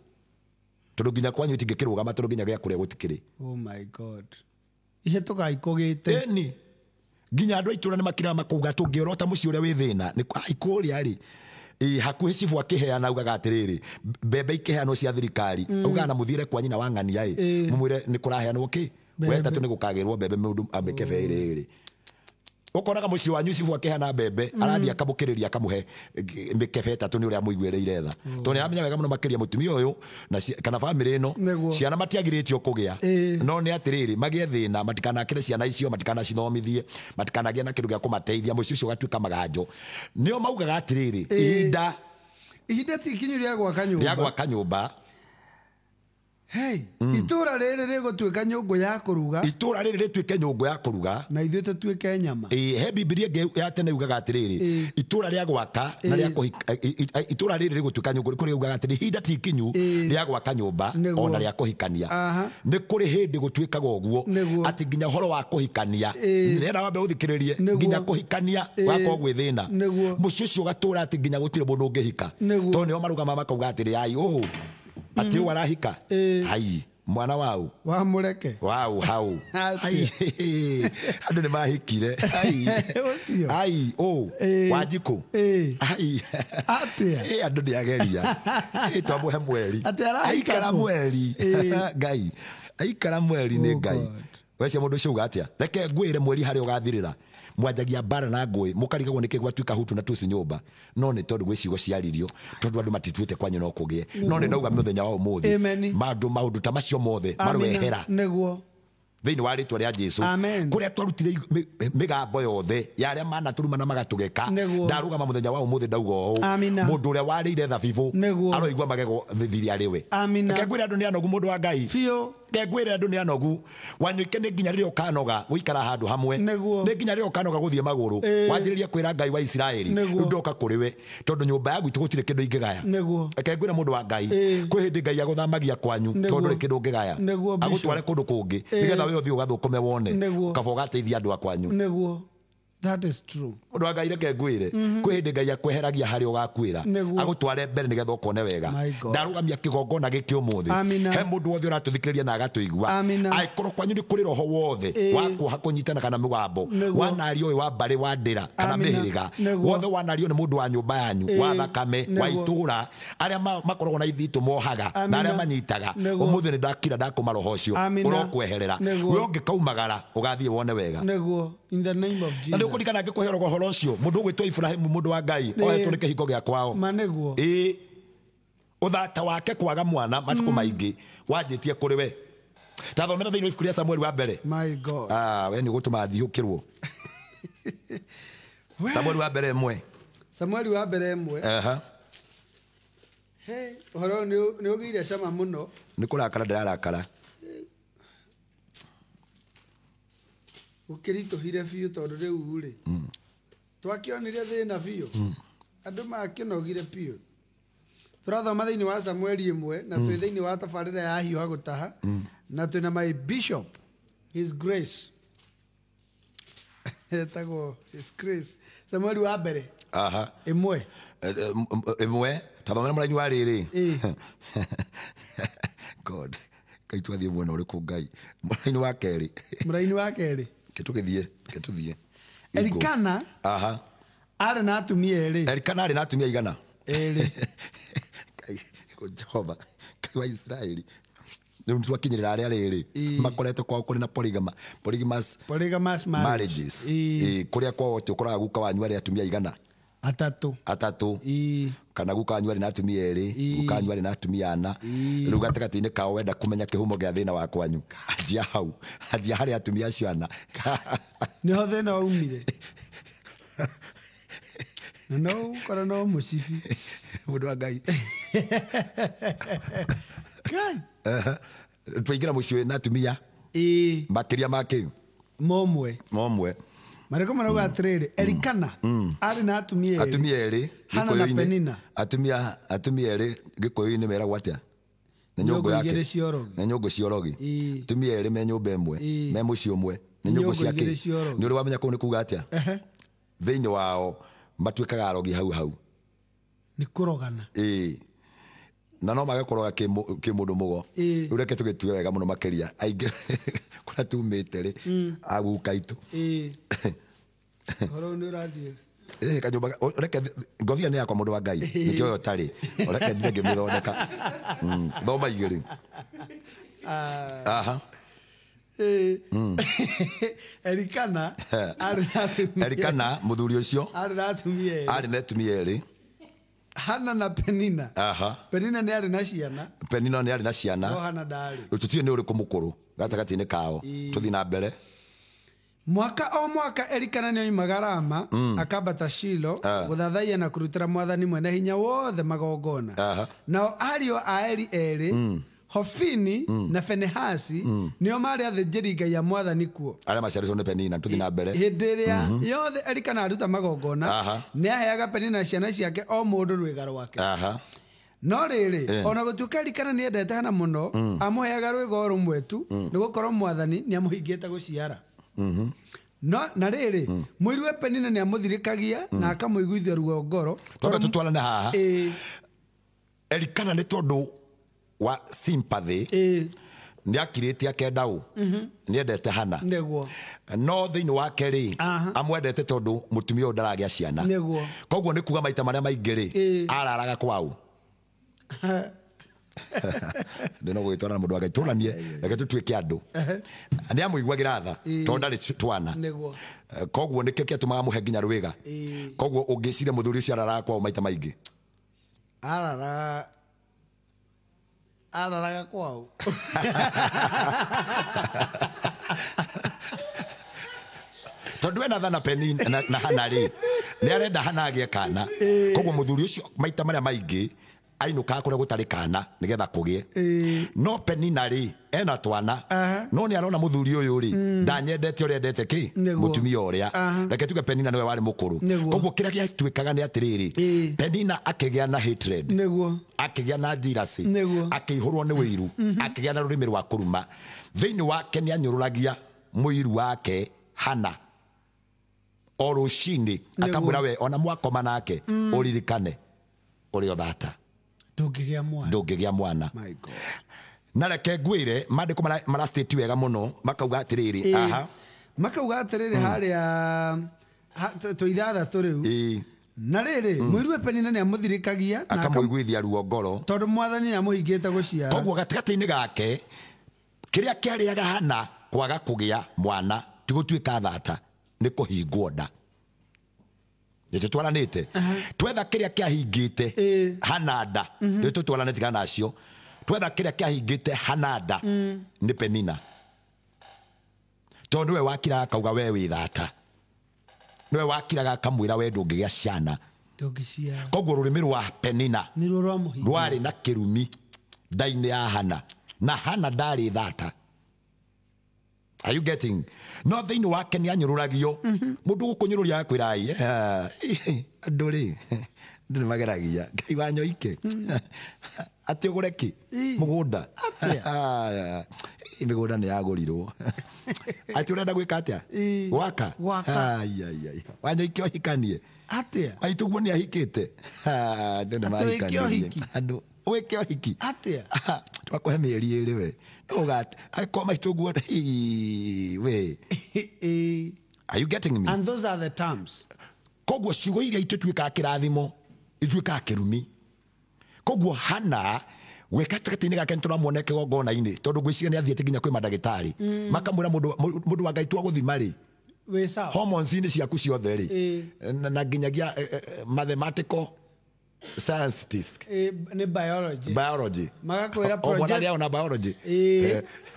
tondũ nginya kwanyu itingĩkĩrũgama tondũ nginya gĩa kũrĩa gũtikĩrĩ. Oh my God. Ihĩtũkaga ikũgĩte. Ĩni nginya andũ a itũũra nĩ makiraga makauga tũngĩorota mũciĩ ũrĩa wĩ thĩna nĩ kũrĩa rĩ hakuhĩ cibũ akĩheana augaga atĩrĩrĩ mbembe ikĩheanwo cia thirikari augaga na mũthiĩre kwa nyina wa ng'ania ĩ mũmwĩre nĩ kũraheanwo kĩ wetatũ nĩ gũkagĩrwo mbembe mũndũ amĩkebe ĩrĩ ĩrĩ. Ũkoraga mũciĩ wanyu cibũ akĩheana mbembe arathiĩ akamũkĩrĩria akamũhe mĩkebe ĩtatũ nĩ ũrĩa amũiguĩrĩire tha tondũ nĩ aramenya wega mũno makĩria mũtumia ũyũ na kana bamĩrĩ ĩno ciana matiagirĩtio kũgĩa no nĩ atĩrĩrĩ magĩe thĩna matikanakĩre ciana icio matikanacithomithie matikanagĩe na kĩndũ gĩa kũmateithia mũciĩ ũcio ũgatuĩka maganjo. Nĩo maugaga atĩrĩrĩ ihinda ti ikinyu rĩa gwaka nyũmba rĩa gwaka nyũmba. Hey, itũra rĩrĩ rĩgũtuĩka nyũngũ ya kũruga. Itũra rĩrĩ rĩtuĩke nyũngũ ya kũruga na ithuĩ tũtuĩke nyama. He Bibilia ĩngĩ ya tene yugaga atĩrĩrĩ itũra rĩa gwaka na rĩa kũhika itũra rĩrĩ rĩgũtuĩka nyũngũ kũrĩ yugaga atĩrĩ ihinda ti ikinyu rĩa gwaka nyũmba ona rĩa kũhikania. Nĩ kũrĩ hĩndĩ gũtuĩkaga ũguo atĩ nginya ũhoro wa kũhikania ndĩrenda wambe ũthikĩrĩrie nginya kũhikania gwakorwo gwĩ thĩna mũciĩ ũcio ũgatũra atĩ nginya gũtirĩ mũndũ ũngĩhika tondũ nĩo marũgamaga makauga atĩrĩ ai ũũ atĩ ũũ arahika ai mwana wau wa mũreke wau hau ai andũ nĩ mahikire ai ai ũ Wanjikũ ai atĩa andũ nĩ ageria twamũhe mweri aikara mweri Ngai aikara mweri nĩ Ngai wecia mũndũ ũcio uga atĩa reke ngwĩre mweri harĩa ũgathirĩra mwanjagia mbara na ngũĩ mũkarigagwo nĩkĩ gwatuĩka hutu na tusi nyũmba no nĩ tondũ gwĩ ciugo ciaririo tondũ andũ matituĩte kwanyu no kũgĩe no nĩ ndauga mũthenya wa ũmũthĩ maũndũ ta macio mothe marwehera nĩguo thĩinĩ wa rĩtwa rĩa Jesũ kũrĩa twarutire mĩgambo yothe ya arĩa manatũruma na magatũgeka ndarũgama mũthenya wa ũmũthĩ ndauga ũũ mũndũ ũrĩa warĩire thabibũ aroigua magego thiri arĩwe. Reke ngwĩre andũ nĩ anogu mũndũ wa Ngai reke ngwĩre andũ nĩ anogu wanyuike nĩ nginya rĩrĩa ũkanoga gũikara handũ hamwe nĩ nginya rĩrĩa ũkanoga gũthiĩ magũrũ wanjĩrĩria kwĩra Ngai wa Isiraeli rĩu ndoka kũrĩ we tondũ nyũmba ya gwitũ gũtirĩ kĩndũ ingĩgaya. Reke ngwĩre mũndũ wa Ngai kwĩ hĩndĩ Ngai agũthamagia kwanyu tondũ ndũrĩ kĩndũ ũngĩgaya agũtware kũndũ kũngĩ nĩgetha we ũthiĩ ũgathũkũme wone kaba ũgateithia andũ a kwanyu. Nĩguo That is true. Mũndũ wa Ngai reke ngwĩre, kwĩ hĩndĩ Ngai akweheragia harĩa ũgakuĩra, agũtware mbere nĩgetha ũkone wega. Ndarũgamia kĩgongona gĩkĩ ũmũthĩ. He mũndũ wothe ũratũthikĩrĩria na agatũigua, angĩkorwo kwanyu nĩ kũrĩ roho wothe wa kuoha kũnyitana kana mũgambo wanario ũyũ wa mbarĩ wa ndĩra kana mĩhĩrĩga wothe wanario nĩ mũndũ wa nyũmba yanyu wa thakame wa itũũra arĩa makoragwo na ithitũ mohaga na arĩa manyitaga, ũmũthĩ nĩ ndakira ndakũma roho ũcio ũrokweherera. We ũngĩkaumagara ũgathiĩ wone wega. Nĩguo, in the name of Jesus. Na nĩ ũkũririkana ngĩkũhe ũhoro ũcio mũndũ ũgwĩtwo Ibrahimu mũndũ wa Ngai ohetwo nĩ kĩhingo gĩa kwao. Ma nĩguo. Ĩĩ, ũthata wake kwaga mwana matukũ maingĩ wanjĩtie kũrĩ we. Tathomera thĩinĩ wa ibuku rĩa Samueli wa mbere. My God. We nĩ ũgũtũma thiũkĩrwo. Samueli wa mbere ĩmwe. Samueli wa mbere ĩmwe. He, ũhoro nĩ ũgĩire cama mũno. Nĩ kũrakara ndĩrarakara. Ũkĩritũhire biũ tondũ rĩu rĩ, twakĩonire thĩna biũ, andũ makĩnogire biũ. Tũrathoma thĩinĩ wa Samueli ĩmwe na twĩ thĩinĩ wa tabarĩra ya Hiũha Gũtaha, na twĩna my bishop, His Grace, etagwo His Grace. Samueli wa mbere ĩmwe. Ĩmwe tathomera mũraini wa rĩrĩ. God, Ngai twathiĩ mwena ũrĩkũ Ngai? Mũraini wa kerĩ. Mũraini wa kerĩ. Ketũgĩthiĩ, ketũthiĩ. Elikana arĩ na atumia erĩ. Elikana arĩ na atumia igana? Erĩ. Ngai, Jehova, Ngai wa Isiraeli. Rĩu nĩtwakinyĩrĩra arĩa rĩrĩ makoretwo kwao kũrĩ na polygamous marriages. Kũrĩa kwao ũkoraga guka wanyu arĩ atumia igana? Atatũ. Atatũ. Kana guka wanyu arĩ na atumia erĩ, guka wanyu arĩ na atumia ana. Rĩu gatagatĩ-inĩ kao wenda kũmenya kĩhumo gĩa thĩna wa kwanyu, anjia hau, anjia harĩ atumia acio ana. Nĩho thĩna waumire. Na no ũkora no mũcibi. Mũndũ wa Ngai. Ngai. Twaingĩra mũciĩ na atumia makĩria ma kĩ? Momwe. Momwe. Marĩko marauga atĩrĩrĩ, Elikana arĩ na atumia erĩ. Atumia erĩ Hana na Penina. Atumia erĩ Gĩkũyũ-inĩ meragwo atĩa? Nĩ nyũngũ yake. Nĩ nyũngũ cia ũrogi. Atumia erĩ me nyũmba ĩmwe, me mũciĩ ũmwe, nĩ nyũngũ cia kĩ? Nĩ ũrĩ wamenya kũu nĩ kuga atĩa? Thĩinĩ wao matuĩkaga arogi hau hau. Nĩ kũrogana. Ĩĩ. Na no mage kũroga kĩ mũndũ mũgo. Rĩu reke tũgĩtue wega mũno makĩria. Aingĩ kũrĩa tumĩte rĩ, aguka aitũ. Ũhoro nĩ ũrathiĩ. Kanyũmba reke ngobia nĩ yakwa mũndũ wa Ngai, nĩkĩo ũyũ ũtarĩ. Reke ndire ngĩmĩthondeka. Thoma igĩrĩ. Elikana arĩ na atumia. Elikana mũthuri ũcio arĩ na atumia erĩ. Arĩ na atumia erĩ. Hana na Penina. Penina nĩ arĩ na ciana. Penina nĩ arĩ na ciana. No Hana ndarĩ. Tũtiũĩ nĩ ũrĩkũ mũkũrũ gatagatĩ-inĩ kao. Tũthiĩ na mbere. Mwaka o mwaka Elikana nĩ oimaga Rama akambata Shilo gũthathaiya na kũrutĩra mwathani mwene hinya wothe magongona. Nao ariũ a Eli erĩ, Hofini na Fenehasi, nĩo maarĩ athĩnjĩri Ngai a mwathani kuo. Arĩa maciarĩtwo nĩ Penina. Tũthiĩ na mbere. Hĩndĩ ĩrĩa yothe Elikana aruta magongona, nĩ aheaga Penina ciana ciake o mũndũ rwĩga rwake. No rĩrĩ, ona gũtuĩka Elikana nĩ endete Hana mũno, amũheaga rwĩga o rũmwe tu, nĩgũkorwo mwathani nĩ amũhingĩte gũciara. No na rĩrĩ, mũiru we Penina nĩ amũthirĩkagia na akamũiguithia ruo ngoro. Twambe tũtwarane haha. Elikana nĩ tondũ wa sympathy nĩ akirĩte akenda ũ, nĩ endete Hana. Nĩguo. No thĩinĩ wake rĩ, amwendete tondũ mũtumia ũyũ ndaragĩa ciana. Nĩguo. Koguo nĩ kuga maita marĩa maingĩ rĩ, araraga kwao. Ndĩno gũgĩtwarana mũndũ wa Ngai, tũranie reke tũtuĩke andũ. Nĩ amũiguagĩra tha tondũ ndarĩ twana. Nĩguo. Koguo nĩkĩo kĩatũmaga mũhe nginya rwĩga. Koguo ũngĩciria mũthuri ũcio araraga kwao maita maingĩ. Araraga kwao. Tondũ ena tha na Penina na Hana rĩ, nĩ arenda Hana agĩe kana. Koguo mũthuri ũcio maita marĩa maingĩ ainũkaga kũrĩa gũtarĩ kana nĩgetha kũgĩe. No Penina rĩ, ena twana, no nĩ arona mũthuri ũyũ rĩ, ndanyendete ũrĩa endete kĩ? Mũtumia ũrĩa. Reke tuge Penina nĩwe warĩ mũkũrũ. Koguo kĩrĩa gĩatuĩkaga nĩ atĩrĩrĩ, Penina akĩgĩa na hatred, akĩgĩa na jealousy, akĩihũrwo nĩ wĩiru, akĩgĩa na rũrĩmĩ rwa kũruma. Thĩinĩ wake nĩ anyũrũragia mũiru wake Hana. O rũcinĩ akamwĩra we ona mwakoma nake ũririkane ũrĩ o thata ndũngĩgĩa mwana. Ndũngĩgĩa mwana. My God. Na reke ngwĩre maandĩko mara state wega mũno makauga atĩrĩrĩ aha Makauga atĩrĩrĩ harĩa tũ ithathatũ rĩu. Na rĩrĩ mũirue Penina nĩ amũthirĩkagia na akamũiguithia ruo ngoro tondũ mwathani nĩ amũhingĩte gũciara. Koguo gatagatĩ-inĩ gake kĩrĩa kĩarĩaga Hana kwaga kũgĩa mwana ti gũtuĩka thata nĩ kũhingwo nda. Nĩ tũtwaranĩte twetha kĩrĩa kĩahingĩte Hana nda nĩ tũtwaranĩte kana nacio twetha kĩrĩa kĩahingĩte Hana nda nĩ Penina tondũ nĩwe wakiraga akauga we wĩ thata, nĩwe wakiraga akamwĩra we ndũngĩgĩa ciana. Ndũngĩciara. Koguo rũrĩmĩ rwa Penina nĩruo rwamũhingia rwarĩ na kĩrumi nda-inĩ ya Hana na Hana ndarĩ thata. Are you getting? No thĩinĩ wake nĩ anyũrũragio. Mũndũ gũkũnyũrũria akwĩra ai andũ rĩ andũ nĩ mageragia Ngai wa nyoike atĩ ũgũre kĩ mũgũnda mĩgũnda nĩ yagũrirwo atĩ ũrenda gwĩka atĩa gwaka wanyoike ũhikanie atĩa maitũ guo nĩ ahikĩte andũ nĩ mahikanirie andũ wĩke ũhiki atĩa twakũhe mĩeri ĩrĩ we angĩkorwo maitũ guo we. Are you getting me? And those are the terms. Koguo ciugo iria ituĩkaga kĩrathimo ituĩkaga kĩrumi. Koguo Hana we gatagatĩ-inĩ gake nĩtũramuona kĩgongona-inĩ tondũ ngwĩciria nĩ athiĩte nginya kwĩ mandagĩtarĩ makamwĩra mũndũ wa Ngai twagũthima rĩ hormones-inĩ ciaku ciothe rĩ na nginyagia mathematical scientist nĩ biology biology magakwĩra progesterone biology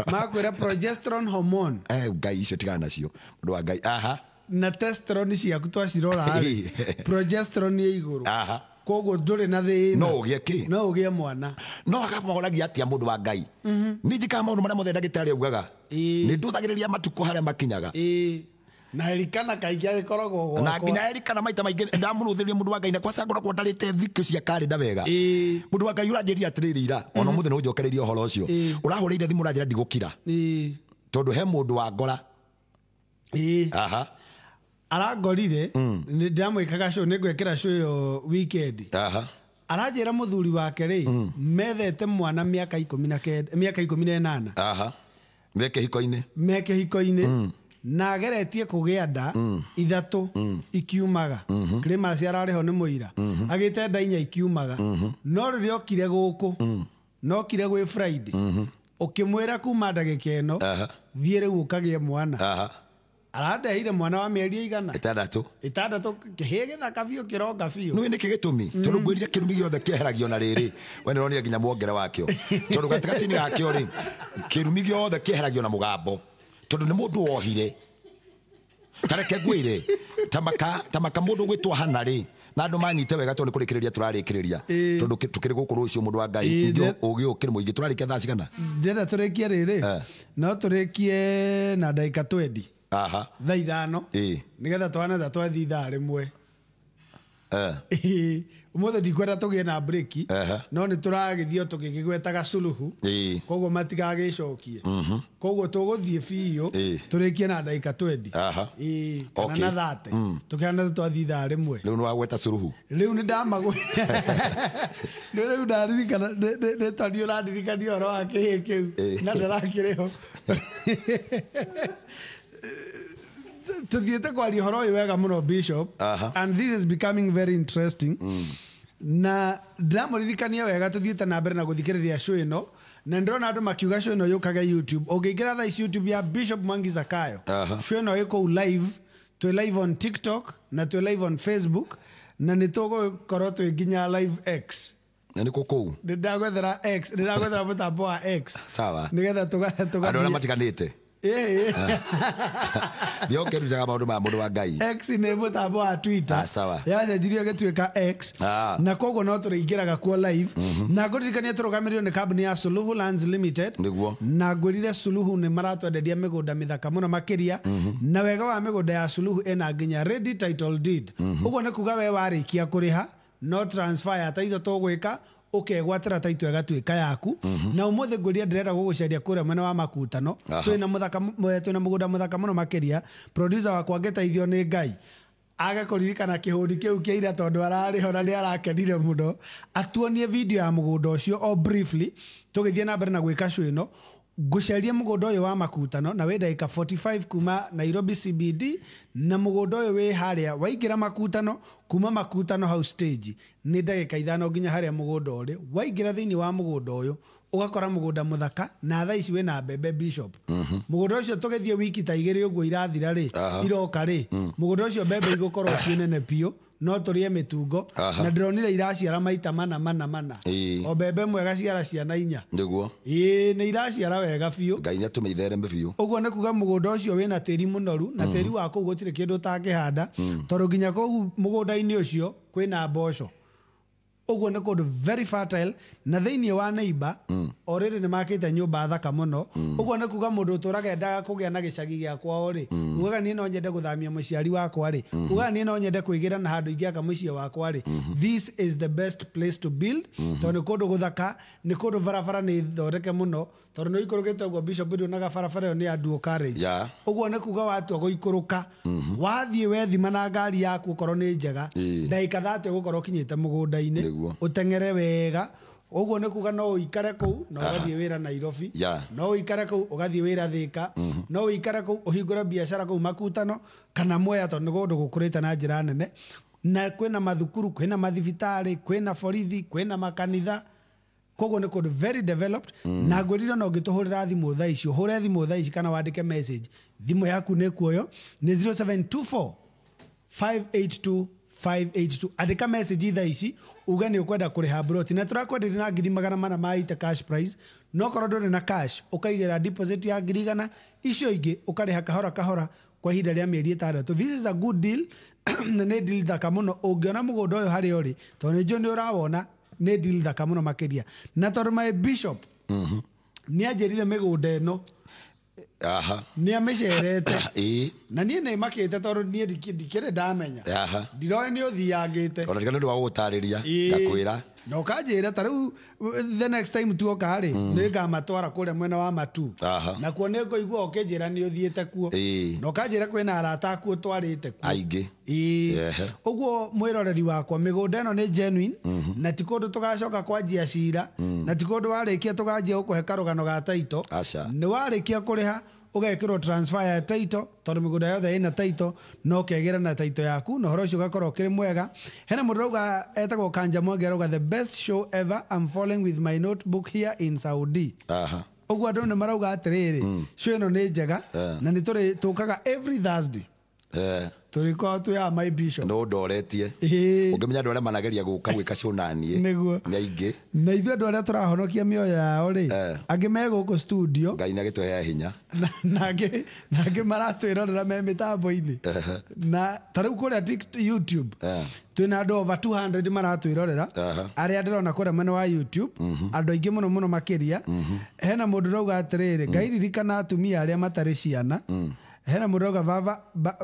magakwĩra progesterone hormone Ngai icio tigana nacio mũndũ wa Ngai aha na testosterone ciaku twacirora rĩ progesterone ĩ igũrũ aha koguo ndũrĩ na thĩna no ũgĩe kĩ no ũgĩe mwana no akamoragia atĩa mũndũ wa Ngai niĩ njĩkaga maũndũ marĩa mothe ndagĩtarĩ augaga nĩ ndũthagĩrĩria matukũ harĩa makinyaga na Erikana kaingĩ agĩkoragwo gwakwa na nginya Erikana maita maingĩ ndamũrũthĩrĩria mũndũ wa Ngai na kwaca ngoragwo ndarĩte thikũ cia karenda wega mũndũ wa Ngai ũranjĩrire atĩrĩrĩ ira ona ũmũthĩ nĩ ũnjokereirie ũhoro ũcio ũrahũrĩire thimũ ũranjĩra ndigũkira tondũ he mũndũ wa ngora aha arangorire ndĩramwĩkaga show nĩ ngwĩkĩra show ĩyo weekend aha aranjĩra mũthuri wake rĩ methete mwana mĩaka 19 mĩaka 18 aha me kĩhiko-inĩ na ageretie kũgĩa nda ithatũ ikiumaga Christmas ararĩho nĩ mũira agĩte nda inya ikiumaga no rĩrĩa okire gũkũ nokire gwĩ Friday ũkĩmwĩra kuma ndagĩka ĩno thiĩ rĩu ũkagĩe mwana arandeheire mwana wa mĩeri igana ĩtandatũ kĩhĩĩ gĩthaka biũ kĩronga biũ nĩũĩ nĩkĩ gĩtũmi tondũ ngwĩrire kĩrumi gĩothe kĩeheragio na rĩrĩ we nĩũronire nginya muongere wakĩo tondũ gatagatĩ-inĩ gakĩo rĩ kĩrumi gĩothe kĩeheragio na mũgambo tondũ nĩ mũndũ wohire tareke ngwĩre tamaka mũndũ ũgwĩtwo Hana rĩ na andũ manyite wega tondũ nĩ kũrĩkĩrĩria tũrarĩkĩrĩria tondũ tũkĩrĩ gũkũ rũciũ mũndũ wa Ngai ningĩ ũgĩ ũkĩrĩ mũingĩ tũrarĩkia thaa cigana ndĩrenda tũrĩkie rĩrĩ no tũrĩkie na ndagĩka 20 aha thaa ithano nĩgetha twane tha twathi ithaa rĩmwe ũmũthĩ ndikwenda tũgĩe na breki no nĩ tũragĩthiĩ o tũgĩkĩgwetaga suluhu koguo matigagĩcokie koguo tũgũthiĩ biũ tũrĩkie na ndagĩka 20 kana na 30 tũkĩhana twathi ithaa rĩmwe rĩu nĩwagweta suluhu rĩu nĩ ndamagwe rĩu ndaririkana nĩ tondũ ũrandirikania ũhoro wa kĩhĩĩ kĩu na ndarakĩrĩho tuthiĩte kwaria ũhoro ũyũ wega mũno Bishop. And this is becoming very interesting. Na ndĩramũririkania wega tuthiĩte na mbere na gũthikĩrĩria show ĩno na ndĩrona andũ makiuga show ĩno yũkage YouTube ũngĩingĩra thaa ici YouTube ya Bishop Mwangi Zakayo show ĩno ĩ kũu live twĩ live on TikTok na twĩ live on Facebook na nĩ tũgũkorwo twĩ nginya live X na nĩ kũu nĩ ndagwethera X nĩ ndagwethera mũtambo wa X sawa nĩgetha tũgathiĩ andũ arĩa matiganĩte Thiĩ ũkĩrutaga maũndũ ma mũndũ wa Ngai X nĩ mũtambo wa Twitter sawa yacenjirio ĩgĩtuĩka X na koguo no tũrĩingĩraga kuo live na ngũririkania tũrũgamĩrĩirwo nĩ kambuni ya Suluhu Lands Limited nĩguo na ngwĩrire Suluhu nĩ maratwenderia mĩgũnda mĩthaka mũno makĩria na wega wa mĩgũnda ya Suluhu ĩna nginya ready title deed ũguo nĩ kuga we warĩkia kũrĩha no transfer ya title tũgwĩka ukegwatĩra title ĩgatuĩka yaku na ũmũthĩ ngwĩria ndĩrenda gũgũcaria kũrĩa mwena wa makutano twĩna mũthaka twĩna mũgũnda mũthaka mũno makĩria producer wakwa angĩteithio nĩ Ngai Age kũririkana kĩhũni kĩu kĩa ira tondũ ararĩ ho na nĩ arakenire mũno. Atuonie video ya mũgũnda ũcio o briefly, tũgĩthiĩ na mbere na gwĩka show ĩno. Ngũceria mũgũnda ũyũ wa Makutano na wĩ ndagĩka 45 kuma Nairobi CBD, na mũgũnda ũyũ wĩ harĩa waingĩra Makutano, kuma Makutano hau stage nĩ ndagĩka 5 nginya harĩa mũgũnda ũrĩ. Waingĩra thĩinĩ wa mũgũnda ũyũ ũgakora mũgũnda mũthaka na thaa ici wĩna mbembe Bishop. Mũgũnda ũcio tũgĩthiĩ wiki ta 2 ũguo irathira rĩ, iroka rĩ, mũgũnda ũcio mbembe igũkorwo ciĩ nene biũ, no tũrĩe mĩtungo. Na ndĩronire iraciara maita mana mana mana. O mbembe ĩmwe ĩgaciara ciana 4. Nĩguo. Ĩĩ, nĩ iraciara wega biũ. Ngai nĩatũme ithereme biũ. Ũguo nĩ kuga mũgũnda ũcio wĩna tĩri mũnoru, na tĩri wa kũu gũtirĩ kĩndũ ũtangĩhanda, tondũ nginya kũu mũgũnda-inĩ ũcio kwĩna mboco. Ũguo nĩ kũndũ very fertile, na thĩinĩ wa neighbor already nĩ makĩte nyũmba thaka mũno. Ũguo nĩ kuga mũndũ ũtũraga endaga kũgĩa na gĩcagi gĩa kwao rĩ, ugaga niĩ no nyende gũthamia mũciari wakwa rĩ, ugaga niĩ no nyende kwĩgĩra na handũ ingĩaka mũciĩ wakwa rĩ, this is the best place to build. Tondũ nĩ kũndũ gũthaka, nĩ kũndũ barabara nĩ thondeke mũno, tondũ nĩ ũikũrũkĩte ũguo Bishop nduonaga barabara ĩyo nĩ ya dual carriage. Ũguo nĩ kuga watua gũikũrũka, wathiĩ wethima na ngari yaku okorwo nĩ njega, ndagĩka 30 ũgũkorwo ũkinyĩte mũgũnda-inĩ, ũteng'ere wega. Ũguo nĩ kuga no ũikare kũu na ũgathiĩ wĩra Nairobi, no ũikare kũu ũgathiĩ wĩra Thika, no ũikare kũu ũhingũre biacara kũu Makutano kana Mwea, tondũ nĩ kũndũ gũkũrĩte na njĩra nene. Na kwĩna mathukuru, kwĩna mathibitarĩ, kwĩna borithi, kwĩna makanitha. Koguo nĩ kũndũ very developed. Na ngwĩrire no ũngĩtũhũrĩra thimũ thaa ici, ũhũre thimũ thaa ici kana wandĩke message, thimũ yaku nĩ kuoyo nĩ 0724 582 582. Andĩka message thaa ici uge nĩ ũkwenda kũrĩha broti, na tũrakwenderia na ngiri magana mana ma ite cash price. No korwo ndũrĩ na cash, ũkaigĩra deposit ya ngiri 100, icio ingĩ ũkarĩha kahora kahora kwa ihinda rĩa mĩeri 6. This is a good deal na nĩ deal thaka mũno. Ũngĩona mũgũnda ũyũ harĩa ũrĩ, tondũ nĩ njũĩ nĩ ũrawona, nĩ deal thaka mũno makĩria. Na tondũ my bishop nĩ anjĩrire mĩgũnda ĩno nĩ amĩcerete, na niĩ nĩ makĩte tondũ niĩ ndikĩrĩ ndamenya, ndiroĩ nĩ ũthiangĩte. Ona tiga nĩ ũndũ wa gũgũtarĩria, ngakwĩra. Na ũkanjĩra ta rĩu the next time tuoka rĩ, nĩ ngamatwara kũrĩa mwena wa Matu, nakuo nĩ ngũigua ũkĩnjĩra nĩ ũthiĩte kuo, na ũkanjĩra kwĩna arata aku ũtwarĩte kuo aingĩ. Ũguo mwĩroreri wakwa, mĩgũnda ĩno nĩ genuine, na ti kũndũ tũgacoka kwanjia cira, na ti kũndũ warĩkia tũganjia gũkũhe karũgano ga title. Nĩ warĩkia kũrĩha ũgekĩrwo transfer ya title, tondũ mĩgũnda yothe ĩna title, no ũkegĩra na title yaku, na ũhoro ũcio ũgakorwo ũkĩrĩ mwega. Hena mũndũ ũrauga etagwo Kanja Mwangi, arauga the best show ever, I'm following with my notebook here in Saudi. Ũguo andũ nĩ marauga atĩrĩrĩ, show ĩno nĩ njega, na nĩ tũkaga every Thursday. Tũrĩkorwo twĩ haha my bishop. No ndoretie. Ũngĩmenya andũ arĩa manageria gũka gwĩka show na niĩ, nĩ aingĩ. Na ithuĩ andũ arĩa tũrahonokia mĩoyo yao rĩ, angĩ me gũkũ studio, Ngai nĩ agĩtũheaga hinya, na angĩ maratwĩrorera me mĩtambo-inĩ. Na ta rĩu kũrĩa YouTube twĩna andũ over 200 maratwĩrorera, arĩa ndĩrona kũrĩa mwena wa YouTube, andũ aingĩ mũno mũno makĩria. Hena mũndũ ũrauga atĩrĩrĩ, Ngai ririkana atumia arĩa matarĩ ciana. Hena mũndũ ũrauga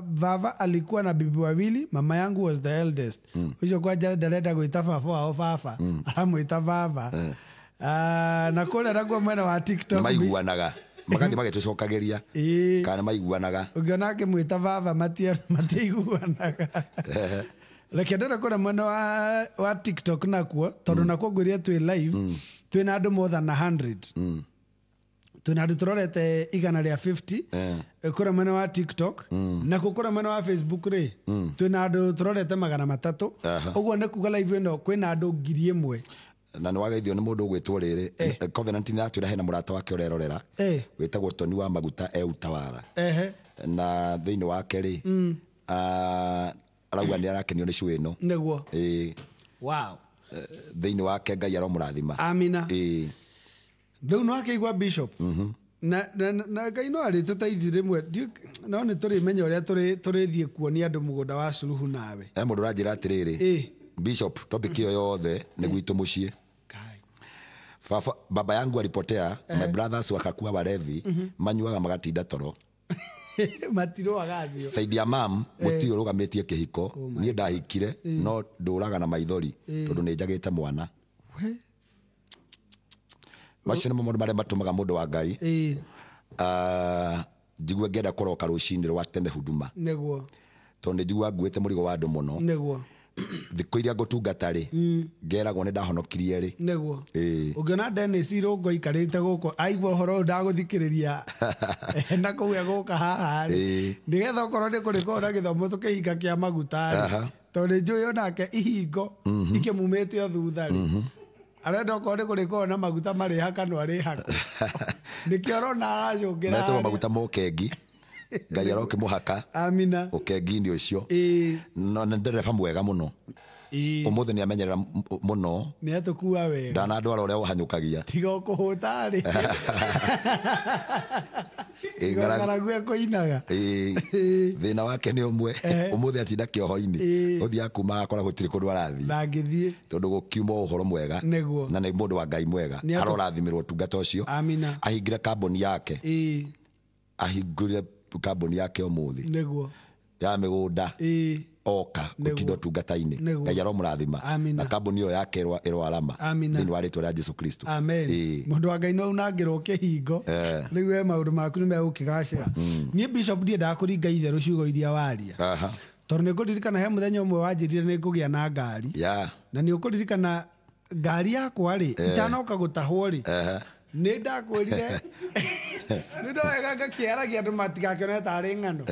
baba alikuwa na bibi wawili, mama yangu was the eldest. Ũcio kwanja ndarenda gwĩta baba wao baba, aramwĩta baba. Na kũrĩa nakuo mwena wa TikTok maiguanaga, magathiĩ magĩtũcokagĩria kana maiguanaga. Ũngĩona akĩmwĩta baba matiiguanaga. Reke ndĩre kũrĩa mwena wa TikTok nakuo, tondũ nakuo ngwĩrire twĩ live, twĩna andũ more than 100. Twĩna andũ tũrorete 150 kũrĩa mwena wa TikTok, na kũrĩa mwena wa Facebook rĩ, twĩna andũ tũrorete 300. Ũguo nĩ kuga live ĩno kwĩna andũ 1000. Na nĩ wageithio nĩ mũndũ ũgwĩtwo rĩrĩ, Covenant nĩ atwĩra hena mũrata wake ũrerorera, wĩtagwo Tony wa Maguta e Utawala. Na thĩinĩ wake rĩ, arauga nĩ arakenio nĩ show ĩno. Nĩguo. Wow. Thĩinĩ wake Ngai aromũrathima. Amina. Rĩu no akĩigua Bishop. Na Ngai no arĩtũteithie rĩmwe, no nĩ tũrĩmenya ũrĩa tũrĩthiĩ kuonia andũ mũgũnda wa Suluhu nawe. He mũndũ ũranjĩra atĩrĩrĩ, Bishop, topic ĩyo yothe nĩ gwitũ mũciĩ. Baba yangu alipotea, my brothers wakakuwa walevi, manyuaga magatinda toro. Matirũaga acio. Saidi ya mam, mũtirĩ ũrũgamĩtie kĩhiko, niĩ ndahikire, no ndũraga na maithori, tondũ nĩ njagĩte mwana. Macio nĩmo maũndũ marĩa matũmaga mũndũ wa Ngai njigue ngĩenda kũroka rũcinĩ rwa tene huduma. Nĩguo. Tondũ nĩ njiguaga nguĩte mũrigo wa andũ mũno. Nĩguo. Thikũ iria ngũtungata rĩ, ngeragwo nĩ ndahonokirie rĩ. Nĩguo. Ĩĩ. Ũngĩona Dennis Irũngũ aikarĩte gũkũ aigua ũhoro ũyũ ndagũthikĩrĩria na kũu egũka haha rĩ, Ĩĩ. nĩgetha okorwo nĩ kũrĩkorwo na gĩthomo tũkĩhinga kĩa maguta rĩ, Aha. tondũ nĩ njũĩ onake ihingo ikĩmumĩte o thutha rĩ, arenda okorwo nĩ kũrĩkorwo na maguta marĩhakanwo arĩhakwo. Nĩkĩo ũrona aracũngĩra Metagwo harĩa. maguta ma ũkengi. Ngai arokĩmũhaka Amina. ũkengi-inĩ ũcio. Ĩĩ. No nĩ ndereba mwega mũno. Ĩĩ. Ũmũthĩ nĩ amenyerera mũno. Nĩ atũkua wega. Ndanandwara ũrĩa ũhanyũkagia. Tiga ũkũhũta rĩ. Ĩĩ, Tiga ng'aragu ekũinaga. Ĩĩ. Thĩna wake nĩ ũmwe. Ũmũthĩ atinda kĩoho-inĩ. Ĩĩ. Ũthiaga kuma akora gũtirĩ kũndũ arathiĩ. Ndangĩthiĩ. Tondũ gũkiuma ũhoro mwega. Nĩguo. Na nĩ mũndũ wa Ngai mwega. Nĩ Arorathimĩrwo ũtungata ũcio. Amina. Ahingire kambuni yake. Ĩĩ. Ahingũrire kambuni yake ũmũthĩ. Nĩguo. Ya mĩgũnda. Ĩĩ. Oka Nĩguo. gũtinda ũtungata-inĩ. Nĩguo. Ngai aromũrathima. Amina. Na kambuni ĩyo yake ĩroarama. Amina. Thĩinĩ wa rĩtwa rĩa Jesu Kristo. Amen. Ĩĩ. Mũndũ wa Ngai no unangĩrwo kĩhingo. Rĩu we maũndũ maku nĩ megũkĩgacĩra. Niĩ Bishop ndiendaga kũringa itherũ ciugo iria waria. Aha. Tondũ nĩ ngũririkana he mũthenya ũmwe wanjĩrire nĩ ngũgĩa na ngari. Ya. Na nĩ ũkũririkana ngari yakwa rĩ, itanoka gũtahwo rĩ, nĩ ndakwĩrire nĩ ndowega ngakĩaragia andũ matigakĩone tarĩ ng'ano.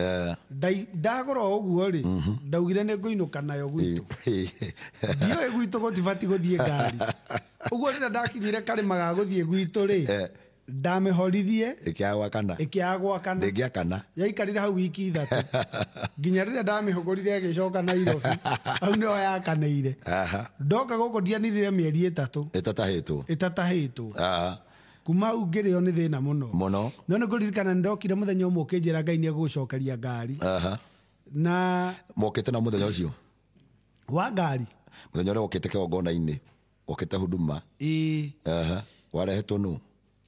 Ndagũra o ũguo rĩ, ndaugire nĩ ngũinũka nayo gwitũ. Ndiũĩ gwitũ gũtibatiĩ gũthiĩ ngari. Ũguo rĩrĩa ndakinyire karĩma ga gũthiĩ gwitũ rĩ, ndamĩhoririe Ĩkĩaga gwakana. ĩkĩaga gwakana. Ndĩngĩakana. Yaikarire hau wiki 3 nginya rĩrĩa ndamĩhũgũrire ĩgĩcoka Nairobi. Hau nĩho yakanĩire. Aha. Ndoka gũkũ ndianirire mĩeri 3 Ĩtatahĩtwo. ĩtatahĩtwo. Aha. Kuma hau ngĩrĩo nĩ thĩna mũno. Mũno. No nĩ ngũririkana nĩ ndokire mũthenya ũmwe ũkĩnjĩra Ngai nĩ egũgũcokeria ngari. Aha. Na Mokĩte na mũthenya ũcio? Wa ngari? Mũthenya ũrĩa wokĩte kĩgongona-inĩ, wokĩte huduma. Ĩĩ. Aha. Warehetwo nũ?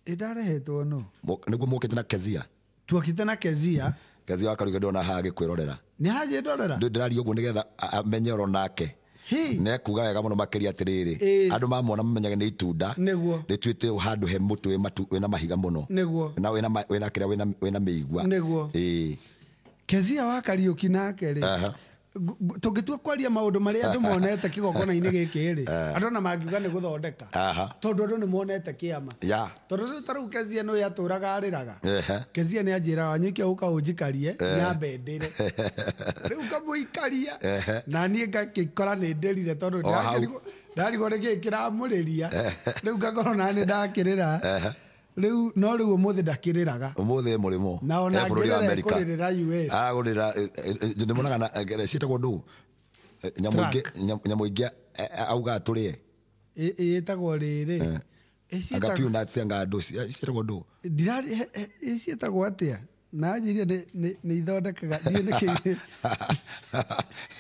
Ĩ ndarehetwo nũ? Nĩguo mokĩte na Kezia? Tuokĩte na Kezia. Kezia wa Kariuki ndona haha agĩkwĩrorera. Nĩ aranjĩndorera? Ndĩraria ũguo nĩgetha amenye oro nake. Nĩ ekuga wega mũno makĩria atĩrĩrĩ. Ĩĩ. Andũ mamona mamenyage nĩ itunda. Nĩguo. Rĩtuĩte handũ he mũtĩ wĩna mahiga mũno. Nĩguo. Na wĩna kĩrĩa wĩna mĩigua. Nĩguo. Ĩĩ. Kezia wa Kariuki nake rĩ. Aha. Tũngĩtua kwaria maũndũ marĩa andũ monete kĩgongona-inĩ gĩkĩ rĩ, andũ ona mangiuga nĩ gũthondeka. Aha. Tondũ andũ nĩ monete kĩama. Ya. Tondũ rĩu ta rĩu Kezia nĩ atũraga arĩraga. Ehe. Kezia nĩ anjĩraga Wanyũike ũka ũnjikarie, nyambe ndĩre. Rĩu ngamũikaria. Na niĩ ngakĩkora nĩ ndĩrire tondũ O hau. ndarigwo nĩ kĩĩ kĩramũrĩria. Rĩu ngakorwo na nĩ ndakĩrĩra. Rĩu no rĩu ũmũthĩ ndakĩrĩraga. Ũmũthĩ mũrĩmo. Na ona E bũrũri wa ngĩrĩra Amerika. ekũrĩrĩra US. Agũrĩra, ndĩmonaga na, ciĩtagwo ndũ? Nyamũ ingĩ, Truck. nyamũ ingĩ, augaga tũrĩe. Ĩtagwo rĩrĩ. Anga peanuts, anga ndũ, ciĩtagwo ndũ? Ciĩtagwo atĩa? Na anjĩrire nĩ ithondekaga, ndiũĩ nĩkĩ.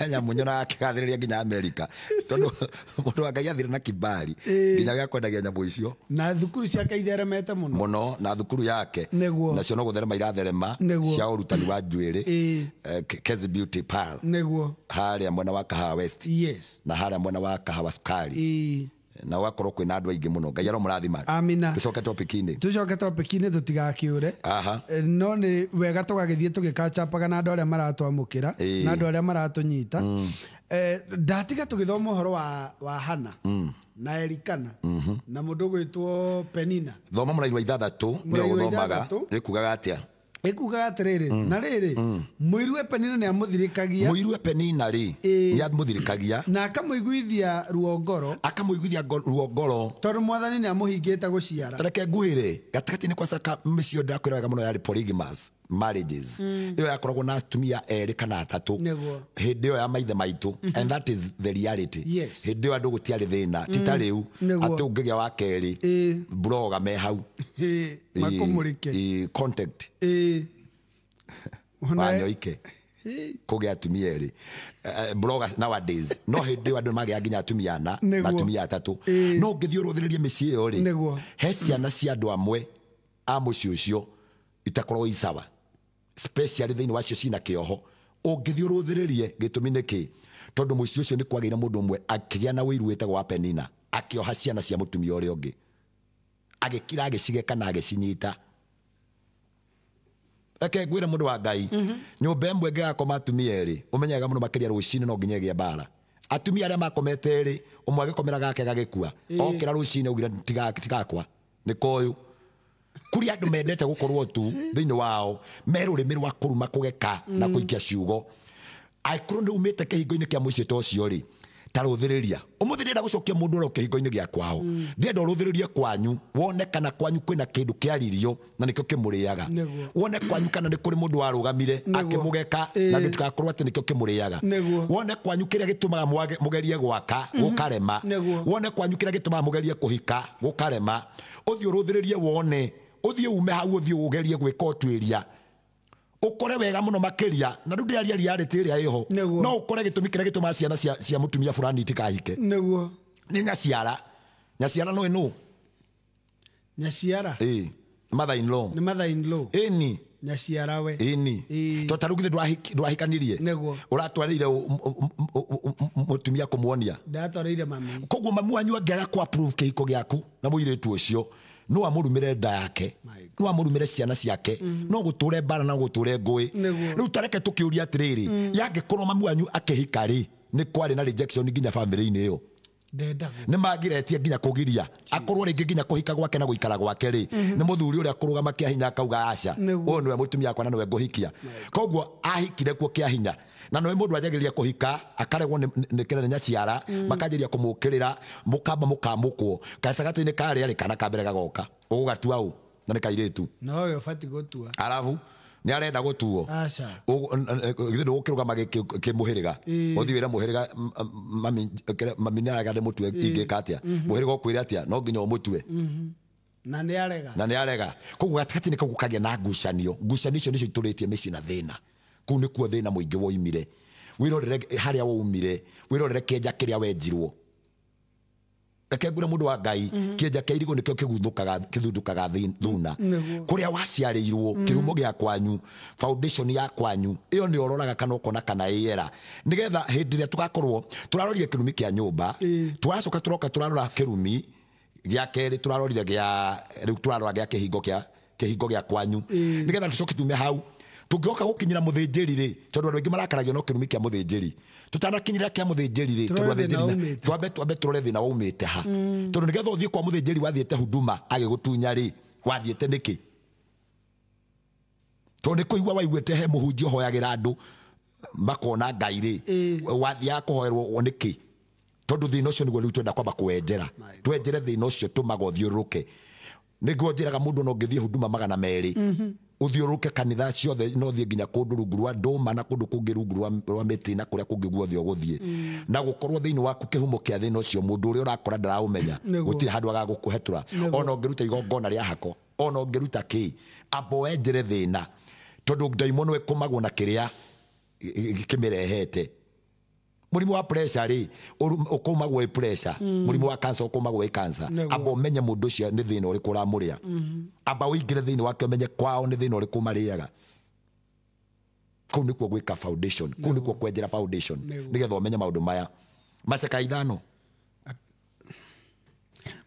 Nyamũ nyonaga akĩgathĩrĩria nginya Amerika. Tondũ mũndũ wa Ngai athire na kibali, nginya gĩa kwendagia nyamũ icio. Na thukuru ciake itheremete mũno. Mũno, na thukuru yake. Nĩguo. Nacio no gũtherema iratherema Nĩguo. cia ũrutani wa njuĩrĩ. Ĩĩ. Kezi Beauty Parlor. Nĩguo. Harĩa mwena wa Kahawa West. Yes. Na harĩa mwena wa Kahawa Sukari. Ĩĩ. Na ũgakorwo kwĩna andũ aingĩ mũno. Ngai aromũrathima. Amina. Tũcoke topic-inĩ. Tũcoke topic-inĩ tũtigakĩũre. Aha. No nĩ wega tũgagĩthiĩ tũgĩkachapaga na andũ arĩa maratwamũkĩra, Ĩĩ. na andũ arĩa maratũnyita. Ndatiga tũgĩthoma ũhoro wa Hana na Elikana na mũndũ ũgwĩtwo Penina. Thoma mũraini wa 6, nĩwe Mũraini wa ũthomaga. 6. Ĩkugaga atĩa? Ĩkugaga atĩrĩrĩ, na rĩrĩ, mũiru Penina nĩ amũthirĩkagia. Mũiru Penina rĩ, Ĩĩ. nĩ amũthirĩkagia. Na akamũiguithia ruo ngoro. Akamũiguithia ruo ngoro. Tondũ mwathani nĩ amũhingĩte gũciara. Ta reke nguhĩre, gatagatĩ-inĩ kwa Saka mĩciĩ ĩyo ndĩrakwĩra wega mũno yarĩ polygamous marriages. Ĩyo yakoragwo na atumia erĩ kana atatũ. Nĩguo. Hĩndĩ ĩyo ya maithe maitũ. And that is the reality. Yes. Hĩndĩ ĩyo andũ gũtiarĩ thĩna. Ti ta rĩu, Nĩguo. atĩ ũngĩgĩa wa kerĩ, Ĩĩ. broga me hau. Ĩĩ, makũmũrĩke. Ĩĩ, contact. Ĩĩ. Ona Wanyoike. Ĩĩ. Kũgĩa atumia erĩ. Bloggers nowadays. No hĩndĩ ĩyo andũ magĩa nginya atumia ana, Nĩguo. na atumia atatũ. Ĩĩ. No ũngĩthiĩ ũrũthĩrĩrie mĩciĩ ĩyo rĩ, Nĩguo. he ciana cia andũ amwe a mũciĩ ũcio itakoragwo i sawa. Especially thĩinĩ wacio cina kĩoho. Ũngĩthiĩ ũrũthĩrĩrie gĩtũmi nĩ kĩ? Tondũ mũciĩ ũcio nĩ kwagĩire mũndũ ũmwe akĩgĩa na ũiru wĩtagwo wa Penina, akĩoha ciana cia mũtumia ũrĩa ũngĩ. Agĩkira agĩcigeka na agĩcinyita. Reke ngwĩre mũndũ wa Ngai, nyũmba ĩmwe ĩngĩgakoma atumia erĩ, ũmenyaga mũno makĩria rũcinĩ no nginya ĩgĩe mbara. Atumia arĩa makomete erĩ, ũmwe agĩkomera gake gagĩkua, okĩra rũcinĩ augire tigakwa nĩ koyũ. Kũrĩ andũ mendete gũkorwo tu thĩinĩ wao me rũrĩmĩ rwa kũruma, kũgeka na kũikia ciugo. Angĩkorwo nĩ umĩte kĩhingo-inĩ kĩa mũciĩ ta ũcio rĩ, ta rũthĩrĩria. Ũmũthĩ ndĩrenda gũcokia mũndũ oro kĩhingo-inĩ gĩa kwao. Ndĩrenda ũrũthĩrĩrie kwanyu, wone kana kwanyu kwĩna kĩndũ kĩaririo na nĩkĩo kĩmũrĩaga. Wone kwanyu kana nĩ kũrĩ mũndũ warũgamire akĩmũgeka na gĩtigakorwo atĩ nĩkĩo kĩmũrĩaga. Wone kwanyu kĩrĩa gĩtũmaga mũgerie gwaka gũkarema. Wone kwanyu kĩrĩa gĩtũmaga mũgerie kũhika gũkarema. Ũthiĩ ũrũthĩrĩrie wone, ũthiĩ ume hau, ũthiĩ ũgerie gwĩka ũtuĩria, ukore wega muno makiria na riu ndiraria reality ĩrĩa ĩho. No ukore gĩtũmi kĩrĩa gĩtũmaga ciana cia mũtumia fulani itikahike Nĩguo. Nĩ nyaciara. Nyaciara no ĩnũ? Nyaciara? Ĩĩ, mother in law. Nĩ mother in law. Ĩni. Nyaciara we. Ĩni. To ta rĩu githĩ ndwahikanirie? Nĩguo. Ũratwarĩire mũtumia kũmuonia? Ndatwarĩire mami. Koguo mami wanyu angĩaga kũ approve kĩhiko gĩaku na mũirĩtu ũcio, no amũrumĩre nda yake, no amũrumĩre ciana ciake, no gũtũre mbara na gũtũre ngũĩ. Rĩu tareke tũkĩũria atĩrĩrĩ, yangĩkorwo mami wanyu akĩhika rĩ, nĩ kwarĩ na rejection nginya family-inĩ ĩyo, nĩ magiretie nginya kũgiria akorwo rĩngĩ nginya kũhika gwake na gũikara gwake rĩ, nĩ mũthuri ũrĩa kũrũgama kĩa hinya akauga aca, ũyũ nĩwe mũtumia wakwa na nĩwe ngũhikia. Koguo ahikire kuo kĩa hinya, na nĩwe mũndũ anjagĩrĩria kũhika akaregwo nĩ kĩrĩa nĩ nyaciara, makanjĩrĩria kũmũkĩrĩra, mũkamba mũkamũkwo gatagatĩ-inĩ karĩa rĩ, kana ka mbere gagoka ũgũgatua ũ na nĩ kairĩtu. Nowe ũbatiĩ gũtua. Arabu nĩ arenda gũtuo. Aca. Githĩ ndũgũkĩrũgama kĩmũhĩrĩga, ũthiĩ wĩre mũhĩrĩga, mami nĩ arega ndĩmũtue, ingĩka atĩa? Mũhĩrĩga ũkwĩre atĩa? No nginya ũmũtue. Na nĩ arega. Na nĩ arega. Koguo gatagatĩ-inĩ kau gũkagĩa na ngucanio. Ngucanio icio nĩcio itũrĩtie mĩciĩ na thĩna. Kũu nĩkuo thĩna mũingĩ woimire. Wĩrorere harĩa waumire, wĩrorere kĩenja kĩrĩa wenjirwo. Reke ngwĩre mũndũ wa Ngai, kĩenja kĩa irigũ nĩkĩo kĩthundũkaga thuna. Kũrĩa waciarĩirwo, kĩhumo gĩa kwanyu, foundation ya kwanyu, ĩyo nĩ ũroraga kana ũkona kana ĩera. Nĩgetha hĩndĩ ĩrĩa tũgakorwo tũrarorire kĩrumi kĩa nyũmba, tũracoka tũroka tũrarora kĩrumi gĩa kerĩ, tũrarorire gĩa rĩu tũrarora gĩa kĩhingo gĩa kwanyu. Nĩgetha tũcoke tume hau. Tũngĩoka gũkinyĩra mũthĩnjĩri rĩ, tondũ andũ aingĩ marakaragio no kĩrumi kĩa mũthĩnjĩri. Tũtanakinyĩra kĩa mũthĩnjĩri rĩ, tondũ athĩnjĩri twambe tũrore thĩna waumĩte ha. Tondũ nĩgetha ũthiĩ kwa mũthĩnjĩri wathiĩte huduma agĩgũtunya rĩ, wathiĩte nĩkĩ? Tondũ nĩ kũigua waiguĩte he mũhunjia ũhoyagĩra andũ makona Ngai rĩ, wathiaga kũhoerwo nĩkĩ? Tondũ thĩna ũcio nĩguo rĩu twenda kwamba kũwenjera. Twenjere thĩna ũcio tũmaga ũthiũrũrũke. Nĩguo njĩraga mũndũ no ũngĩthiĩ huduma 200, ũthiũrũrũke kanitha ciothe, no ũthiĩ nginya kũndũ rungu rwa ndũma na kũndũ kũngĩ rungu rwa mĩtĩ na kũrĩa kũngĩ guothe ũgũthiĩ. Na gũkorwo thĩinĩ waku kĩhumo kĩa thĩna ũcio, mũndũ ũrĩa ũrakora ndaraũmenya, gũtirĩ handũ agagũkũhetũra. Ona ũngĩruta igongona rĩa hako, ona ũngĩruta kĩ, amba wenjere thĩna, tondũ ndaimono ĩkũmagwo na kĩrĩa kĩmĩrehete. Mũrimũ wa pressure rĩ, ũkũmagwo ĩ pressure, mũrimũ wa cancer ũkũmagwo ĩ cancer. Amba ũmenye mũndũ ũcio nĩ thĩna ũrĩkũ ũramũrĩa. Amba ũingĩre thĩinĩ wake ũmenye kwao nĩ thĩna ũrĩkũ marĩaga. Kũu nĩkuo gwĩka foundation, kũu nĩkuo kwenjera foundation, nĩgetha ũmenye maũndũ maya. Macaka ithano.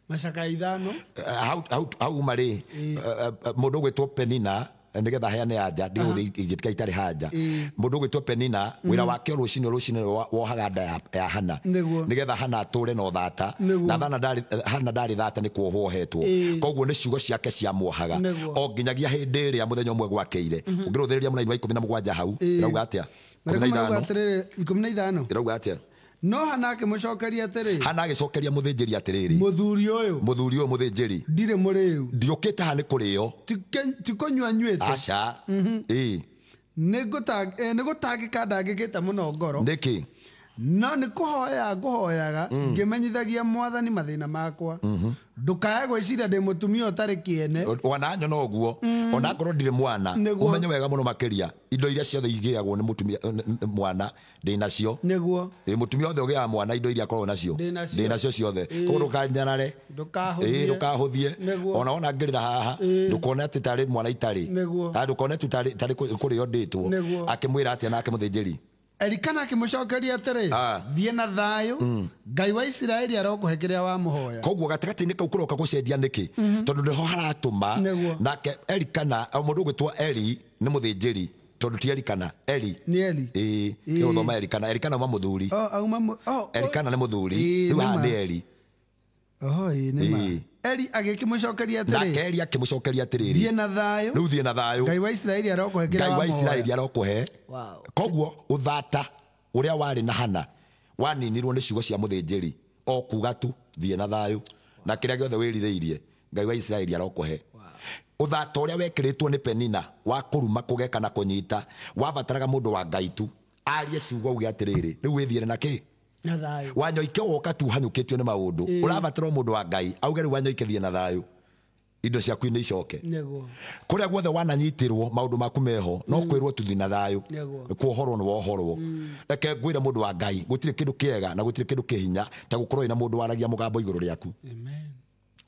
Macaka ithano. Hau uma rĩ, mũndũ ũgwĩtwo Penina, nĩgetha heane anja, ndigũthiĩ ingĩtika itarĩ hanja. Mũndũ ũgwĩtwo Penina, wĩra wake o rũcinĩ wohaga nda ya Hana. Nĩgetha Hana atũre na ũthata. Na Hana ndarĩ thata nĩ kuohwo ohetwo. Koguo nĩ ciugo ciake ciamuohaga. O nginyagia hĩndĩ ĩrĩa mũthenya ũmwe gwakĩire. Ũngĩrũthĩrĩria mũraini wa 17 hau, ĩrauga atĩa? 15. Ĩrauga atĩa? No Hana akĩmũcokeria atĩrĩ. Hana agĩcokeria mũthĩnjĩri atĩrĩrĩ. Mũthuri ũyũ. Mũthuri ũyũ mũthĩnjĩri. Ndirĩ mũrĩu. Ndiũkĩte haha nĩ kũrĩo. Ti kũnyua nyuĩte. Aca. Ĩĩ. Nĩ gũtangĩka ndangĩkĩte mũno ngoro. Nĩkĩ? No nĩ kũhoya ngũhoyaga ngĩmenyithagia mwathani mathĩna makwa. Ndũkae gwĩciria ndĩ mũtumia ũtarĩ kĩene. Ona nyona ũguo, ona ngorwo ndirĩ mwana, ũmenye wega mũno makĩria indo iria ciothe igĩagwo nĩ mũtumia mwana ndĩ nacio. Nĩguo. Mũtumia othe ũgĩaga mwana indo iria akoragwo nacio ndĩ nacio ciothe. Koguo ndũkanyarare, ndũkahũthie, ndũkahũthie. Ona wona ngĩrĩra haha, ndũkone atĩ tarĩ mwana itarĩ. Ndũkone tu tarĩ kũrĩo ndĩtwo. Akĩmwĩra atĩa nake mũthĩnjĩri? Elikana akĩmũcokeria atĩrĩ, thiĩ na thayũ, Ngai wa Isiraeli arokũhe kĩrĩa wamũhoya. Koguo gatagatĩ-inĩ kau kũroka gũcenjia nĩkĩ? Tondũ nĩho haratũma nake Elikana, mũndũ ũgwĩtwo Eli nĩ mũthĩnjĩri tondũ ti Elikana Eli Nĩ Eli. Ĩĩ Ĩĩ. ũthoma Elikana Elikana uma mũthuri Oh, auma oh, Elikana nĩ mũthuri Ĩĩ, rĩu haha nĩ ma. nĩ Eli Oh, ĩĩ, nĩ ma. Ĩĩ. Eli agĩkĩmũcokeria nake atĩrĩ Eli akĩmũcokeria atĩrĩrĩ thiĩ na thayũ rĩu thiĩ na thayũ Ngai wa Isiraeli arokũhe kĩrĩa Ngai wa wamũhoya. Isiraeli arokũhe Wow. koguo ũthata ũrĩa warĩ na Hana waninirwo nĩ ciugo cia mũthĩnjĩri o kuga tu thiĩ na thayũ na kĩrĩa gĩothe wĩrirĩirie Ngai wa Isiraeli arokũhe ũthata ũrĩa wekĩrĩtwo nĩ Penina wa kũruma kũgeka na kũnyita wabataraga mũndũ wa Ngai tu arie ciugo uge atĩrĩrĩ rĩu wĩthiĩre na kĩ Na thayũ. Wanyoike woka tu hanyũkĩtio nĩ maũndũ ũrabatara o mũndũ wa Ngai auge rĩu Wanyoike thiĩ na thayũ indo ciaku nĩ icoke Nĩguo. kuria guothe wananyitirwo maundu maku meho no kwirwo tuthi na thayo Nĩguo. kuohorwo nĩ wohorwo reke ngwire mundu wa Ngai gutire kindu kiega na gutire kindu kihinya ta gukorwo wina mundu waragia mugambo iguru riaku Amen.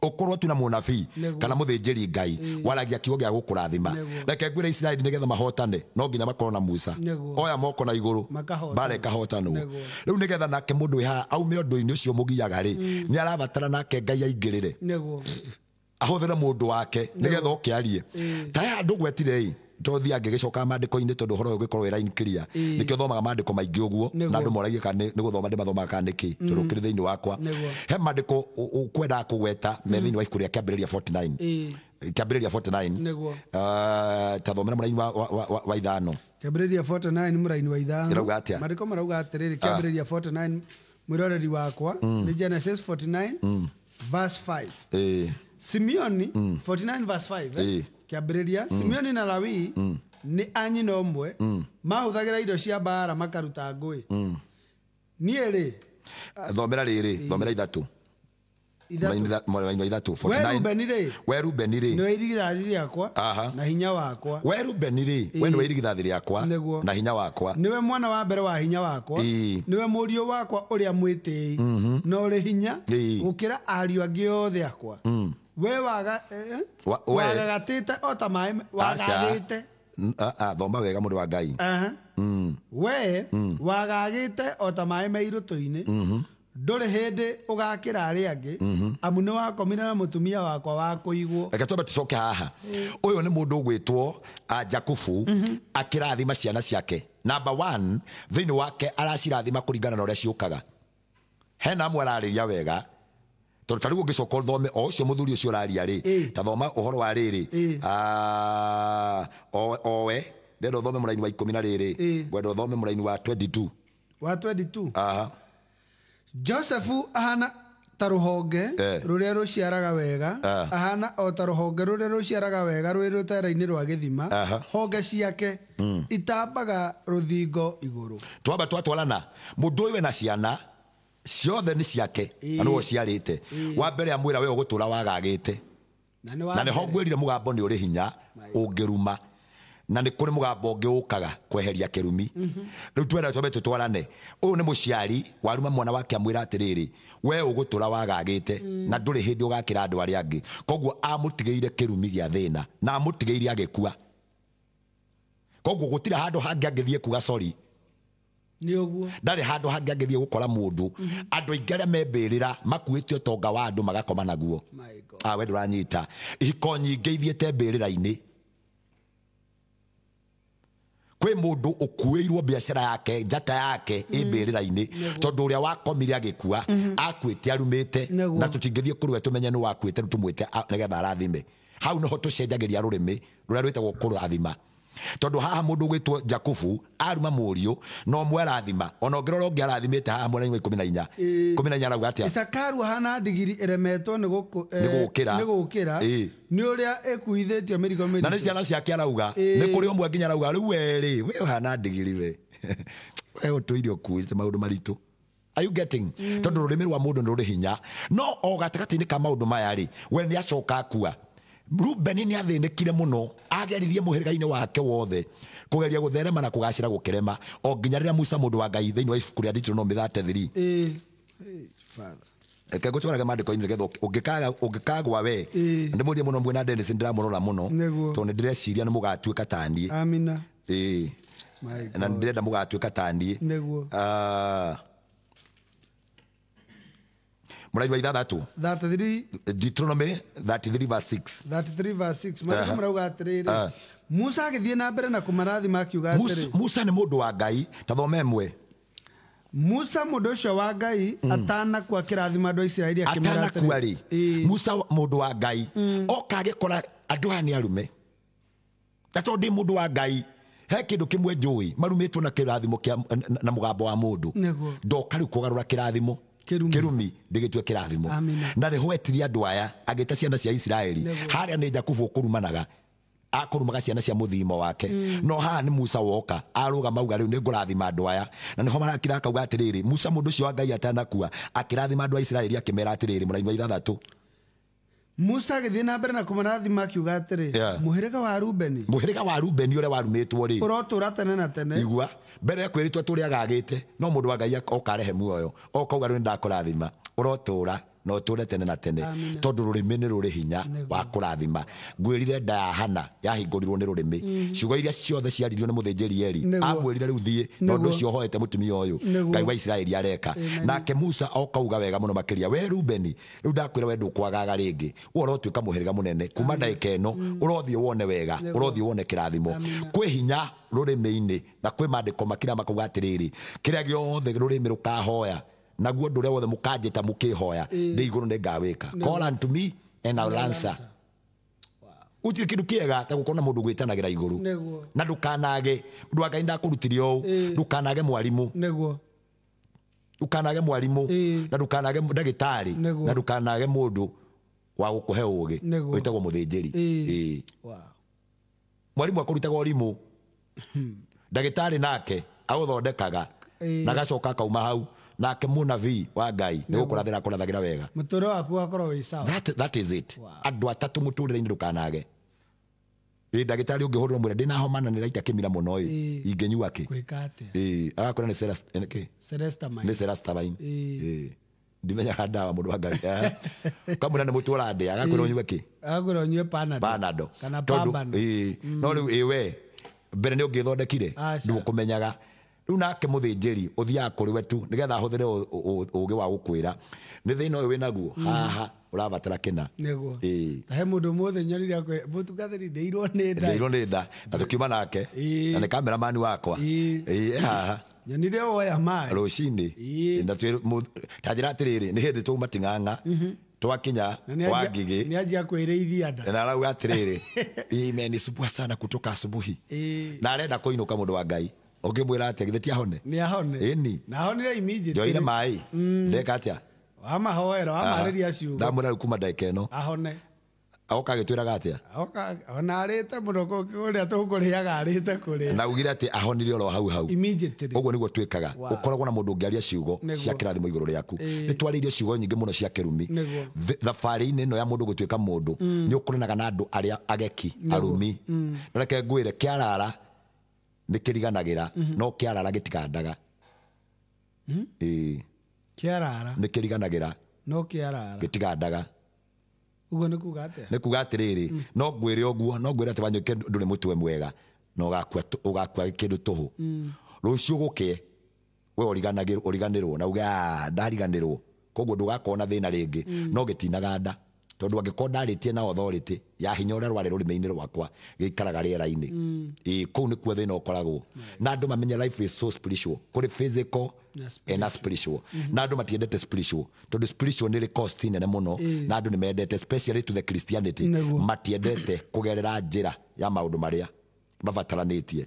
ukorwo tu na munabii Nĩguo. kana muthinjiri Ngai waragia kiugo gia gukurathima Nĩguo. reke ngwire Isiraeli nigetha mahotane no nginya makorwo na Musa Nĩguo. oya moko na iguru Makahotana. mbara ikahotanwo Nĩguo. riu nigetha nake mundu wĩ haha aume ũndũ-inĩ ũcio mũgiaga rĩ nĩ arabatara nake Ngai aingĩrĩre Nĩguo. ahũthĩre mũndũ wake nĩgetha oke arie ta he handũ gwetire ĩ tondũ thiaga ngĩgĩcokaga maandĩko-inĩ tondũ ũhoro ũyũ ũgĩkorwo wĩ line clear nĩkĩo thomaga maandĩko maingĩ ũguo Nĩguo. na andũ moragie kana nĩ gũthoma ndĩmathomaga kana nĩkĩ tondũ ũkĩrĩ thĩinĩ wakwa Nĩguo. he maandĩko ũkwendaga kũgweta me thĩinĩ wa ibuku rĩa kĩambĩrĩria 49 Ĩĩ. kĩambĩrĩria 49 Nĩguo. Ta thomera mũraini wa ithano Kĩambĩrĩria 49 mũraini wa ithano Ĩrauga atĩa? Maandĩko marauga atĩrĩrĩ kĩambĩrĩria 49 mwĩroreri wakwa nĩ Genesis 49 verse 5 Ĩĩ. Simeoni 49 verse 5 Ĩĩ. Kĩambĩrĩria Simeoni na Lawi nĩ a nyina ũmwe mahũthagĩra indo cia mbaara makaruta ngũĩ niĩ rĩ Thomera rĩrĩ thomera ithatũ ithatũ Mũraini wa ithatũ we 49 Rubeni rĩ we Rubeni rĩ nĩwe irigithathi rĩakwa Aha. na hinya wakwa we Rubeni rĩ we nĩwe irigithathi rĩakwa Nĩguo. na hinya wakwa nĩwe mwana wa mbere wa hinya wakwa Ĩĩ. nĩwe mũriũ wakwa ũrĩa mwĩtĩi na ũrĩ hinya Ĩĩ. gũkĩra ariũ angĩ othe akwa we waga We- wagagatĩte o ta maĩ Aca. wagathĩte Thoma wega mũndũ wa Ngai Aha. We wagagĩte o ta maĩ me irũtũ-inĩ ndũrĩ hĩndĩ ũgakĩra arĩa angĩ amu nĩ wakomire na mũtumia wakwa wa kũigwo reke twambe tũcoke haha ũyũ nĩ mũndũ ũgwĩtwo Jakubu akĩrathima ciana ciake number one thĩinĩ wake aracirathima kũringana na ũrĩa ciũkaga hena amwe ararĩria wega tondũ ta rĩu ũngĩcoka ũthome o ũcio mũthuri ũcio ũraria rĩ Ĩĩ. ta thoma ũhoro wa rĩrĩ Ĩĩ. Owe ndenda ũthome mũraini wa ikũmi na rĩrĩ Ĩĩ. ngwenda ũthome mũraini wa 22 wa 22 aha Josefu ahana ta rũhonge Eh. rũrĩa rũciaraga wega Ah. ahana o ta rũhonge rũrĩa rũciaraga wega rwĩ rũtere-inĩ rwa gĩthima Aha. honge ciake itambaga rũthingo igũrũ twamba twatwarana mũndũ ũyũ ena ciana ciothe nĩ ciake na nĩwe ũciarĩte wa mbere amwĩra we ũgũtũra wagagĩte na nĩ wa na nĩho mbere. ngwĩrire mũgambo nĩ ũrĩ hinya ũngĩruma na nĩ kũrĩ mũgambo ũngĩ ũkaga kweheria kĩrumi rĩu twenda twambe tũtwarane ũyũ nĩ mũciari waruma mwana wake amwĩra atĩrĩrĩ we ũgũtũra wagagĩte na ndũrĩ hĩndĩ ũgakĩra andũ arĩa angĩ koguo amũtigĩire kĩrumi gĩa thĩna na amũtigĩire agĩkua koguo gũtirĩ handũ hangĩ angĩthiĩ kuga sorry nĩ ũguo ndarĩ handũ hangĩ angĩthiĩ gũkora mũndũ andũ aingĩ arĩa membĩrĩra makuĩte ũtonga wa andũ magakoma naguo My God. we ndũranyita ihiko nyingĩ ithiĩte mbĩrĩra-inĩ kwĩ mũndũ ũkuĩirwo biacara yake njata yake ĩ mbĩrĩra-inĩ tondũ ũrĩa wakomire agĩkua akuĩte arumĩte Nĩguo. na tũtingĩthiĩ kũrĩ we tũmenye nĩ wakuĩte rĩu tũmwĩte nĩgetha arathime hau nĩho tũcenjagĩria rũrĩmĩ rũrĩa rwĩtagwo kũrathima tondũ haha mũndũ ũgwĩtwo Jakubu aruma mũriũ no ũmwe arathima ona ũngĩrora ũngĩ arathimĩte haha mwena-inĩ wa 14 14 arauga atĩa Isakaru ahana ndigiri ĩremetwo nĩ Nĩ gũũkĩra. nĩ gũũkĩra Ĩĩ. nĩ ũrĩa ĩkuithĩtio mĩrigo na nĩ mĩritũ ciana ciake arauga Ĩĩ. nĩ kũrĩ ũmwe nginya arauga rĩu werĩ we ũhana ndigiri we we ũtũire ũkuĩte maũndũ maritũ Are you getting? Tondũ rũrĩmĩ rwa mũndũ nĩ rũrĩ hinya no o gatagatĩ-inĩ ka maũndũ maya rĩ we nĩ acoka akua Rubeni nĩ athĩnĩkire mũno ageririe mũhĩrĩga-inĩ wake wothe kũgeria gũtherema na kũgacĩra gũkĩrema o nginya rĩrĩa Musa mũndũ wa Ngai thĩinĩ wa ibuku rĩa Deuteronomy 33 Ĩĩ. Ĩĩ, Father. reke ngũtwarage maandĩko-inĩ nĩgetha ũngĩkagwa we Ĩĩ. ndĩmũrie mũno mwĩna Dennis ndĩramũrora mũno Nĩguo. tondũ nĩndĩreciria nĩ mũgatuĩka ta niĩ Amina. Ĩĩ. My na God. ndĩrenda mũgatuĩka ta niĩ Nĩguo. Mũraini wa ithathatũ. 33. Deuteronomy 33 verse 6. 33 verse 6, maandĩko marauga atĩrĩrĩ, Musa agĩthiĩ na mbere na kũmarathima akiuga atĩrĩ. Musa nĩ mũndũ wa Ngai, ta thome ĩmwe. Musa mũndũ ũcio wa Ngai atanakua akĩrathima andũ a Isiraeli akĩmera Atanakua rĩ, atĩrĩ. Musa mũndũ wa Ngai oka agĩkora andũ aya nĩ arume, na tondũ ndĩ mũndũ wa Ngai he kĩndũ kĩmwe njũĩ marumĩtwo na kĩrathimo kĩa na mũgambo wa mũndũ. Ndoka rĩu kũgarũra kĩrathimo Kĩrumi. Kĩrumi ndĩgĩtue kĩrathimo. Amina. Na nĩho etirie andũ aya agĩta ciana cia Isiraeli. Harĩa nĩ Jakubu ũkũrumanaga, akũrumaga ciana cia mũthimo wake, no haha nĩ Musa woka arũgama auga rĩu nĩ ngũrathima andũ aya, na nĩho marakira akauga atĩrĩrĩ, Musa mũndũ ũcio wa Ngai atanakua akĩrathima andũ a Isiraeli akĩmera atĩrĩrĩ, mũraini wa ithathatũ. Musa agĩthiĩ na mbere na kũmarathima akiuga atĩrĩ, mũhĩrĩga wa Rubeni, Mũhĩrĩga wa Rubeni ũrĩa warumĩtwo rĩ, ũrotũra tene na tene. Igua mbere ya kwĩrĩtwo tũrĩa agagĩte, no mũndũ wa Ngai oka arehe muoyo, okauga rĩu nĩndakũrathima, ũrotũra na ũtũre tene na tene, tondũ rũrĩmĩ nĩ rũrĩ hinya wa kũrathima. Ngwĩrire nda ya Hana yahingũrirwo nĩ rũrĩmĩ, ciugo iria ciothe ciaririo nĩ mũthĩnjĩri Eli amwĩrire rĩu thiĩ na ũndũ ũcio ũhoete mũtumia ũyũ Ngai wa Isiraeli areka. Nake Musa okauga wega mũno makĩria, we Rubeni rĩu ndakwĩra we ndũkwagaga rĩngĩ, we ũrotuĩka mũhĩrĩga mũnene kuma ndagĩka ĩno, ũrothiĩ wone wega, ũrothiĩ wone kĩrathimo. Kwĩ hinya rũrĩmĩ-inĩ na kwĩ maandĩko makĩria makauga atĩrĩrĩ, kĩrĩa gĩothe rũrĩmĩ rũkahoya naguo ũndũ ũrĩa wothe mũkanjĩta mũkĩhoya ndĩ igũrũ nĩngawĩka. Call unto me and I'll answer. Gũtirĩ kĩndũ kĩega ta gũkorwo na mũndũ gwĩtanagĩra igũrũ. Na ndũkanage, mũndũ wa Ngai ndakũrutire ũũ, ndũkanage mwarimũ. Ndũkanage mwarimũ, na ndũkanage ndagĩtarĩ, na ndũkanage mũndũ wa gũkũhe ũgĩ wĩtagwo mũthĩnjĩri. Mwarimũ akũrutaga ũrimũ, ndagĩtarĩ nake agũthondekaga na agacoka akauma hau, nake mũnabii wa Ngai nĩ gũkũrathĩra akũrathagĩra wega. Mũtũrĩre waku ũgakorwo wĩ sawa. That is it. Andũ atatũ mũtũrĩre-inĩ ndũkanage. Ndagĩtarĩ ũngĩhũrĩrwo mwĩre ndĩna homa na nĩraita kĩmira mũno ĩ, ingĩnyua kĩ? Gwĩka atĩa? Agakwĩra nĩ Celestamine. Nĩ Celestamine. Ndimenyaga ndawa mũndũ wa Ngai. Ũkamwĩra nĩ mũtũ ũrandĩa, agakwĩra ũnyue kĩ? Agakwĩra ũnyue Panadol. Panadol. Kana Pambano. No rĩu ĩ we mbere nĩ ũngĩthondekire ndũkũmenyaga. Rĩu nake mũthĩnjĩri ũthiaga kũrĩ we tu nĩgetha ahũthĩre ũgĩ wa gũkwĩra nĩ thĩna ũyũ wĩnaguo haha ũrabatara kĩna. Ta he mũndũ mũthĩ nyonire akwĩra, mũtungatĩri ndeirwo nĩ nda. Ndeirwo nĩ nda na tũkiuma nake na nĩ kameramani wakwa. Haha. Nyonire woya maĩ. Rũcinĩ. Na ta njĩra atĩrĩrĩ, nĩ hĩndĩ twauma Ting'ang'a twakinya kwa Ngigĩ. Nĩ anjia kwĩrĩithia nda. Na arauga atĩrĩrĩ, imenisumbua sana kutoka asubuhi. Na arenda kũinũka mũndũ wa Ngai. Ũngĩmwĩra atĩa, githĩ ti ahone? Nĩ ahone. Ĩni. Na ahonire immediately. Njoire maĩ. Ndeka atĩa? Wamahoera, wamarĩria ciugo. Ndamwĩra rĩu kuma ndagĩka ĩno. Ahone. Oka agĩtwĩraga atĩa? Oka, ona arĩte mũno kũrĩa tũkũrĩaga arĩte kũrĩa. Na ugire atĩ ahonire oro hau hau. Immediately. Ũguo nĩguo twĩkaga. Ũkoragwo na mũndũ ũngĩaria ciugo cia kĩrathimo igũrũ rĩaku. Nĩ twarĩirie ciugo nyingĩ mũno cia kĩrumi. Thabarĩ-inĩ ĩno ya mũndũ gũtuĩka mũndũ, nĩ ũkoranaga na andũ arĩa ageki, arumi. Na reke ngwĩre, kĩarara nĩ kĩriganagĩra, no kĩarara gĩtikandaga. Kĩarara nĩ kĩriganagĩra, no kĩarara gĩtigandaga. Ũguo nĩ kuga atĩa? Nĩ kuga atĩrĩrĩ, no ngwĩre ũguo, no ngwĩre atĩ Wanyũike ndũrĩ mũtwe mwega na ũgakua kĩndũ tũhũ. Rũciũ gũkĩe we ũriganĩrwo na uge ndariganĩrwo, koguo ndũgakorwo na thĩna rĩngĩ, no gĩtinaga nda tondũ angĩkorwo ndarĩtie na authority ya hinya ũrĩa rwarĩ rũrĩmĩ-inĩ rwakwa gĩikaraga rĩera-inĩ. Kũu nĩkuo thĩna ũkoragwo. Na andũ mamenye life is so spiritual, kũrĩ physical and spiritual. Na andũ matiendete spiritual tondũ spiritual nĩ cost nene mũno, na andũ nĩ mendete especially to the Christianity, matiendete kũgerera njĩra ya maũndũ marĩa mabataranĩtie.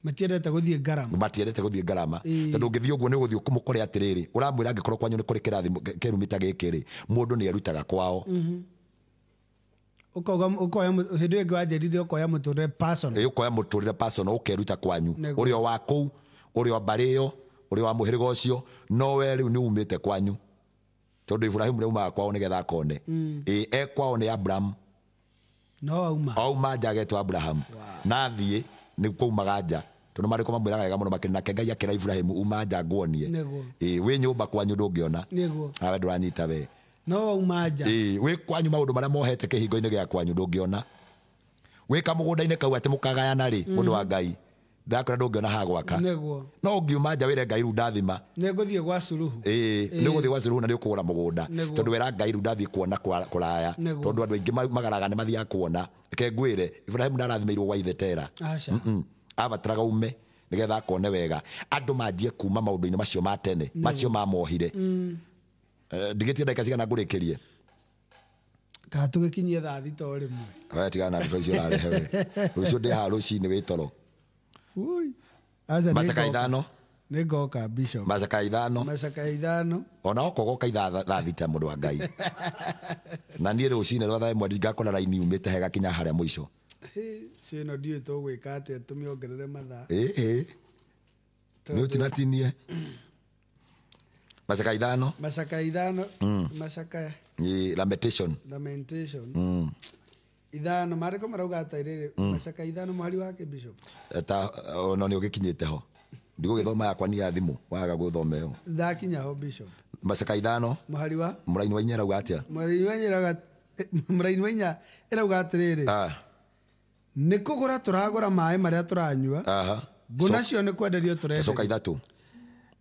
Matiendete gũthiĩ ngarama. Matiendete gũthiĩ ngarama. Tondũ ũngĩthiĩ ũguo nĩ ũgũthiĩ ũkũmũkore atĩrĩrĩ, ũramwĩra angĩkorwo kwanyu nĩ kũrĩ kĩrathimo kĩrumi ta gĩkĩ rĩ, mũndũ nĩ erutaga kwao. Ũkauga ũkoya hĩndĩ ĩngĩ wanjĩrire ũkoya mũtũrĩre personal. Ũkoya mũtũrĩre personal ũkeruta kwanyu. Ũrĩa wa kũu, ũrĩa wa mbarĩ ĩyo, ũrĩa wa mũhĩrĩga ũcio, no we rĩu nĩ umĩte kwanyu. Tondũ Ibrahimu nĩ aumaga kwao nĩgetha akone. E kwao nĩ Abraham. No auma. Auma nja agetwo Abraham. Na athiĩ nĩ kũumaga nja. Tondũ maandĩko mamwĩraga wega mũno makĩria, nake Ngai akĩra Ibrahimu uma nja nguonie. Wĩ nyũmba kwanyu ndũngĩona. Nawe ndũranyita we. No auma nja. Wĩ kwanyu maũndũ marĩa mohete kĩhingo-inĩ gĩa kwanyu ndũngĩona. Wĩ kamũgũnda-inĩ kau atĩ mũkagayana rĩ, mũndũ wa Ngai Ndakora ndũngĩona ha gwaka. Nĩguo. No ũngiuma nja wĩre Ngai rĩu ndathima. Nĩngũthiĩ gwa Suluhu. Ĩĩ, nĩũgũthiĩ gwa Suluhu na nĩũkũgũra mũgũnda. Nĩguo. Tondũ wera Ngai rĩu ndathiĩ kuona kũraya. Nĩguo. Tondũ andũ aingĩ magaraga nĩ mathiaga kuona. Reke ngwĩre, Ibrahim ndarathimĩirwo gwa ithe Tera. Aca. Abataraga ume nĩgetha akone wega. Andũ manjie kuma maũndũ-inĩ macio ma tene, macio mamohire. Ndigĩtie ndagĩka cigana ngũrĩkĩrie? Kana tũgĩkinyie thaa thita o rĩmwe. We tigana na ndeto icio ũrarehe we. Rũciũ ndĩ haha rũcinĩ wĩ toro. Ui. Aca, Macaka nĩngoka. ithano. Nĩngoka Bishop. Macaka ithano. Macaka ithano. Ona okorwo goka ithaa thaa thita mũndũ wa Ngai. Na niĩ rũcinĩ rwa thaa ĩmwe ndingakora raini umĩte hega kinya harĩa mũico. Cio ĩno ndiũĩ tũgwĩka atĩa tũmĩongerere mathaa. Ĩĩ. Nĩ ũtinatinie. Macaka ithano. Macaka ithano. Macaka. Ni lamentation. Lamentation. Ithano maandĩko marauga atĩrĩrĩ, macaka ithano mũhari wake Bishop. Ta ona nĩ ũgĩkinyĩte ho. Ndigũgĩthoma yakwa nĩ ya thimũ, waga gũthoma ĩyo. Ndakinya ho Bishop. Macaka ithano. Mũhari wa? Mũraini wa inya ĩrauga atĩa? Mũraini wa inya ĩrauga, mũraini wa inya ĩrauga atĩrĩrĩ. Nĩ kũgũra tũragũra maĩ marĩa tũranyua. Ngũ nacio nĩ kwenderio tũrenderio. Coka ithatũ.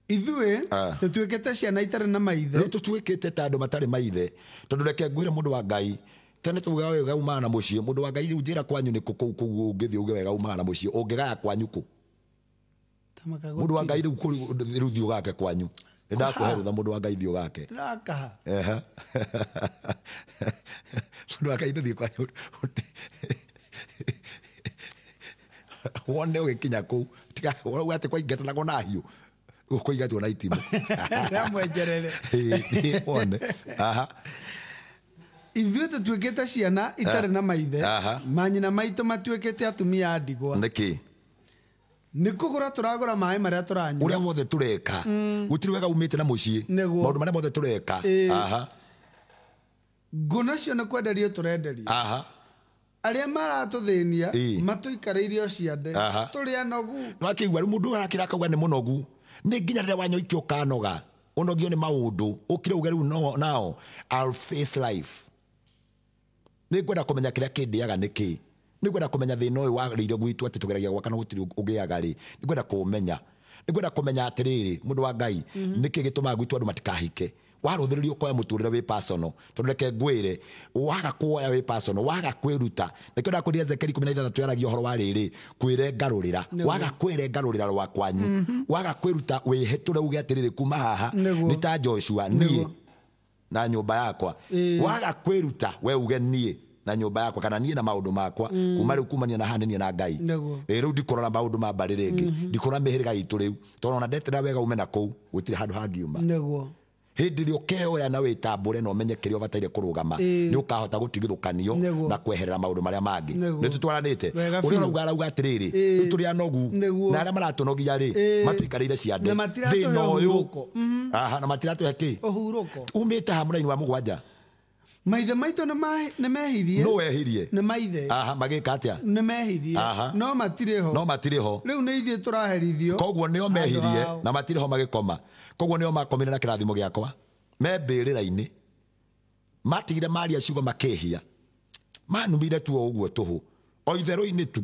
Ithuĩ tũtuĩkĩte ciana itarĩ na maithe. Rĩu tũtuĩkĩte ta andũ matarĩ maithe. Tondũ reke ngwĩre mũndũ wa Ngai, tene tugaga wega umaga na mũciĩ. Mũndũ wa Ngai rĩu njĩra kwanyu nĩ kũ kũu kũu ũngĩthiĩ uge wega umaga na mũciĩ, ũngĩgaya kwanyu kũ? Mũndũ wa Ngai rĩu rĩu thiĩ ũgake kwanyu. Nĩ ndakũhe rũtha mũndũ wa Ngai thiĩ ũgake. Ndĩrakaha. Mũndũ wa Ngai ndũthiĩ kwanyu. Wone ũgĩkinya kũu, tiga ũrauga atĩ kwaingatanagwo na hiũ. Gũkũingatwo na itimũ. Ndamwenjerere. Wone. Ithuĩ tũtuĩkĩte ciana itarĩ na maithe. Manyina maitũ matuĩkĩte atumia a ndigwa. Nĩkĩ? Nĩ kũgũra tũragũra maĩ marĩa tũranyua. Ũrĩa wothe tũreka. Gũtirĩ wega umĩte na mũciĩ. Maũndũ marĩa mothe tũreka. Ngũ nacio nĩ kwenderio tũrenderio. Arĩa maratũthĩnia matũikarĩirio ciande. Tũrĩ anogu. Nĩwakĩigua rĩu mũndũ arakĩra akauga nĩ mũnogu. Nĩ nginya rĩrĩa wanyoikia ũkanoga. Ũnogio nĩ maũndũ. Ũkire uge rĩu now I'll face life. Nĩ ngwenda kũmenya kĩrĩa kĩndĩaga nĩ kĩ. Nĩ ngwenda kũmenya thĩna ũyũ warĩire gwitũ atĩ tũgeragia gwaka na gũtirĩ ũgĩaga rĩ. Nĩ ngwenda kũũmenya. Nĩ ngwenda kũmenya atĩrĩrĩ, mũndũ wa Ngai, nĩkĩ gĩtũmaga gwitũ andũ matikahike. Warũthĩrĩrio ũkoya mũtũrĩre wĩ personal. Tondũ reke ngwĩre, waga kuoya wĩ personal, waga kwĩruta. Nĩkĩo ndakwĩrire Ezekiel 16 yaragia ũhoro wa rĩrĩ, kwĩrengarũrĩra. Waga kwĩrengarũrĩra rwa kwanyu. Waga kwĩruta wĩhĩtũre uge atĩrĩrĩ, kuma haha nĩ ta Joshua, niĩ na nyũmba yakwa. Waga kwĩruta we uge niĩ na nyũmba yakwa kana niĩ na maũndũ makwa, kuma rĩu kumania na haha nĩ niĩ na Ngai. Rĩu ndikũrora maũndũ ma mbarĩ rĩngĩ, ndikũrora mĩhĩrĩga itũ rĩu, tondũ ona ndetera wega ume na kũu, gũtirĩ handũ hangiuma. Hĩndĩ ĩrĩa ũkeoya na wĩtambũre na ũmenye kĩrĩa ũbataire kũrũgama, nĩ ũkahota gũtigithũkanio na kweherera maũndũ marĩa mangĩ. Nĩ tũtwaranĩte. Ũrĩa ũrauga arauga atĩrĩrĩ, rĩu tũrĩ anogu, na arĩa maratũnogia rĩ, matũikarĩire ciande. Thĩna ũyũ. Na matiratũhe kĩ? Ũhurũko. Umĩte haha mũraini wa mũgwanja. Maithe maitũ nĩ mehirie. Nũ wehirie? Nĩ maithe. Magĩka atĩa? Nĩ mehirie. No matirĩ ho. No matirĩ ho. Rĩu nĩ ithuĩ tũraherithio. Koguo nĩo mehirie na matirĩ ho magĩkoma. Koguo nĩo makomire na kĩrathimo gĩakwa. Me mbĩrĩra-inĩ. Matigire maria ciugo makĩhia. Manumire tu o ũguo tũhũ. O itherũ-inĩ tu.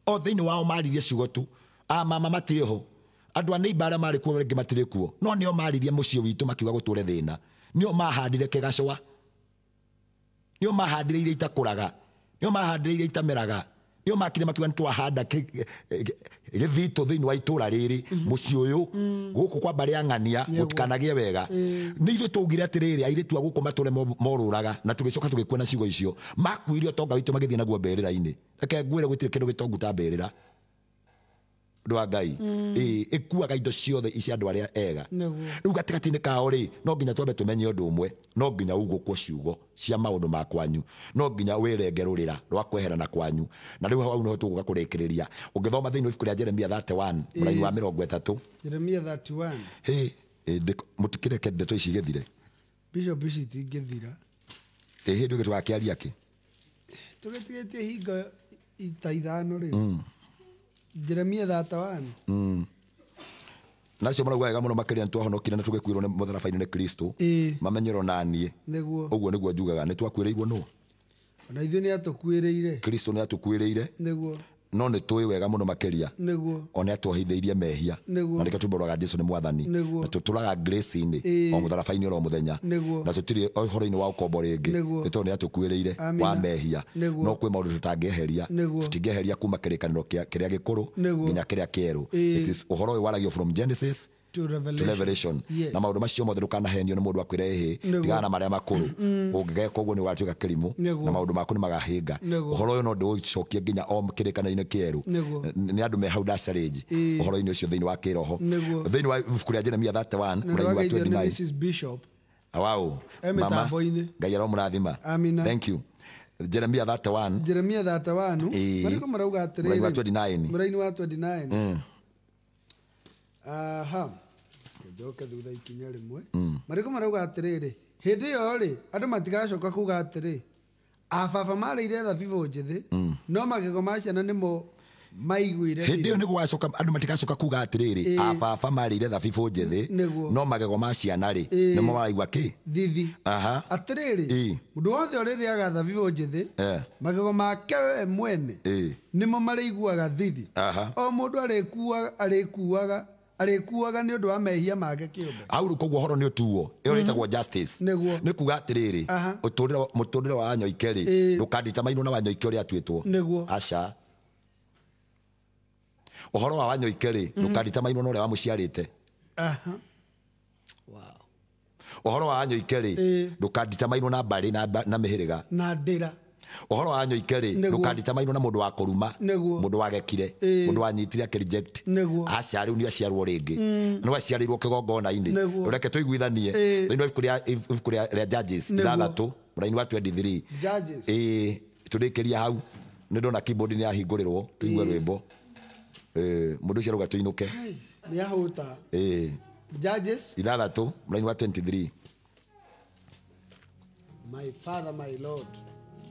O thĩinĩ wao maririe ciugo tu. A mama matirĩ ho. Andũ a neighbor arĩa marĩ kuo rĩngĩ matirĩ kuo. No nĩo maririe mũciĩ witũ makiuga gũtũre thĩna. Nĩo mahandire kĩgacũa. Nĩo mahandire iria itakũraga. Nĩo mahandire iria itameraga. Nĩo makire makiuga nĩ twahanda gĩthitũ thĩinĩ wa itũra rĩrĩ, mũciĩ ũyũ, gũkũ kwa mbarĩ ya ng'ania, gũtikanagĩe wega. Nĩ ithuĩ twaugire atĩrĩrĩ, airĩtu a gũkũ matũre morũraga, na tũgĩcoka tũgĩkua na ciugo icio. Makuire ũtonga witũ magĩthiĩ naguo mbĩrĩra-inĩ. Reke ngwĩre gũtirĩ kĩndũ gĩtongu ta mbĩrĩra. Ũndũ wa Ngai. Ĩkuaga indo ciothe ici andũ arĩa ega. Rĩu gatagatĩ-inĩ kao rĩ, no nginya twambe tũmenye ũndũ ũmwe, no nginya ugũkwo ciugo cia maũndũ ma kwanyu, no nginya wĩrenge rũrĩra rwa kweherana kwanyu. Na rĩu hau nĩho tũgũka kũrĩkĩrĩria. Ũngĩthoma thĩinĩ wa ibuku rĩa Jeremia 31, mũraini wa 30. Jeremia 31. Mũtikĩreke ndeto ici igĩthire. Bishop ici itingĩthira. Hĩndĩ ĩngĩ tũgakĩaria kĩ? Tũgĩtigĩtie hingo ta ithano rĩ. Jeremia 31. Nacio marauga wega mũno makĩria nĩtwahonokire na tũgĩkuĩrwo nĩ mũtharaba-inĩ nĩ Kristo. Mamenyerwo na niĩ. Ũguo nĩguo njugaga, nĩtwakuĩrĩirwo nũ? Ona ithuĩ nĩatũkuĩrĩire. Kristo nĩatũkuĩrĩire. Nĩguo. No nĩ tũĩ wega mũno makĩria. Nĩguo. Ona atwohithĩirie mehia. Nĩguo. Na nĩkĩo tumbũraga Jesu nĩ mwathani. Nĩguo. Na tũtũraga grace-inĩ Ĩĩ. o mũtharaba-inĩ oro mũthenya. Nĩguo. Na tũtirĩ ũhoro-inĩ wa ũkombo rĩngĩ. Nĩguo. Nĩ tondũ nĩ atũkuĩrĩire Amina. wa mehia. Nĩguo. No kwĩ maũndũ tũtangĩeheria. Nĩguo. Tũtingĩeheria kuma kĩrĩkanĩro kĩrĩa gĩkũrũ Nĩguo. nginya kĩrĩa kĩerũ. Ĩĩ. It is ũhoro ũyũ waragio from Genesis To Revelation. to Revelation. Yes. Na maũndũ macio mothe ndũkanahenio nĩ mũndũ akwĩre ĩhĩ Nĩguo. tigana na marĩa makũrũ. Ũngĩgeka ũguo nĩ ũgatuĩka kĩrimũ Nĩguo. na maũndũ maku nĩ magahĩnga. Nĩguo. Ũhoro ũyũ no ndĩũcokie nginya o kĩrĩkanĩro-inĩ kĩerũ. Nĩguo. Nĩ andũ me hau nda challenge Ĩĩ. ũhoro-inĩ ũcio thĩinĩ wa kĩroho. Nĩguo. Thĩinĩ wa ibuku rĩa Jeremia 31 Na mũraini wa nĩwageithio nĩ 29. Mrs. Bishop. Wow. E Mama, mĩtambo-inĩ. Ngai aromũrathima. Amina. Thank you. Jeremia 31 Jeremia 31. Ĩĩ. Marĩkũ marauga atĩrĩrĩ. Mũraini wa 29. Mũraini wa 29. Aha. Njoke thutha ikinya rĩmwe. Marĩkũ marauga atĩrĩrĩ, hĩndĩ ĩyo rĩ, andũ matigacoka kuga atĩrĩ, ababa marĩire thabibũ njĩthĩ, no magego ma ciana nĩmo maiguire Hĩndĩ ĩyo nĩ gũgacoka andũ matigacoka kuga atĩrĩrĩ, Ĩĩ. ababa marĩire thabibũ njĩthĩ, Nĩguo. no magego ma ciana rĩ, Ĩĩ. nĩmo maraigua kĩ? Thithi. Aha. Atĩrĩrĩ, Ĩĩ. mũndũ wothe ũrĩrĩaga thabibũ njĩthĩ, Eh. magego make we mwene Ĩĩ. nĩmo marĩiguaga thithi. Aha. O mũndũ arĩkuaga nĩ ũndũ wa mehia make kĩũmbe. Hau rĩu koguo ũhoro nĩ ũtuo ĩyo ĩtagwo justice. Nĩguo. Nĩ kuga atĩrĩrĩ, Aha. mũtũrĩre wa Wanyoike rĩ, Ĩĩ. ndũkanditamainwo na Wanyoike ũrĩa atuĩtwo. Nĩguo. Aca. Ũhoro wa Wanyoike rĩ, ndũkanditamainwo na ũrĩa wamũciarĩte. Aha. Wow. Ũhoro wa Wanyoike rĩ, Ĩĩ. ndũkanditamainwo na mbarĩ na mĩhĩrĩga. Na ndĩra. Ũhoro wa Wanyoike rĩ, Nĩguo. ndũkanditamainwo na mũndũ wa kũruma, Nĩguo. mũndũ wagekire, Ĩĩ. mũndũ wanyitire akĩreject. Nĩguo. Aca rĩu nĩ aciarwo rĩngĩ. Nĩ aciarĩirwo kĩgongona-inĩ. Nĩguo. Reke tũiguithanie. Ĩĩ. Thĩinĩ wa ibuku rĩa Judges Nĩguo. ithathatũ mũraini wa 23. Judges. Ĩĩ, tũrĩkĩria hau. Nĩ ndona keyboard nĩ yahingũrĩrwo tũigue rwĩmbo. Mũndũ ũcio arauga tũinũke. Nĩ ahũta. Ĩĩ, Judges. ithathatũ mũraini wa 23. My father, my lord.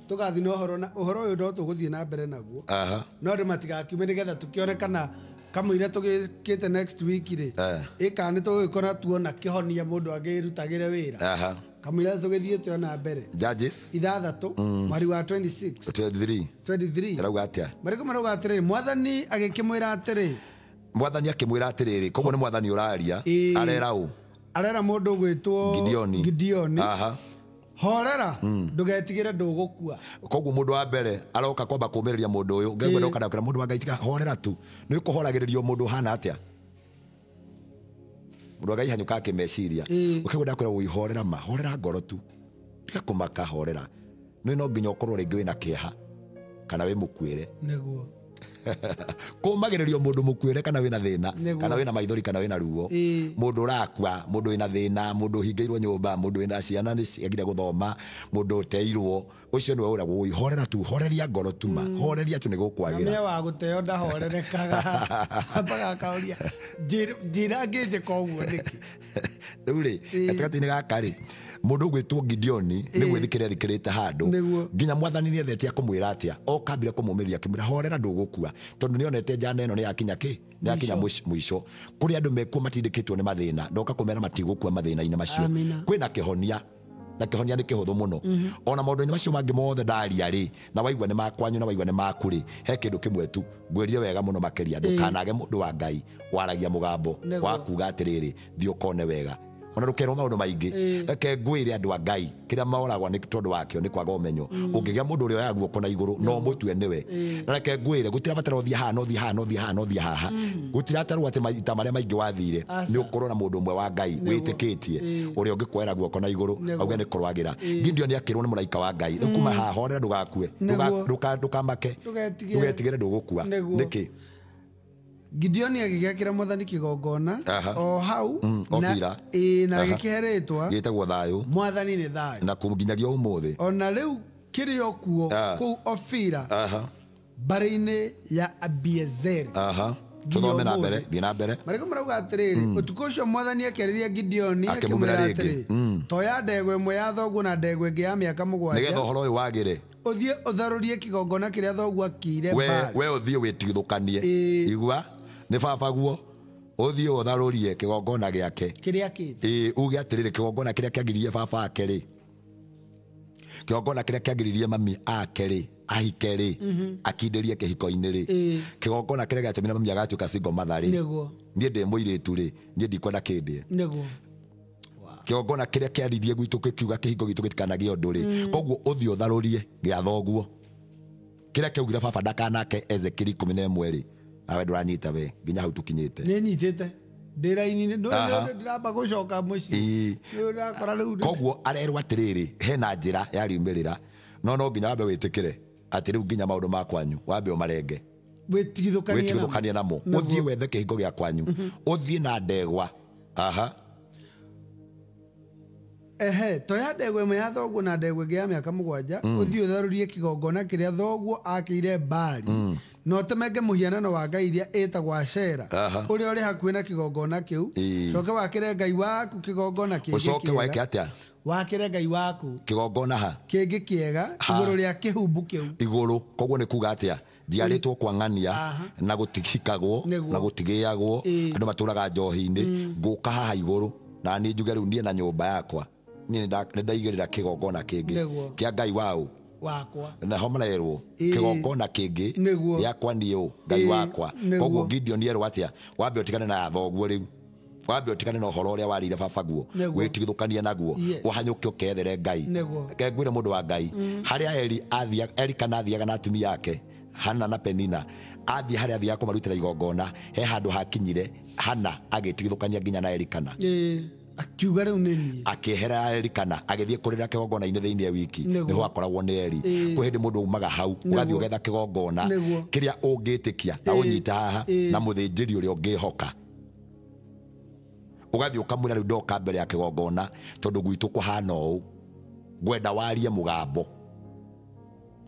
Tũgathiĩ na ũhoro na ũhoro ũyũ no tũgũthiĩ na mbere naguo. Aha. No andũ matigakiume nĩgetha tũkĩone kana kamũira tũgĩkĩte next week rĩ. Eh. Ĩ kana nĩ tũgũgĩkora tuona kĩhonia mũndũ angĩrutagĩre wĩra. Aha. Kamũira tũgĩthiĩte ona mbere. Judges Ithathatũ mweri wa 26. 23. 23. Ĩrauga atĩa? Marĩkũ marauga atĩrĩrĩ, mwathani agĩkĩmwĩra atĩrĩ. Mwathani akĩmwĩra atĩrĩrĩ, koguo nĩ mwathani ũraria, Ĩĩ. arera ũ? Arera mũndũ ũgwĩtwo Gideoni. Gideoni. Aha. Horera, ndũgetigĩre ndũgũkua. Koguo mũndũ wa mbere aroka kwamba kũmĩrĩria mũndũ ũyũ, Ngai mwene ũkana mũndũ wa Ngai tiga horera tu. Nĩ ũkũhoragĩrĩrio mũndũ ũhana atĩa? Mũndũ wa Ngai hanyũka akĩmeciria. Ũkĩgwa ndakwĩra ũihorera ma, horera ngoro tu. Tiga kũmaka horera. Nĩ no nginya ũkorwo rĩngĩ wĩna kĩeha kana wĩ mũkuĩre. Nĩguo. Kũmagĩrĩrio mũndũ mũkuĩre kana wĩna thĩna, Nĩguo. kana wĩna maithori kana wĩna ruo. Ĩĩ. Mũndũ ũrakua, mũndũ wĩna thĩna, mũndũ ũhingĩirwo nyũmba, mũndũ wĩna ciana nĩ ciagire gũthoma, mũndũ ũteirwo, ũcio nĩwe ũragwo ũihorera tu, horeria ngoro tu ma, horeria tu nĩ gũkwagĩra. Mĩa wa gũteo ndahorerekaga. Ambaga akauria, njĩra ngĩnjĩka ũguo nĩkĩ? Rĩu rĩ, gatagatĩ-inĩ gaka rĩ, mũndũ ũgwĩtwo Gideoni nĩ gwĩthikĩra ethikĩrĩte handũ. Nĩguo. Nginya mwathani nĩ endete akũmwĩra atĩa, okambire kũmũmĩrĩria akĩmwĩra horera ndũgũkua, tondũ nĩonete njana ĩno nĩ yakinya kĩ? Nĩ yakinya mũico. Kũrĩ andũ mekuo matindĩkĩtwo nĩ mathĩna, ndoka kũmera matigũkua mathĩna-inĩ macio. Amina. Kwĩna kĩhonia. Na kĩhonia nĩ kĩhũthũ mũno. Ona maũndũ-inĩ macio mangĩ mothe ndaria rĩ, na waigua nĩ makwanyu na waigua nĩ maku rĩ, he kĩndũ kĩmwe tu ngwĩrire wega mũno makĩria, ndũkanage mũndũ wa Ngai waragia mũgambo Nĩguo. wa kuga atĩrĩrĩ, thiĩ ũkone wega. Ona ndũkerwo maũndũ maingĩ. Reke ngwĩre andũ a Ngai kĩrĩa moragwo nĩ tondũ wakĩo nĩ kwaga ũmenyo. Ũngĩgĩa mũndũ ũrĩa oyaga guoko na igũrũ no mũtue nĩwe. Na reke ngwĩre gũtirabatara ũthiĩ haha na ũthiĩ haha na ũthiĩ haha na ũthiĩ haha. Gũtiratarwo atĩ maita marĩa maingĩ wathire Aca. nĩ ũkorwo na mũndũ ũmwe wa Ngai wĩtĩkĩtie ũrĩa ũngĩkuoera guoko na igũrũ Nĩguo. auge nĩ kũrwagĩra. Gideon akĩrwo nĩ mũraika wa Ngai, rĩu kuma haha horera ndũgakue, Nĩguo. ndũkamake, Ndũgetigĩre. ndũgetigĩre ndũgũkua. Nĩguo. Nĩkĩ? Gideoni agĩgĩakĩra mwathani kĩgongona Aha. o hau Ofira. ĩĩ, na Aha. agĩkĩhe rĩtwa Gĩtagwo thayũ mwathani nĩ thayũ. na nginyagia ũmũthĩ. Ona rĩu kĩrĩ o kuo kũu Ofira mbarĩ-inĩ ya Abiezeri. Aha. Nginya Tũthome na ũmũthĩ. mbere, thiĩ na mbere. Marĩkũ marauga atĩrĩrĩ, ũtukũ ũcio mwathani akĩarĩria Gideoni Akĩmumĩra akĩmwĩra rĩngĩ. atĩrĩ, toya ndegwa ĩmwe ya thoguo na ndegwa ĩngĩ ya mĩaka Nĩgetha mũgwanja, ũhoro ũyũ wagĩre. ũthiĩ ũtharũrie kĩgongona kĩrĩa thoguo akĩire We Baali. we ũthiĩ wĩtigithũkanie. Ĩĩ. Igua nĩ babaguo ũthiĩ ũtharũrie kĩgongona gĩake. Kĩrĩa kĩngĩ. Ĩĩ, uge atĩrĩrĩ, kĩgongona kĩrĩa kĩagiririe baba ake rĩ, Kĩgongona kĩrĩa kĩagiririe mami ake rĩ ahike rĩ akindĩrie kĩhiko-inĩ rĩ, kĩgongona kĩrĩa gĩatũmire mami agatuĩka single mother rĩ, niĩ ndĩ mũirĩtu rĩ, niĩ ndikwenda kĩndĩe. Kĩgongona kĩrĩa kĩaririe gwitũ gĩkiuga kĩhingo gitũ gĩtikanagĩe ũndũ rĩ, koguo ũthiĩ ũtharũrie gĩa thoguo. Kĩrĩa kĩaugire baba ndakanake Ezekiel 11 rĩ, nawe ndũranyita we nginya hau tũkinyĩte. Nĩ nyitĩte ndĩraini ndĩramba gũcoka mũciĩ ndĩrakora rĩu. Koguo arerwo atĩrĩrĩ, hena njĩra ya riumĩrĩra, no no nginya wambe wĩtĩkĩre atĩ rĩu nginya maũndũ ma kwanyu wambe ũmarenge, wĩtigithũkanie namo, ũthiĩ wethe kĩhingo gĩa kwanyu, ũthiĩ na ndegwa. Aha. Ehe, toya ndegwa ĩmwe ya thoguo na ndegwa ĩngĩ ya mĩaka 7, ũthiĩ ũtharũrie kĩgongona kĩrĩa thoguo akĩire Baali, na ũtemenge mũhianano wa ngai iria ĩtagwo Ashera ũrĩa ũrĩ hakuhĩ na kĩgongona kĩu, ũcoke wakĩre ngai waku kĩgongona kĩngĩ kĩega. Ũcoke wake atĩa? Wakĩre ngai waku kĩgongona ha kĩngĩ kĩega igũrũ rĩa kĩhumbu kĩu igũrũ. Koguo nĩ kuga atĩa? Njiarĩtwo kwa ng'ania na gũtigikagwo na gũtigĩagwo, andũ matũraga njohi-inĩ, ngũka haha igũrũ na niĩ njuge rĩu niĩ na nyũmba yakwa niĩ nĩndaigĩrĩra kĩgongona kĩngĩ kĩa ngai wao wakwa, naho marerwo kĩgongona kĩngĩ gĩakwa niĩ ũ ngai wakwa. Koguo Gideon erwo atĩa? Wambe ũtigane na thoguo rĩu, wambe ũtigane na ũhoro ũrĩa warĩire baba guo, wĩtigithũkanie naguo, ũhanyũke ũkethere ngai. Reke ngwĩre mũndũ wa Ngai, harĩa Eli kana athiaga na atumia ake Hana na Penina, athiĩ harĩa athiaga kũmarutĩra igongona, he handũ hakinyire Hana agĩtigithũkania nginya na Elikana. Akiuga rĩu nĩ niĩ, akĩehera Elikana agĩthiĩ kũrĩra kĩgongona-inĩ thĩinĩ wiki, nĩho akoragwo nĩ Eli. Kwĩ hĩndĩ mũndũ umaga hau ũgathiĩ ũgetha kĩgongona kĩrĩa ũngĩtĩkia na ũnyita haha na mũthĩnjĩri ũrĩa ũngĩhoka, ũgathiĩ ũkamwĩra rĩu ndoka mbere ya kĩgongona tondũ gwitũ kũhana ũũ, ngwenda warie mũgambo.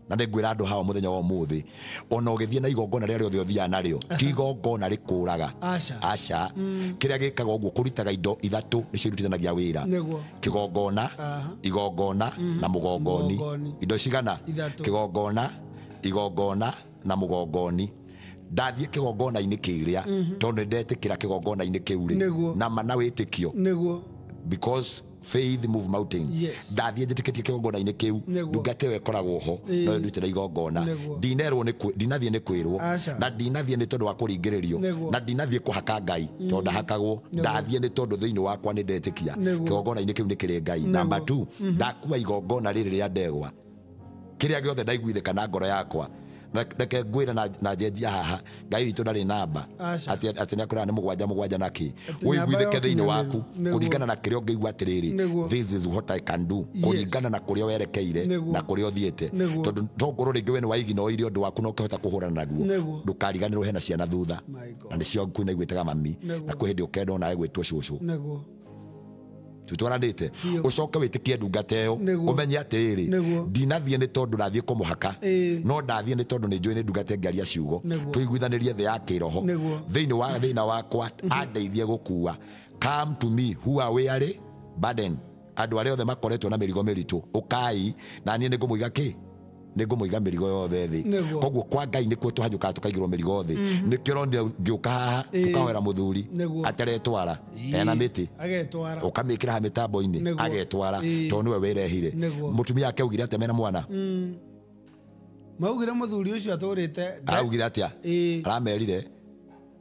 Na nĩ ngwĩra andũ hawa mũthenya wa ũmũthĩ, ona ũgĩthiĩ na igongona rĩrĩa rĩothe ũthiaga narĩo, ti igongona rĩkũraga, aca. Kĩrĩa gĩkaga ũguo kũrutaga indo ithatũ nĩcio irutithanagia wĩra, kĩgongona, igongona na mũgongoni. Indo cigana? Kĩgongona, igongona na mũgongoni. Ndathiĩ kĩgongona-inĩ kĩrĩa tondũ nĩndetĩkĩra kĩgongona-inĩ kĩu rĩ, na mana wĩtĩkio, because faith move mountain. Ndathiĩ njĩtĩkĩtie kĩgongona-inĩ kĩu, ndungata ĩyo ĩkoragwo ho no ndutĩra igongona, ndinerwo ndinathiĩ nĩ kwĩrwo, na ndinathiĩ nĩ tondũ wa kũringĩrĩrio, na ndinathiĩ kũhaka ngai tondũ ndahakagwo, ndathiĩ nĩ tondũ thĩinĩ wakwa nĩ ndetĩkia kĩgongona-inĩ kĩu nĩ kĩrĩ ngai. Number 2, ndakua igongona rĩrĩ rĩa ndegwa, kĩrĩa gĩothe ndaiguithĩka na ngoro yakwa, reke ngwĩre na njenjia haha, ngai witũ ndarĩ namba atĩ nĩakwĩraga nĩ mũgwanja mũgwanja na kĩ, ũiguithĩke thĩinĩ waku kũringana na kĩrĩa ũngĩigua atĩrĩrĩ, this is what I can do, kũringana na kũrĩa werekeire na kũrĩa ũthiĩte, tondũ to ngorwo rĩngĩ we nĩ waiginoire ũndũ waku na ũkĩhota kũhũrana naguo, ndũkariganĩrwo hena ciana thutha, na nĩcio kwĩna igwĩtaga mami, na kwĩ hĩndĩ ũkenda onawe gwĩtwo cũcũ. Tutwaranĩte ũcoke wĩtĩkie ndungata ĩyo, ũmenye atĩrĩrĩ, ndinathiĩ nĩ tondũ ndathiĩ kũmũhaka, no ndathiĩ nĩ tondũ nĩ njũĩ nĩ ndungata ĩngĩaria ciugo, tũiguithanĩrie thĩ ya kĩroho thĩinĩ wa thĩna wakwa, andeithie gũkua. Come to me who are weary burden, andũ arĩa othe makoretwo na mĩrigo mĩritũ, ũkai na niĩ nĩngũmũiga kĩ, nĩngũmũiga mĩrigo yothe thĩ. Koguo kwa Ngai nĩkuo tũhanyũkaga tũkaigĩrwo mĩrigo thĩ. Nĩkĩo ũronire ngĩũka haha tũkahoera mũthuri ateretwara, ena mĩtĩ ũkamĩkĩra haha mĩtambo-inĩ agetwara, tondũ nĩwe wĩrehire. Mũtumia ake augire atĩa mena mwana? Maugire mũthuri ũcio atũrĩte, augire atĩa? Aramerire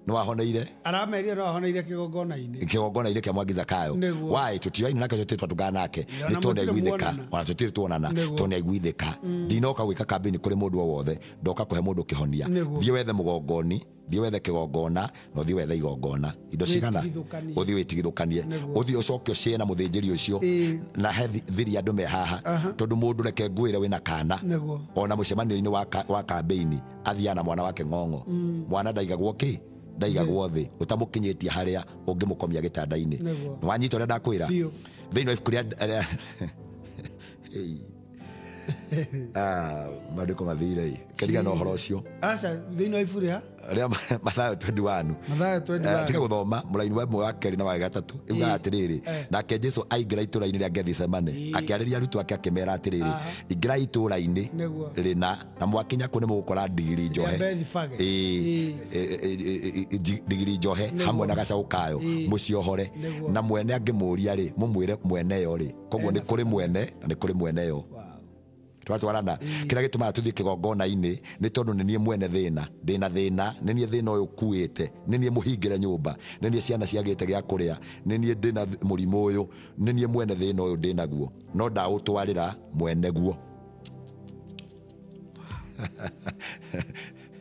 nĩwahoneire, aramerire nĩwahoneire kĩgongona-inĩ, kĩgongona-inĩ kĩa Mwangi Zakayo. Why tũtioaine nake, tũtirĩ twatũngana nake, nĩ tondũ nĩaiguithĩka, ona tũtirĩ tuonana, tondũ nĩaiguithĩka. Ndinoka gwĩka kambĩini kũrĩ mũndũ o wothe, ndoka kũhe mũndũ kĩhonia. Thiĩ wethe mũgongoni, thiĩ wethe kĩgongona, na ũthiĩ wethe igongona. Indo cigana? Ũthiĩ wĩtigithũkanie, ũthiĩ ũcoke ũcĩe na mũthĩnjĩri ũcio, na he thiri andũ me haha, tondũ mũndũ reke ngwĩre wĩna kana, ona mũcemanio-inĩ wa kambĩini athiaga na mwana wake ng'ong'o. Mwana ndaigagwo kĩ? Ndaigagwo thĩ, ũtamũkinyĩtie harĩa ũngĩmũkomia gĩtanda-inĩ. Nĩwanyita ũrĩa ndakwĩra? Thĩinĩ wa ibuku rĩa maandĩko mathire kĩriga na ũhoro ũcio. Aca, thĩinĩ wa ibuku rĩa Mathayo 21, Mathayo 21, tiga gũthoma mũraini wa ĩmwe wa kerĩ na wa gatatũ, ĩugaga atĩrĩrĩ, nake Jesũ aingĩra itũũra-inĩ rĩa Gethisemane, akĩarĩria arutwo ake akĩmera atĩrĩrĩ, ingĩra itũũra-inĩ rĩna, na mwakinya kũu nĩmũgũkora ndigiri njohe, ndigiri njohe hamwe na gacaũ kayo, mũciohore, na mwene angĩmũũria rĩ, mũmwĩre mwene yo rĩ. Koguo nĩ kũrĩ mwene na nĩ kũrĩ mwene yo. Twatwarana kĩrĩa gĩtũmaga tũthiĩ kĩgongona-inĩ nĩ tondũ nĩ niĩ mwene thĩna, ndĩna thĩna, nĩ niĩ thĩna ũyũ ũkuĩte, nĩ niĩ mũhingĩre nyũmba, nĩ niĩ ciana ciagĩte gĩa kũrĩa, nĩ niĩ ndĩna mũrimũ ũyũ, nĩ niĩ mwene thĩna ũyũ ndĩnaguo, no ndaũtwarĩra mwene guo.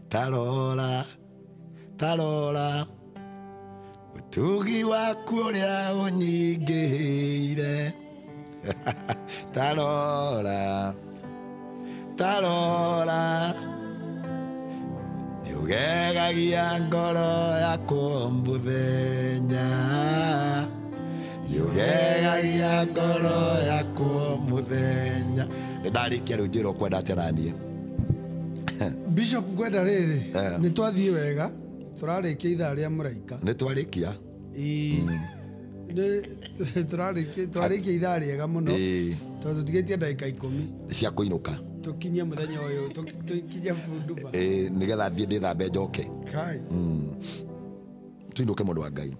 Tarora, tarora, ũtugi waku ũrĩa ũnyingĩhĩire. Tarora, tarora, nĩũgegagia ngoro yakwa mũthenya, nĩũgegagia ngoro yakwa mũthenya. Nĩndarĩkia rĩu njĩra ũkwenda atĩa naniĩ. Bishop ngwenda rĩrĩ nĩ twathiĩ wega, tũrarĩkia ithaa rĩa mũraika. Nĩ twarĩkia? Twarĩkia ithaa rĩega mũno tondũ tũtigĩtie ndagĩka 10 cia kũinũka, tũkinye mũthenya ũyũ, tũkinye bunduba nĩgetha thiĩ ndĩthambe njoke. Tũinũke mũndũ wa Ngai.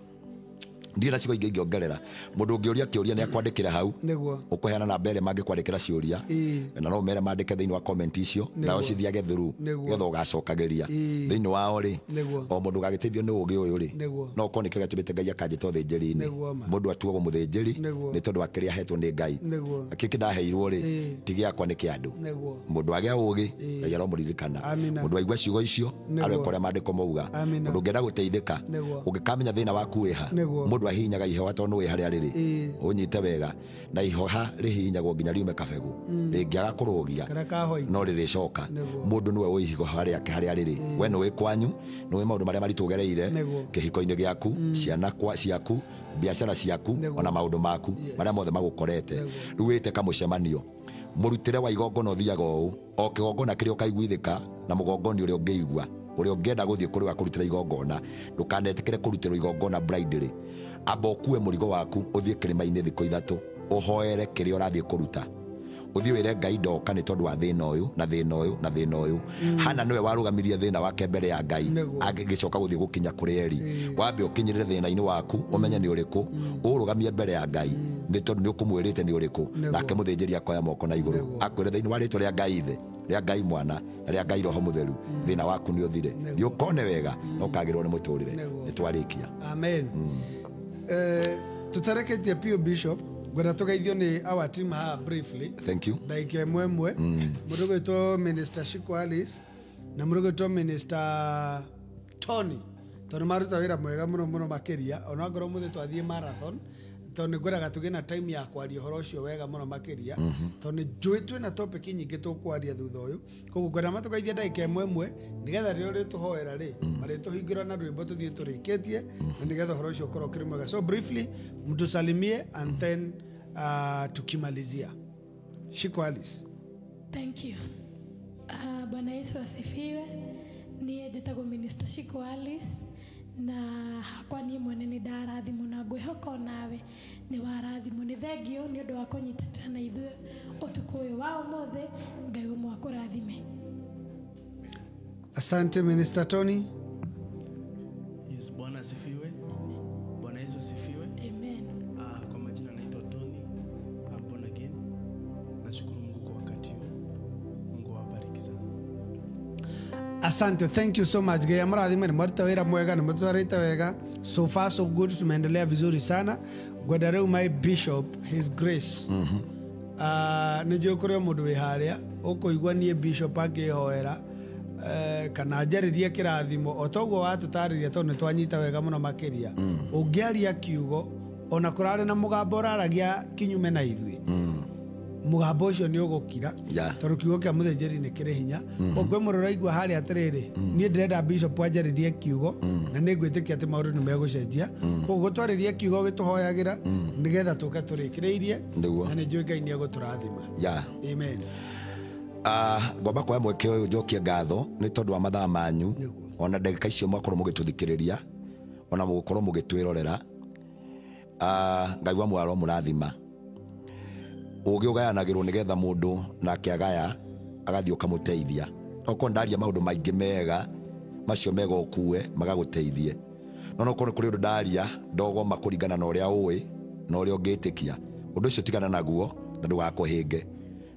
Ndirĩ na ciugo ingĩ ingĩongerera. Mũndũ ũngĩũria kĩũria nĩ akwandĩkĩra hau, ũkũheana namba ĩrĩa mangĩkwandĩkĩra ciũria, na no ũmere mandĩke thĩinĩ wa comment icio, nao cithiage through nĩgetha ũgacokagĩria thĩinĩ wao rĩ. O mũndũ ũgagĩteithio nĩ ũgĩ ũyũ rĩ, no ũkorwo nĩkĩo gĩatũmĩte Ngai akanjĩta ũthĩnjĩri-inĩ. Mũndũ atuagwo mũthĩnjĩri nĩ tondũ wa kĩrĩa ahetwo nĩ Ngai. Kĩkĩ ndaheirwo rĩ, ti gĩakwa nĩ kĩa andũ. Mũndũ agĩa ũgĩ, Ngai aromũririkana. Mũndũ aigua ciugo icio, aroeka ũrĩa maandĩko mauga. Mũndũ ũngĩenda gũteithĩka, ũngĩkamenya thĩna waku wĩha, mũndũ ahihinyaga ihoha tondũ nĩũĩ harĩa rĩrĩ, ũnyite wega, na ihoha rĩhihinyagwo nginya riume kabegũ, rĩngĩaga kũrũgia no rĩrĩcoka. Mũndũ nĩwe ũĩ ihoha rĩake harĩa rĩrĩ. We nĩũĩ kwanyu, nĩũĩ maũndũ marĩa maritũ ũgereire kĩhiko-inĩ gĩaku, ciana ciaku, biacara ciaku, ona maũndũ maku marĩa mothe magũkorete. Rĩu wĩte kamũcemanio, mũrutĩre wa igongona ũthiaga ũũ, o kĩgongona kĩrĩa ũkaiguithĩka na mũgongoni ũrĩa ũngĩigua, ũrĩa ũngĩenda gũthiĩ kũrĩ wa kũrutĩra igongona, ndũkanetĩkĩre kũrutĩrwo igongona blindly. Amba ũkue mũrigo waku ũthiĩ kĩrĩma-inĩ thikũ 3, ũhoere kĩrĩa ũrathiĩ kũruta. Ũthiĩ wĩre Ngai ndoka nĩ tondũ wa thĩna ũyũ na thĩna ũyũ na thĩna ũyũ. Hana nĩwe warũgamirie thĩna wake mbere ya Ngai, agĩcoka gũthiĩ gũkinya kũrĩ Eli. Wambe ũkinyĩrĩre thĩna-inĩ waku, ũmenye nĩ ũrĩkũ, ũrũgamie mbere ya Ngai nĩ tondũ nĩ ũkũmwĩrĩte nĩ ũrĩkũ. Nake mũthĩnjĩri akoya moko na igũrũ akwĩre thĩinĩ wa rĩtwa rĩa Ngai Ithe, rĩa Ngai Mwana na rĩa Ngai Roho Mũtheru, thĩna waku nĩ ũthire. Thiĩ ũkone wega na ũkagĩrwo nĩ mũtũrĩre. Nĩ twarĩkia. Amen. Tũtareketie piũ Bishop, ngwenda tũgeithio nĩ our team haha briefly. Thank you. Ndagĩka ĩmwe ĩmwe. Mũndũ ũgwĩtwo Minister Shiko Alice na mũndũ ũgwĩtwo Minister Tony, tondũ maruta wĩra mwega mũno mũno makĩria, ona ngorwo mũthĩ twathiĩ marathon, tondũ nĩ ngwendaga tũgĩe na time ya kwaria ũhoro ũcio wega mũno makĩria, tondũ nĩ njũĩ twĩna topic nyingĩ tũkwaria thutha ũyũ. Koguo ngwenda matũgeithie ndagĩka ĩmwe ĩmwe nĩgetha rĩrĩa ũrĩtũhoera rĩ, marĩtũhingũra na rwĩmbo tũthiĩ tũrĩkĩtie, na nĩgetha ũhoro ũcio ũkorwo ũkĩrĩ mwega. So briefly mtusalimie and then tukimalizia. Shiko Alice. Thank you. Bwana Yesu asifiwe. Niĩ njĩtagwo Minister Shiko Alice, na hakwa niĩ mwene nĩ ndarathimwo na ngwĩhoka onawe nĩ warathimwo. Nĩ thengio nĩ ũndũ wa kũnyitanĩra na ithuĩ ũtukũ ũyũ wa ũmũthĩ. Ngai ũmwe akũrathime. Asante Minister Tony. Yes, Bwana asifiwe. Bwana Yesu asifiwe. Amen. Kwa majina naitwa Tony. I'm born again. Nashukuru Mungu kwa wakati huu. Mungu awabariki sana. Asante, thank you so much. Ngai amũrathime, nĩ mwaruta wĩra mwega, nĩ mũtwarĩte wega. So far so good, tumeendelea vizuri sana. Ngwenda rĩu my bishop, his grace. Nĩ njũĩ kũrĩ o mũndũ wĩ harĩa ũkũigua niĩ bishop akĩhoera kana njarĩrie kĩrathimo o toguo watũtarĩria, tondũ nĩ twanyita wega mũno makĩria. Ũngĩaria kiugo ona kũrarĩ na mũgambo ũraragia kinyume na ithuĩ, mũgambo ũcio nĩ ũgũkira, tondũ kiugo kĩa mũthĩnjĩri nĩ kĩrĩ hinya. Koguo kwĩ mũndũ ũraigua harĩa atĩrĩrĩ, niĩ ndĩrenda bishop anjarĩrie kiugo na nĩ ngwĩtĩkia atĩ maũndũ nĩ megũcenjia. Koguo gũtwarĩrie kiugo gĩtũhoyagĩra nĩgetha tũke tũrĩkĩrĩirie, na nĩ njũĩ Ngai nĩ egũtũrathima. Amen. Ngwamba kuoya mweke ũyũ njokie ngatho nĩ tondũ wa mathaa manyu, ona ndagĩka icio mwakorwo mũgĩtũthikĩrĩria, ona mũgũkorwo mũgĩtwĩrorera. Ngai wa muoyo aromũrathima. Ũgĩ ũgayanagĩrwo nĩgetha mũndũ nake agaya agathiĩ ũkamũteithia. Okorwo ndaria maũndũ maingĩ mega, macio mega ũkue magagũteithie. No nokorwo kũrĩ ũndũ ndaria ndogoma kũringana na ũrĩa ũĩ na ũrĩa ũngĩtĩkia, ũndũ ũcio tigana naguo na ndũgakũhĩnge.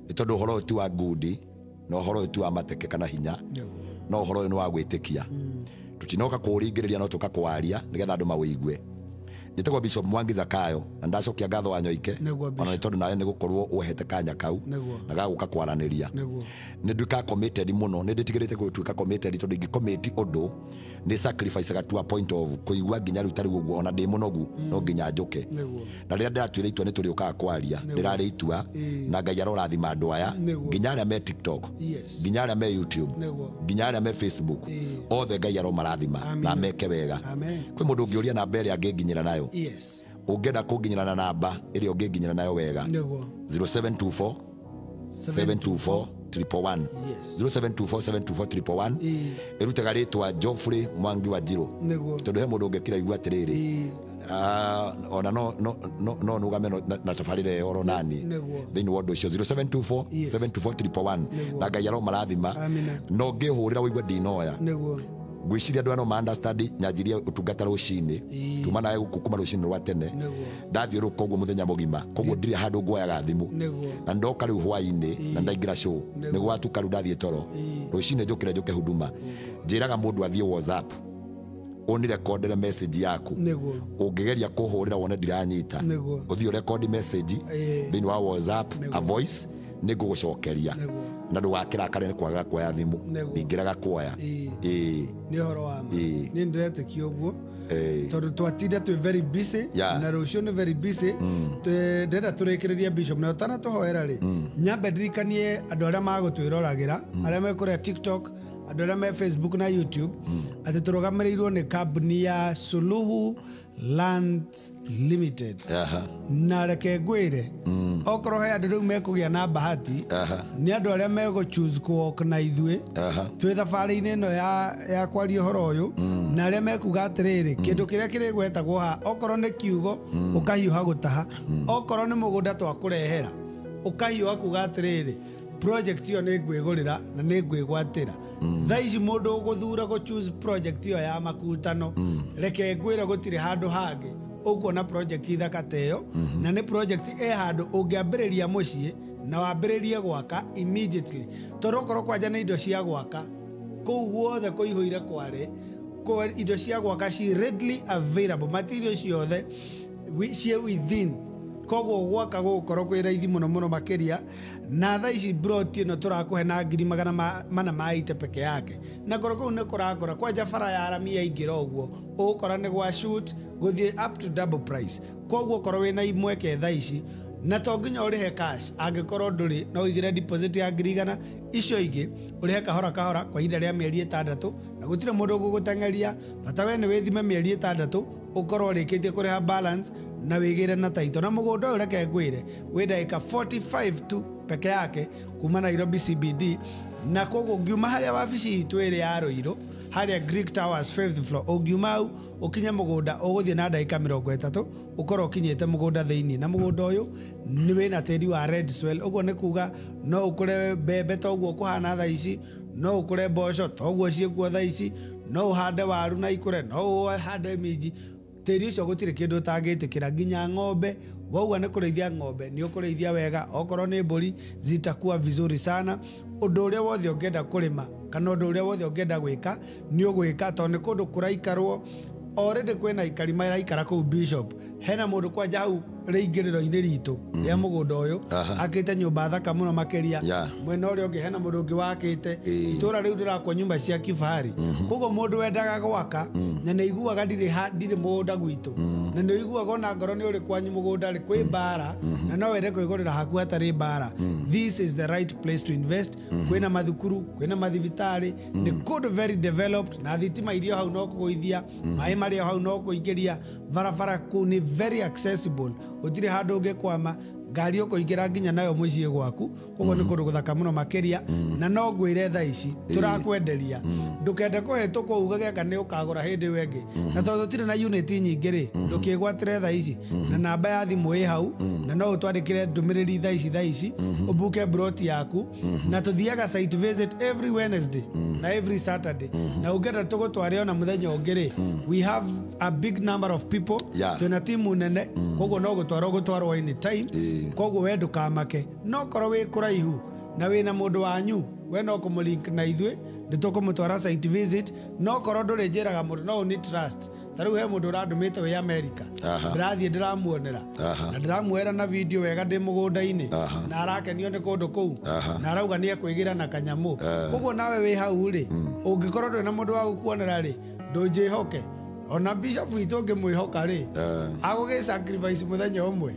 Nĩ tondũ ũhoro ũyũ ti wa ngundi na ũhoro ũyũ ti wa mateke kana hinya, no ũhoro ũyũ nĩ wa gwĩtĩkia. Tũtinoka kũũringĩrĩria, no tũka kũwaria nĩgetha andũ mawĩigue. Njĩtagwo Bishop Mwangi Zakayo na ndacokia ngatho wa Nyoike ona nĩ tondũ nawe nĩ gũkorwo ũhete kanya kau na gagũka kwaranĩria. Nĩ nduĩkaga committed mũno, nĩ ndĩtigĩrĩte gũtuĩka committed tondũ ingĩ-commit ũndũ nĩ sacrifice to a point of kũigua nginya rĩu tarĩu ũguo ona ndĩ mũnogu no nginya njũke. Na rĩrĩa ndĩratuire itua nĩ tũrĩũkaga kwaria, ndĩrarĩ itua na Ngai arorathima andũ aya nginya arĩa me TikTok, nginya arĩa me YouTube, nginya arĩa me Facebook, othe Ngai aromarathima na meke wega. Kwĩ mũndũ ũngĩũria namba ĩrĩa angĩnginyĩra nayo. Ũngĩenda kũnginyĩra na namba ĩrĩa ũngĩnginyĩra nayo wega, 0724 724 111. 0724 724 111. Ĩrutaga rĩtwa Geoffrey Mwangi wa Njirũ, tondũ he mũndũ ũngĩkira igua atĩrĩrĩ, ona no nũgame na tabarĩra ĩyo oro nani thĩinĩ wa ũndũ ũcio. 0724 724 111. Na Ngai aromarathima. No ngĩhũrĩra ũigue ndinoya, ngwĩciria andũ ano ma understand nyanjirie ũtungata rũcinĩ, tuma nawe gũkũ kuma rũcinĩ rwa tene, ndathiũrũrũka ũguo mũthenya mũgima, koguo ndirĩ handũ nguoyaga thimũ, na ndoka rĩu hwaĩ-inĩ na ndaingĩra show nĩ gwatuka rĩu ndathiĩ toro, rũcinĩ njũkĩre njũke huduma. Njĩraga mũndũ athiĩ WhatsApp ũnirekondere message yaku, ũngĩgeria kũhũrĩra wone ndiranyita, ũthiĩ ũrekondi message thĩinĩ wa WhatsApp a voice, nĩ ngũgũcokeria na ndũgakĩrakare nĩ kwaga kuoya thimũ, ndingĩrega kuoya. Nĩ ũhoro wa ma, niĩ ndĩretĩkia ũguo tondũ twatinda twĩ very busy na rũciũ nĩ very busy. Ndĩrenda tũrĩkĩrĩrie Bishop na ũtanatũhoera rĩ, nyambe ndirikanie andũ arĩa magũtwĩroragĩra, arĩa me kũrĩa TikTok, andũ arĩa me Facebook na YouTube, atĩ tũrũgamĩrĩirwo nĩ kambuni ya Suluhu Land Limited. Na reke ngwĩre, okorwo he andũ rĩu mekũgĩa na bahati, nĩ andũ arĩa megũ choose kũ na ithuĩ twĩ thabarĩ-inĩ ĩno ya kwaria ũhoro ũyũ, na arĩa mekuga atĩrĩrĩ, kĩndũ kĩrĩa kĩrĩgwetagwo haha, okorwo nĩ kiugo ũkahiũha gũtaha, okorwo nĩ mũgũnda twakũrehera ũkahiũha kuga atĩrĩrĩ, project ĩyo nĩ ngwĩgũrĩra na nĩ ngwĩgwatĩra. Thaa ici mũndũ ũgũthura gũ choose project ĩyo ya makutano, reke ngwĩre gũtirĩ handũ hangĩ ũkuona project ithaka ta ĩyo, na nĩ project ĩ handũ ũngĩambĩrĩria mũciĩ na wambĩrĩrie gwaka immediately, tondũ okorwo kwanja nĩ indo cia gwaka kũu guothe kũihũire kware, indo cia gwaka ci readily available, material ciothe ciĩ within, koguo gwaka gũgũkorwo kwĩ raithi mũno mũno makĩria. Na thaa ici broti ĩno tũrakũhe na 480 peke yake, na korwo kũu nĩ kũrakũra kwanja bara ya rami yaingĩra ũguo ũgũkora nĩ gwa shoot gũthiĩ up to double price. Koguo korwo wĩna imweke thaa ici, na to nginya ũrĩhe cash, angĩkorwo ndũrĩ no ũigĩre deposit ya 100,000, icio ingĩ ũrĩhe kahora kahora kwa ihinda rĩa mĩeri 6, na gũtirĩ mũndũ ũgũgũteng'eria, bata we nĩ wĩthime mĩeri 6 ũkorwo ũrĩkĩtie kũrĩha balance na wĩgĩre na taito. Na mũgũnda ũyũ reke ngwĩre wĩ ndagĩka 45 tu peke yake kuma Nairobi CBD, na koguo ũngiuma harĩa wabici itũ ĩrĩ ya Ruiru, harĩa Greek Towers 5th floor, ũngiuma hau ũkinye mũgũnda ũgũthiĩ na ndagĩka 30 ũkorwo ũkinyĩte mũgũnda thĩinĩ. Na mũgũnda ũyũ nĩ wĩna tĩri wa red soil, ũguo nĩ kuga no ũkũre mbembe ta ũguo kũhana thaa ici, no ũkũre mboco ta ũguo ciĩkuo thaa ici, no ũhande waru na ikũre, no ũhande minji. Tĩri ũcio gũtirĩ kĩndũ ũtangĩtĩkĩra, nginya ng'ombe wauga nĩ kũrĩithia ng'ombe nĩ ũkũrĩithia wega, okorwo nĩ mbũri zitakuwa vizuri sana. Ũndũ ũrĩa wothe ũngĩenda kũrĩma kana ũndũ ũrĩa wothe ũngĩenda gwĩka nĩ ũgwĩka, tondũ nĩ kũndũ kũraikarwo already kwĩna aikari maraikara kũu Bishop. Hena mũndũ kwanja hau rĩingĩrĩro-inĩ ritũ rĩa mũgũnda ũyũ akĩte nyũmba thaka mũno makĩria, mwena ũrĩa ũngĩ hena mũndũ ũngĩ wakĩte itũra rĩu ndĩrakwo nyũmba cia kifahari. Koguo mũndũ wendaga gwaka na nĩ aiguaga ndirĩ mũgũnda gwitũ, na nĩ ũiguaga ona ngoro nĩ ũrĩ kwanyu mũgũnda rĩ kwĩ mbara, na no wende kwĩgũrĩra haku hatarĩ mbara, this is the right place to invest. Kwĩna mathukuru, kwĩna mathibitarĩ, nĩ kũndũ very developed, na thitima irio hau no kũgũithia, maĩ marĩa hau no kũingĩria, barabara kũu nĩ very accessible, gũtirĩ handũ ũngĩkwama, ngari ũkũingĩra nginya nayo mũciĩ gwaku. Koguo nĩ kũndũ gũthaka mũno makĩria, na no ngwĩre thaa ici tũrakwenderia, ndũkende kũhĩtũkwo ugage anga nĩ ũkagũra hĩndĩ ĩyo ĩngĩ, na tondũ tũtirĩ na unit nyingĩ rĩ, ndũkĩgwatĩre thaa ici, na namba ya thimũ ĩ hau, na no ũtwandĩkĩre ndũmĩrĩri thaa ici ũbuke broti yaku, na tũthiaga site visit every Wednesday na every Saturday, na ũngĩenda tũgũtware ona mũthenya ũngĩ rĩ, we have a big number of people, twĩna timu nene, koguo no gũtwarwo anytime. Koguo we ndũkamake, no korwo wĩ kũraihu na wĩna mũndũ wanyu, we no kũmũlink na ithuĩ, nĩ tũkũmũtwara site visit. No korwo ndũrĩ njĩraga mũndũ, no ũni trust. Ta rĩu he mũndũ ũrandũmĩte wĩ America, ndĩrathiĩ ndĩramuonera na ndĩramuoera na video wega ndĩ mũgũnda-inĩ, na arakenio nĩ kũndũ kũu, na arauga nĩ ekwĩgĩra na kanyamũ. Koguo nawe wĩ hau rĩ, ũngĩkorwo ndũrĩ na mũndũ wa gũkuonera rĩ, ndũnjĩhoke. Ona bishop witũ ũngĩmwĩhoka rĩ, agũgĩ sacrifice mũthenya ũmwe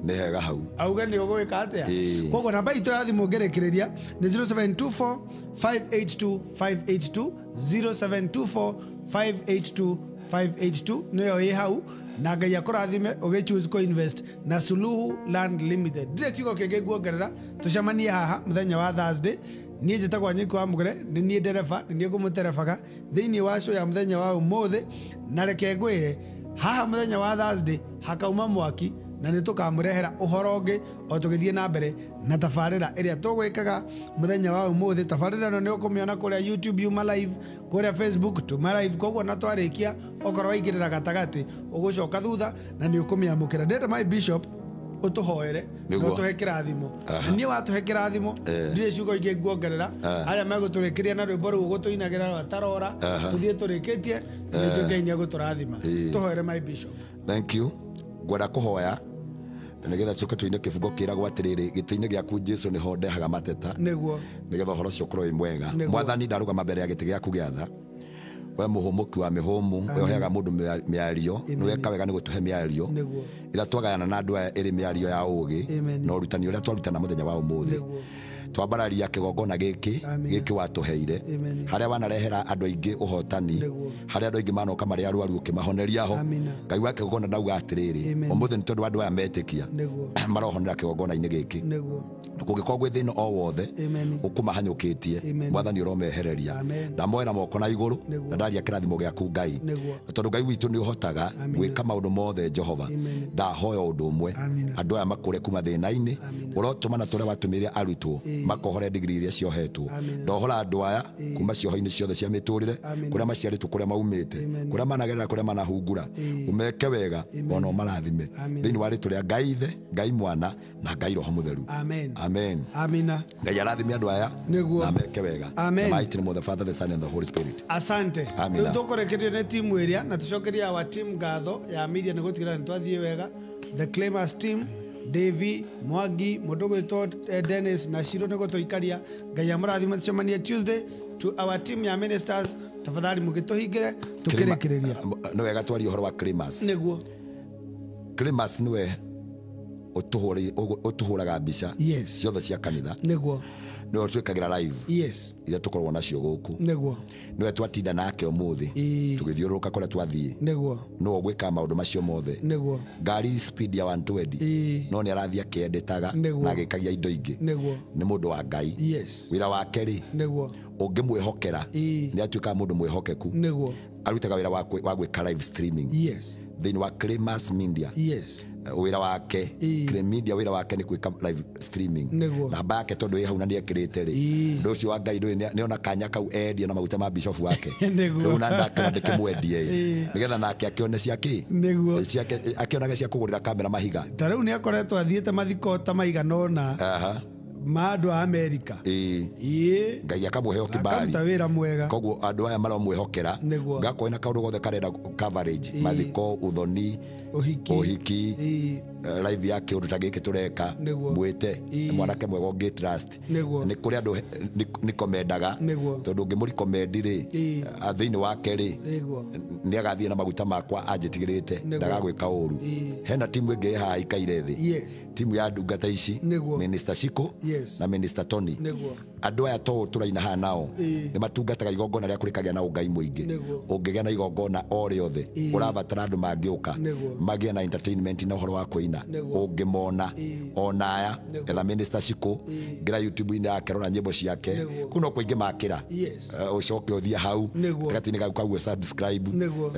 Nĩ hega hau. Auge nĩ ũgwĩka atĩa. Koguo namba itũ ya thimũ ngĩrĩkĩrĩria nĩ 0724 582 582, 0724 582 582 nĩyo ĩ hau, na Ngai akũrathime ũgĩ choose kũ invest na Suluhu Land Limited. Ndirĩ kiugo kĩngĩ nguongerera, tũcemanie haha mũthenya wa Thursday. Niĩ njĩtagwo Nyiko wa Mũgere, nĩ niĩ ndereba, nĩ niĩ ngũmũterebaga thĩinĩ wa show ya mũthenya wa ũmũthĩ. Na reke ngwĩre haha mũthenya wa Thursday hakauma mwaki, na nĩ tũkamũrehera ũhoro ũngĩ o tũgĩthiĩ na mbere na tabarĩra ĩrĩa tũgwĩkaga mũthenya wa ũmũthĩ. Tabarĩra ĩno nĩ ũkũmĩona kũrĩa YouTube yuma live, kũrĩa Facebook tuma live. Koguo na twarĩkia okorwo waingĩrĩra gatagatĩ ũgũcoka thutha na nĩ ũkũmĩamũkĩra. Ndĩrenda my bishop ũtũhoere na ũtũhe kĩrathimo. Niĩ watũhe kĩrathimo, ndirĩ ciugo ingĩ nguongerera. Arĩa megũtũrĩkĩria na rwĩmbo rũu ũgũtũinagĩra rwa tarora, tũthiĩ tũrĩkĩtie, nĩnjũĩ Ngai nĩegũtũrathima. Tũhoere my bishop. Thank you. Ngwenda kũhoya nĩgetha tũcoke tũine kĩbungo kĩragwo atĩrĩrĩ, gĩtĩ-inĩ gĩaku Jesu nĩho ndehaga mateta, nĩguo nĩgetha ũhoro ũcio ũkorwo wĩ mwega. Mwathani, ndarũgama mbere ya gĩtĩ gĩaku gĩa tha, we mũhũmũki wa mĩhũmũ, we ũheaga mũndũ mĩario, nĩ weka wega nĩ gũtũhe mĩario ĩrĩa twagayana na andũ aya ĩrĩ mĩario ya ũgĩ na ũrutani ũrĩa twarutana mũthenya wa ũmũthĩ. Twambararia kĩgongona gĩkĩ gĩkĩ watũheire, harĩa wanarehera andũ aingĩ ũhotani, harĩa andũ aingĩ manoka marĩ arwaru ũkĩmahoneria ho. Ngai wa kĩgongona ndauga atĩrĩrĩ, ũmũthĩ nĩ tondũ andũ aya metĩkia marohonera kĩgongona-inĩ gĩkĩ, kũngĩkorwo gwĩ thĩna o wothe ũkũmahanyũkĩtie, Mwathani ũromehereria. Ndamoera moko na igũrũ na ndaria kĩrathimo gĩaku Ngai, tondũ Ngai witũ nĩ ũhotaga gwĩka maũndũ mothe. Jehova, ndahoya ũndũ ũmwe, andũ aya makũre kuma thĩna-inĩ ũrotũma na tũrĩa watũmĩire arutwo makohore digiri iria ciohetwo. Ndohora andũ aya kuma cioho-inĩ ciothe cia mĩtũrĩre, kũrĩa maciarĩtwo, kũrĩa maumĩte, kũrĩa managerera, kũrĩa manahungura, ũmeke wega ona ũmarathime thĩinĩ wa rĩtwa rĩa Ngai Ithe, Ngai Mwana na Ngai Roho Mũtheru. Amen. Amen. Amina. Ngai arathime andũ aya na meke wega. Amen. The mighty name of the Father, the Son and the Holy Spirit. Asante. Rĩu tũkũrĩkĩrio nĩ timu ĩrĩa, na tũcokerie our team ngatho ya media nĩ gũtigĩrĩra nĩ twathiĩ wega. The Claimers team, Davy Mwangi, mũndũ ũgwĩtwo Dennis na Shiro nĩ gũtũikaria. Ngai amũrathime. Tũcemanie Tuesday. To our team ya ministers, tafadhali mũgĩtũhingĩre tũkĩrĩkĩrĩria. Nĩ wega twarie ũhoro wa Claimers. Nĩguo. Claimers nĩwe ũtũhũraga mbica ciothe cia kanitha. Nĩguo. Nĩwe twĩkagĩra live. Yes. Iria tũkoragwo nacio gũkũ. Nĩguo. Nĩwe twatinda nake ũmũthĩ tũgĩthiũrũrũka kũrĩa twathiĩ. Nĩguo. Nĩwe ũgwĩkaga maũndũ macio mothe. Nĩguo. Ngari speed ya 120 no nĩ arathiĩ akĩendetaga na agĩkagia indo ingĩ. Nĩguo. Nĩ mũndũ wa Ngai. Yes. Wĩra wake rĩ, nĩguo, ũngĩmwĩhokera nĩ atuĩkaga mũndũ mwĩhokeku. Nĩguo. Arutaga wĩra wa gwĩka live streaming. Yes. Thĩinĩ wa Claimers Media. Yes. Wĩra wake Claim Media, wĩra wake nĩ gwĩka live streaming. Namba yake tondũ ĩ hau na nĩekĩrĩte rĩ, ũndũ ũcio wa Ngai ndũĩ nĩona kanya kau endie na maguta ma bishop wake. Rĩu na ndakĩra ndĩkĩmwendie nĩgetha nake akĩone ciake, ciake akĩonage cia kũgũrĩra kamera mahiga. Ta rĩu nĩ akoretwo athiĩte mathiko ta maigana ũna ma andũ a Amerika. Ngai akamũhe kĩbali, akaruta wĩra mwega. Koguo andũ aya maramwĩhokera, ngakorwo na kaũndũ gothe karenda coverage, mathiko, ũthoni, ũhiki, live ya kĩũndũ ta gĩkĩ tũreka, mwĩte mwanake mwega ũngĩ trust. Nĩ kũrĩ andũ nĩkomendaga, tondũ ũngĩmũrikomendi rĩ, thĩinĩ wake rĩ, nĩ agathiĩ na maguta makwa anjĩtigĩrĩte, ndagagwĩka ũru. Hena timu ĩngĩ haha ikaire thĩ, timu ya ndungata ici, Minister Shiko na Minister Tony. Andũ aya to tũraina haha nao nĩ matungataga igongona rĩa kũrĩkagĩa na ũngai mũingĩ. Ũngĩgĩa na igongona o rĩothe ũrabatara andũ mangĩũka magĩe na entertainment na ũhoro wa kũina, ũngĩmona ona aya etha Minister Shiko, ngĩra YouTube-inĩ yake, rora nyĩmbo ciake, kũu no kũingĩ makĩra, ũcoke ũthiĩ hau gatagatĩ-inĩ kau kau subscribe,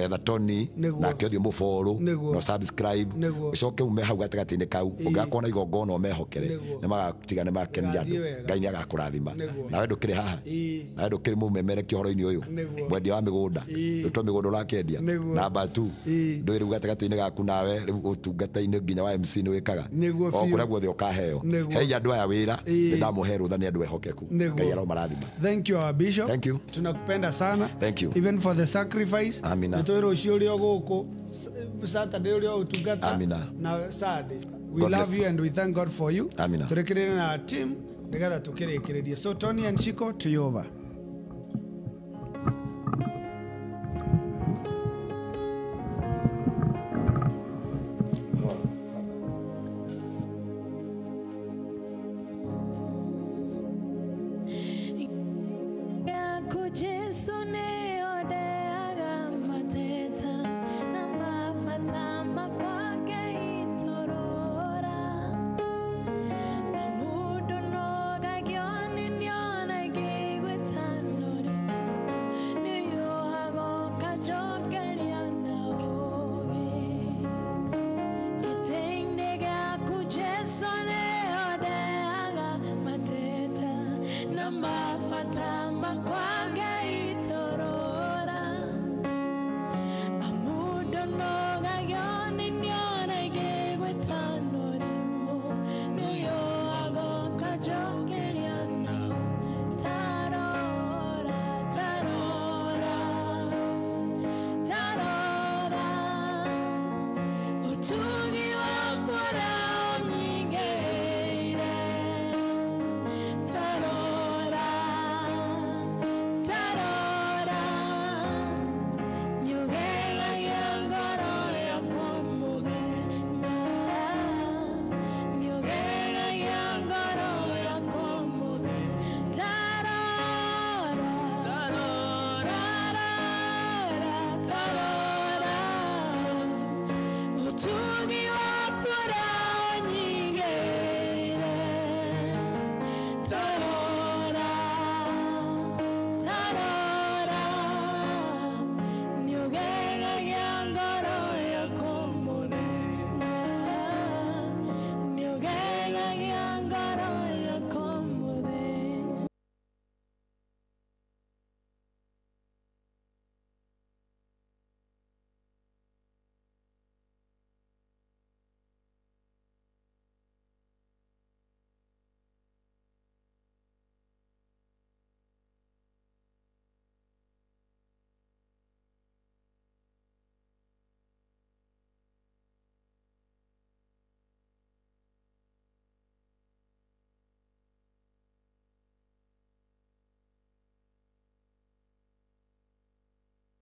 etha Tony nake ũthiĩ mũfollow na subscribe, ũcoke ume hau gatagatĩ-inĩ kau, ũngĩgakorwo na igongona ũmehokere, nĩ magatiga nĩ makenia andũ. Ngai nĩ agakũrathima. wakwa. Nawe ndũkĩrĩ haha, nawe ndũkĩrĩ mũmemerekia ũhoro-inĩ ũyũ, mwendia wa mĩgũnda, rĩu to mĩgũnda ũrakĩendia. Namba 2, ndũĩ rĩu gatagatĩ-inĩ gaku nawe rĩu ũtungata-inĩ nginya wa MC nĩ wĩkaga o kũrĩa guothe ũkaheo. Hei andũ aya wĩra, nĩ ndamũhe rũtha nĩ andũ ehokeku. Ngai aromarathima. Thank you our bishop. Thank you. Tunakupenda sana. Thank you. Even for the sacrifice. Amina. Nĩ twĩ rũciũ ũrĩa gũkũ Saturday ũrĩa ũtungata. Amina. Na Sunday. We God love bless you and we thank God for you. Amina. Tũrĩkĩrĩre na team nĩgetha tũkĩrĩkĩrĩrie. So Tony and Shiko, to you over. Yako Jesu